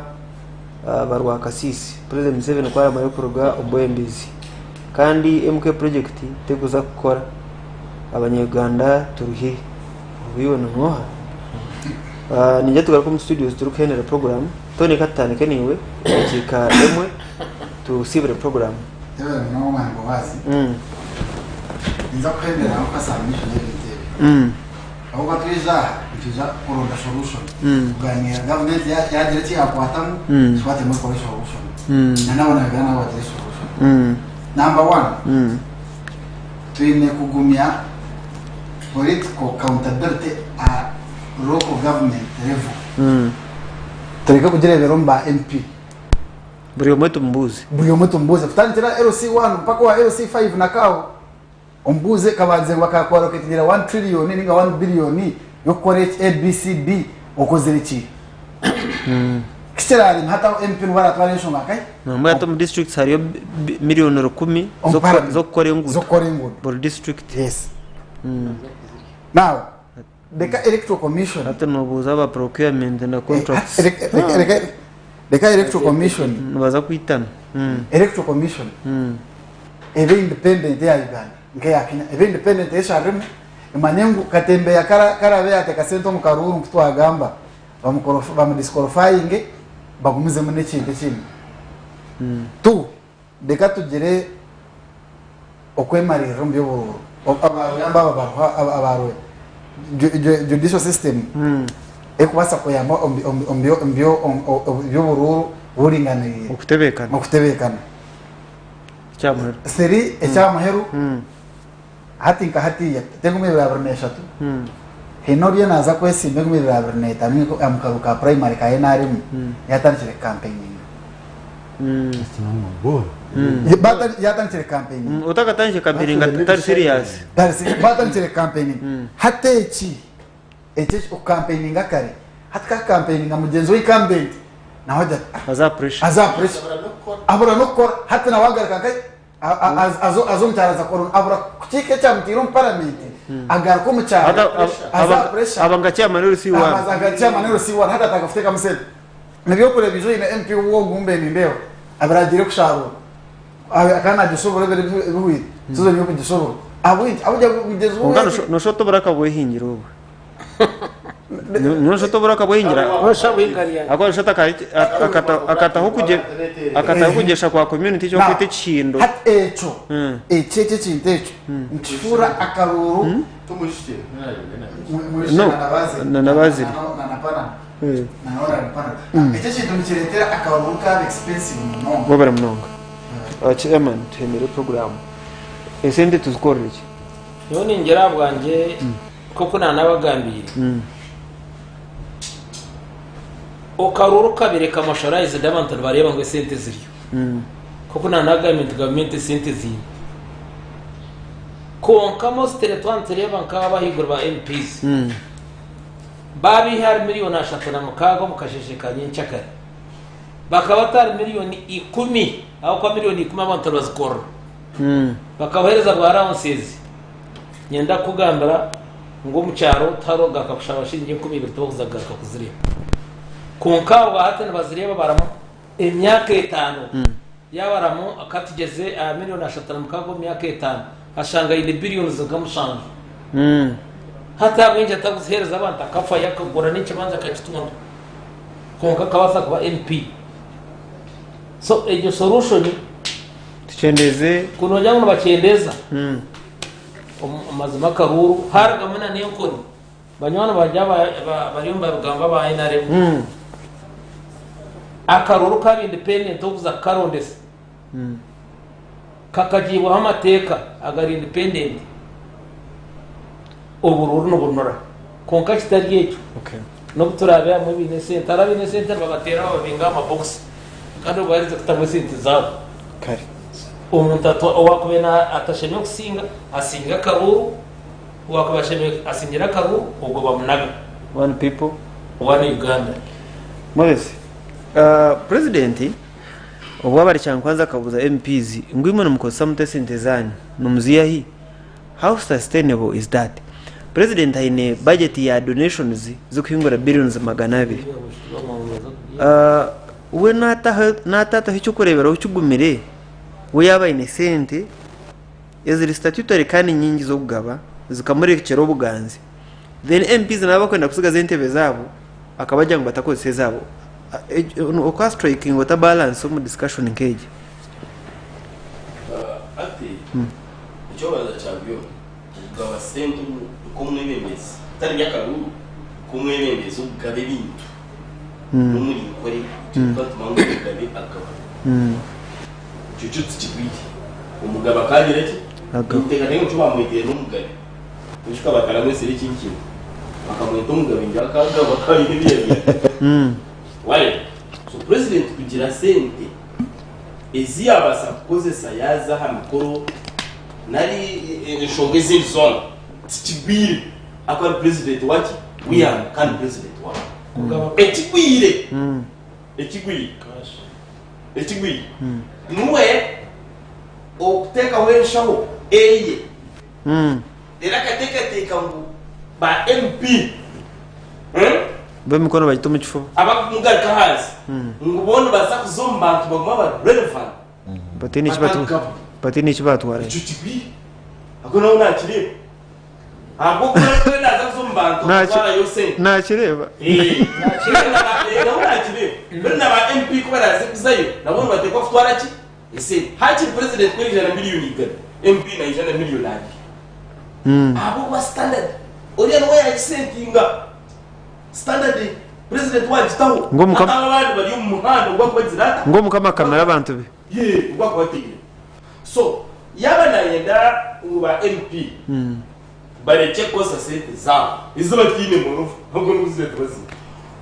barwakasiisi President Museveni ku aramare kuruga omu bwebembezi. Kandi MK project tekuza kukora abanya Uganda turuhire. Obu iwe ninooha? Niinyija tugaruke omu studios turikuhendera program. Tony katutandike naiwe edakiika emwe tusiibure program. Yebare munonga omwami Boazi. Ninza kuhendera aho kasamiisho n'ebintu ebi. Ahabw'okuba twija aha nitwija kuronda solution. Kuganira gavumenti yagira eki yakwatamu tukwatemu ekore solution. Na n'abanya Uganda nabo bagire solution. Number one, twine kugumya political accountability at local government level. Tureke kugireebera omu ba MP. Buri omwe tumubuuze. Buri omwe tumubuuze kutandikira LC1 mpaka owa LC5 nakaaho omubuuze kabanze ngu akakwaloketingira 1 trillion ninga 1 billion yokukora eki ABCD okozire ki? Kikirarema hati aho MP niwe aratwara enshonga nkahi? Nambwenu hati omu districts hariyo million rukumi Omu parliament. z'okukora enguuto Z'okukora enguuto. buri district. Yes. Now Reka Electoral Commission. Hati nobuuza aba procurement na contracts. Reka Electoral Commission. Nibaza kwitana. Electoral Commission ebe independent eya Uganda nk'eya Kenya ebe independent esharemu emanye ngu Katembeya karabe yateka sente omu karuuru nku twagamba bamudisqualifyinge bagumizemu n'ekintu ekindi. Tu Reka tugire okwemariirira omu by'oburuuru. Abaaruyamba aba bariho aba judicial system erikubaasa kuyamba omu by'oburuuru buringaniire. Okutebeekana. Okutebeekana. Ekyamuheru. Siri ekyamuheru hati nka hatiiya tenga omu ebiro 23. Haine oriyo naaza kwesimba 2025 omu karuuru ka primary ka NRM yaatandikire kukampeininga. Yaatandikire kukampeininga. Otakatandikire kukampeininga tari serious. Baatandikire kukampeininga. Hati eki, eki okukampeininga kare, hati ka kukampeininga mugyenzi we incumbent nawe agira ati, Aza pressure. Aza pressure. Abura n'okukora. Hati nawe agaruka nkahi? Aza omu kyaro aza kukora abura kukiika ekyamutaire omu paramenti agaruka omu kyaro aza pressure. Aba nka chairman LC1. Aba nka chairman LC1 hati atandika kuteekamu sente. N'ebyokureeba ijo oine MP wuwe ogu mbe nindeeba abaire agiire kusharuura akaba nagishubura ebiro ebihweire season y'okugishubura ahabw'enki ahabw'okugira ngu mugyenzi we Kwonka noshusha oti oburaka bwehingira obwe. Noshusha oti oburaka bwehingira ahakuba noshusha oti akataho akataho okugyesha kwa community eki barikweta ekihindo. Hati ekyo ekyo ekyo ekintu ekyo nikifuura akaruuru No, na Bazire. Ekyo ekintu nikireetera akaruuru kaaba expensive munonga. Webare munonga. Chairman tuhemere puroguraamu. Esente tuzikorere ki? Nyowe ningira ahabwangye nk'oku naanabagambiire, okaruuru kabaire kamoshorayizidi abantu nibareeba ngu esente ziriyo. Nk'oku naanagambire nti gavumenti esente ziine. Kwonka mostly twaba nitureeba nk'abahaiguru ba MPs, baabiiha ahari miriyoni 36 omu kasheeshe ka nyenkyakare, bakabata ahari miriyoni 10 ahabw'okuba miriyoni 10 abantu nibazikorera. Bakabuheereza bwa allowances. Nyenda kukugambira ngu omu kyaro tihariho kugaruka kushaba shiringi 2000 tibakuza kugaruka kuzireeba. Kwonka abo hati nibazireeba baramu emyaka etaano yabaramu katugyeze aha miriyoni 36 omu myaka etaano ashanga aine billions nka mushanju. Hati ahabw'enki atakuziheereza abantu akafayo akagura n'ekibanja akakitunda kwonka akabaasa kuba MP. So egyo solution Tukyendeeze. Ku noogira ngu nibakyendeeza, omu mazima akaruuru haarugamu na n'enkoni. Banywani bangye bariyo nibabigamba aba NRM. Akaruuru kaba independent okuza kukarondesa kakagiibwaho amateeka agari independent, oburuuru nibunura. Kwonka kitari ekyo, n'obu turaabe abamwe baine esente, hariho abaine esente nibabateera bababinga aha mabokisi kandi obwo baherize kutamu esente zaabo. Omuntu owaakubaire atashemire kusinga, asinga akaruuru, owaakuba ashemire asingire akaruuru, ogwo bamunaga. One people. One Uganda. Moses, Purezidenti obu aba ari Kyankwanzi akabuuza MPs ngu imwe nimukozesa muta esente zaanyu, nimuziiha hi? How sustainable is that? President aine budget ya donations zikuhingura billions 200. We natataho ekyokureberaho kigumire, we yaba aine sente eziri statutory kandi nyingi zokugaba zikamurekyera obuganzi. Then MPs nabo abakwenda kusigaza entebe zabo akabagira ngu batakozesa ezabo. Oka strikinga ota balance omu discussion nk'egi? Hati Eky'okubanza kya byona, okugaba sente nk'omwebembezi, bitari by'akaruuru, nk'omwebembezi okugaba ebintu n'omurinkore, ekyo tukaba nitumanya ngu omugabe agaba. Ekyo kyo tikigwire. Omugabe akaagira ki? Ninteekateeka ngu nikyo baamweteire n'omugabe. Oijuka bataramwetsire ekindi kintu, bakamweta omugabe ngu akagaba akaba aine ebi yabiire. Wareeba? So purezidenti kugira sente ezi yaabaasa kukozesa yaaza aha mikoro nari enshonga ezindi zoona, tikigwire ahakuba ari purezidenti waki? W'eihanga kandi purezidenti w'abantu. Ekigwire, ekigwire, ekigwire niwe okuteekaho enshaho eye reero akateekateeka ngu ba MP. B'emikono bagita omu kifuba. Abakumugaruka ahansi ngu bo nibaza kuza omu bantu bagume bari relevant. Bataine eki batu- Batagabwa. bataine eki batwarayo. Ekyo kigwire. Ahabw'okuba nawe nakireeba. Ahabw'okuba nawe naza kuza omu bantu Naki- akatwarayo sente. Nakireeba. Eh, nawe nakireeba. Mbwenu na ba MP ku baraze kuzayo nabo nibateekwa kutwara ki? Esente. Hakiri president ku yaija na miriyoni igana, MP naija na miriyoni abiri. Ahabw'okuba standard oriya niwe yagisetinga. Standard president wagitaho. Ngu omukama- Hati abo abandi bari omu muhanda ogu akubagira ata? Ngu omukama akamira abantu be. Yee, ogu akubateire. So yaaba nayenda ngu ba MP Barekye kukozesa sente zaabo ezi bataine moreover ahabw'okuba n'okuzireeta baziine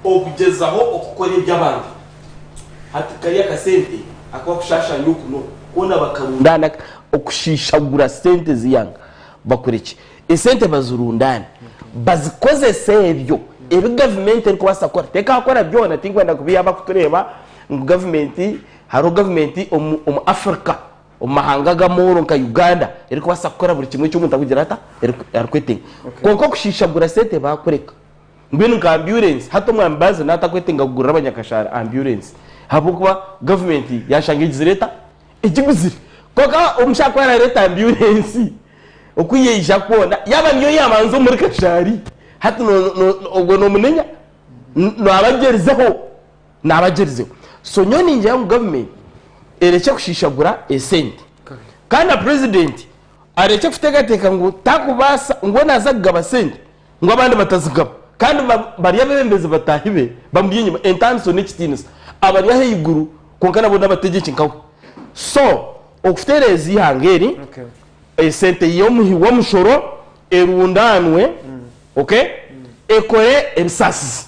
okugyezaho okukora eby'abandi. Hati kariya akasente aku bakushaashanya oku n'oku koona bakarundaana okushiishagura sente z'eihanga bakore ki? Esente bazirundaane bazikozese ebyo ebi gavumenti erikubaasa kukora. Tekaakora byona tinkwenda kubiiha abakutureeba ngu gavumenti hariho gavumenti omu Africa omu mahanga ag'amooro nka Uganda erikubaasa kukora buri kimwe eki omuntu arikugira ata? Arikwetenga. Kwonka okushiishagura sente baakureka. Mbwenu nka ambyurensi, hati omwami Baze naatakwetenga kugurira abanyakashaara ambyurensi ahabw'okuba gavumenti yaashanga egizire eta? Egiguzire. Kwonka omushaija ku araareeta ambyurensi oku yaija kwona, yaaba niyo yaabanza omuri Kashaari, hati obwo noomunenya? Naaba agyerizeho. Naaba agyerizeho. So nyowe ningira ngu gavumenti erekye kushiishagura esente. Kandi na purezidenti arekye kuteekateeka ngu takubaasa, ngu we naaza kugaba sente ngu abandi batazigaba. Kandi bari abeebembezi bataahi be bamuri enyima, entaaniso n'ekitiinisa. Abari ahaiguru kwonka nabo n'abategyeki nkawe. So okutereeza eihanga eri, esente y'omuhi w'omushoro erundaanwe, okay, ekore ebisaasizi.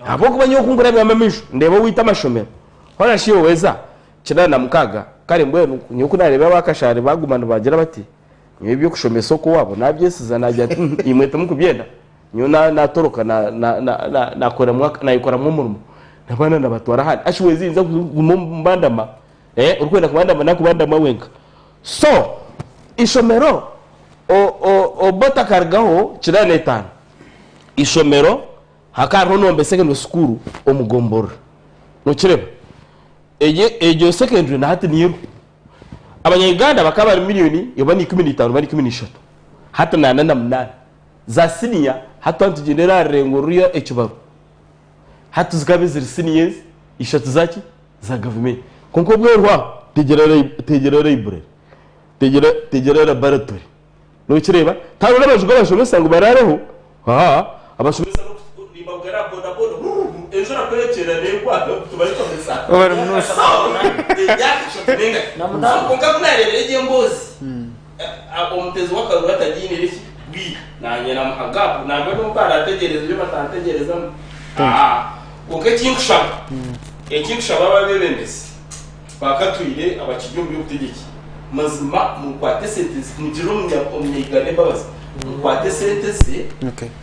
Ahabw'okuba nyowe ku nkurabyamu amaisho, ndeeba owaitu amashomero, hoona shi oweza 86, kare mbwenu nyowe ku naareeba aba Kashaari baaguma nibagira bati, nyowe eby'okushomesa oku owaabo naabyesiza naagira nti, Uhm, imwe timukubyenda, nyowe naatoroka naayekoramu omurimo, n'abaana nabatwara ahandi. Ashi weezinza kuguma omu bandama, orikwenda kubandama naakubandama wenka. So, eishomero oba otakarugaho 85, eishomero Hakaba hariho Nombe Secondary School omu gomborora. Nokireba? Egyo egyo secondary na hati niyo eriho. Abanya-Uganda bakaba bari million oba ni 15 oba ni 13. Hati ni ana na munaana. Za senior hati twaba nitugyendera aha rurengo ruriya ekibaru, hati zikaba ziri seniors ishatu zaki? Za gavumenti. Kwonka obweru aho tegyera tegyera library, tegyera tegyera laboratory. Nokireeba? Tihariho n'amaju g'abashomesa ngu baraareho. Haa, abashomesa nibabugana aha bodaboda, hururu, enjura ku ekyera neegwa, tibarishomesa. Bari mu nusu. So, emyaka eshatu n'engahi. So, kwonka ku naareebire egyo emboozi, omuteezi w'akaruru atagiinire ki? Bwire. Naanye namuha gaapu, nangwa n'obu baraategyereza ebyo batantegyerezamu. Haa, kwonka eki nkushaba, eki nkushaba aba abeebembezi, Baakatwire abakiri omu by'obutegyeki. Mazima mukwate esente ze, mugirire omunyauganda embabazi, mukwate esente ze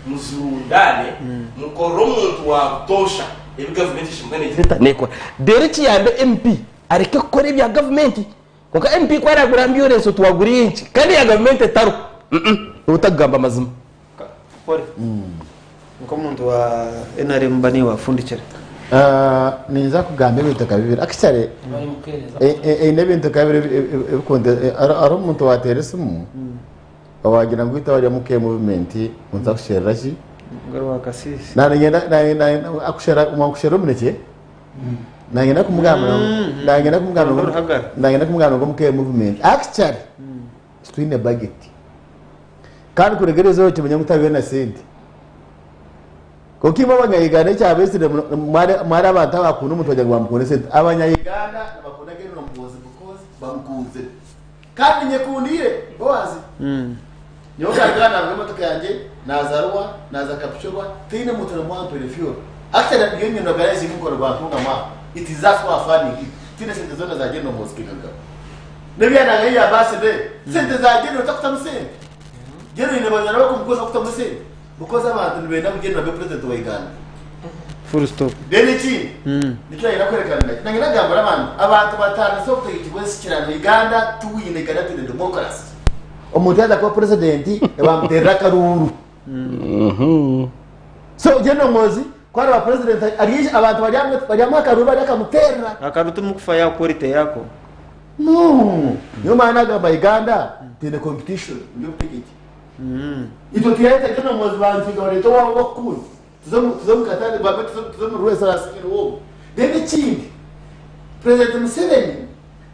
muzirundaane, mukorere omuntu wa butoosha ebi gavumenti eshemerire kuba neegira eta? Neekora. Reero ekiyambe MP areke kukora ebya gavumenti. Kwonka MP ku araagura ambyurensi oti waagura enki kandi eya gavumenti etariho, nooba otakugamba mazima. Pole. Nk'omuntu wa nrm ba niiwe wafundikira. Ninza kugamba ebintu nka bibiri. Actually, eine ebintu nka bibiri ebikunte hariho omuntu owateera esimu owagira ngu itwe abari omu K movement ngu nituza kusherura ki? Ngu ari owa Kasiisi. Nangye omunekye nangenda kumugambira nangenda kumugambira nangenda kumugambira ngu omu K movement actually titwine budget. Kandi kuregereza okyo manya ngu tabiire na sente. Kwonka imwe abanya-Uganda ekyabetsire mwari abantu abakunda omuntu bagira ngu bamukunda esente. Abanya-Uganda nibakunda General Muhoozi because bamukunzire. Kandi nyekundiire Boaz. Nyowe nkaruga aha navuga emotoka yangye naaza Arua, naaza Kapchorwa, tihaine muntu n'omwe owampaire fuel. Actually nyowe nyine organizing omukono gwa Ntungamo aha. It is us who are funding it. Tihaine sente zoona za General Muhoozi Kainerugaba. N'ebyanaga eya birthday sente za General takutamu sente. General aine banywani abakumukozesa kutamu esente because abantu nibenda ngu General abe president wa Uganda. Full stop. Then ekindi nikyo nayenda kwerekana nakyo nayenda kugambira abantu abantu batandise obutegyeki bw'ensikirano Uganda tuwine Uganda twine democracy. Omuntu yaza kuba president nibamuterera akaruuru. So General Muhoozi ku araba president ari abantu baryamuha akaruuru barya akamuterera. Akaruuru timukufayo aha quality yako. No! Niyo maana nagamba Uganda twine competition omu by'obutegyeki. Itwe tuyareta General Muhoozi bansinga bareeta owaabo bakukunda. Tuze omu tuze omu katare bambe tuze tuze omu rwesa arasigira owobo. Then ekindi President Museveni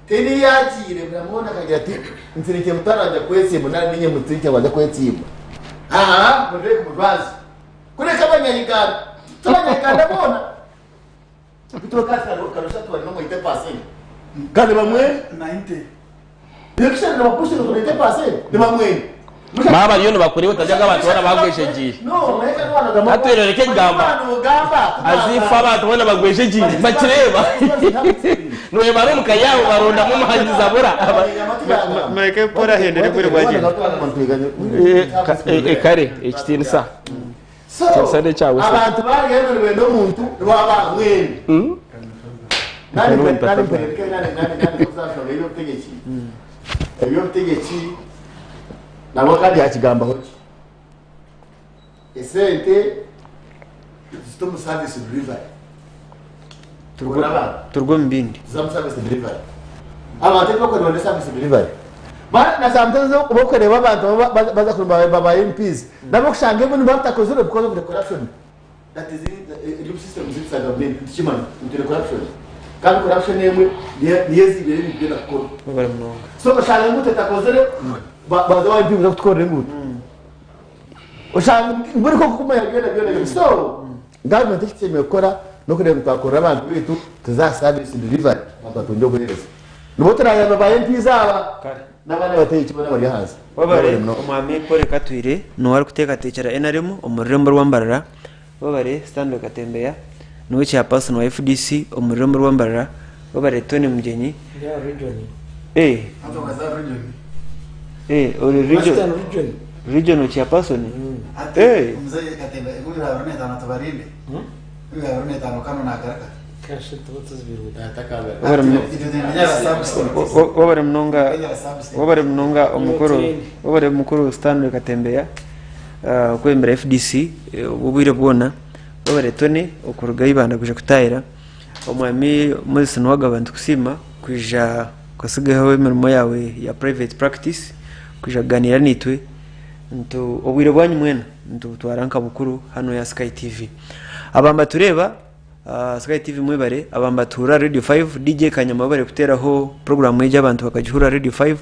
teni ei yagiire buri akagira ati ntsirikye mutano anja kwetsimba nari ninye mutsirikye ngu aze kwetsimba. Aha mureke mujwaze. Kureka abanya-Uganda, ti abanya-Uganda boona. Beitu bakati karusha tubari n'omu 80%. Kandi bamwe 90. Ekisha nibapushinga ku 90% nibamwenda. Baba bariyo nibakureeba otagira ngu abantu boona bagwejegyeire. Hati oreke kugamba as if abantu boona bagwejegyeire. Nibakireeba. Nooreeba bari omu ka yaabo barondamu omuhagizi abura. Mureke Paul ahendere obwire bwagyenda. Eh, kare ekitiinisa. Ekitiinisa n'ekyawe se. Abantu bariyo nibenda omuntu nibo bamwenda. Nani nani nani nani nani eby'obutegyeki eby'obutegyeki nabwo kandi yakigambaho ki esente zita omu service delivery. Turuge omu bindi. Ziza omu service delivery. Abantu ebi bakureeba ne service delivery. Na sometimes bokureeba abantu baza kureba ba MPs nabo kushanga ebi nibabitakozire because of the corruption that is eri omu system zaitu za gavumenti. Nitukimanya ngu twine corruption kandi corruption emwe niyo eziibire ebintu byona kukorwa. Webare munonga. So oshanga enguuto etakozire baza ba MP kuza kutukorera enguuto. Oshanga buri nk'okukumanya byona byona byona. So gavumenti eki tushemereire kukora n'okureeba ngu twakorera abantu baitu tuze aha service delivery abantu batungye obuheereza. Nibwo turayamba ba MPs aba n'abandi abategyeki boona abari ahansi. Webare Omwami Paul Katwire niwe arikuteekateekyera NRM omu rurembo rwa Mbarara. Webare Stanley Katembeya niwe chairperson wa FDC omu rurembo rwa Mbarara. Webare Tony Mugyenyi. Eh. Eh, ori region regional chairperson. Eh. Webare munonga webare munonga omukuru webare mukuru Stanley Katembeya okwebembera FDC obu obwire bwona. Webare Tony okuruga Ibanda kwija kutaahira. Omwami Moses Nuwagaba nitukusiima kwija okasigaho emirimo yaawe ya private practice kwija kuganiira naitwe. Ntu obwire bwanyu mwena nitubutwara nka bukuru hanu aha Sky TV. Aba mbatureeba Sky TV mwebare, aba mbatuhurira Radio 5, DJ Kanyama webare kuteeraho puroguraamu egi abantu bakagihurira Radio 5.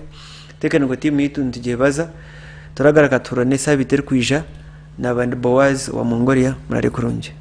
Technical team yaitu nitugyebaza. Turagaruka tuhurane esaabiiti erikwija. Naaba ndi Boaz wa Mongolia, murare kurungi.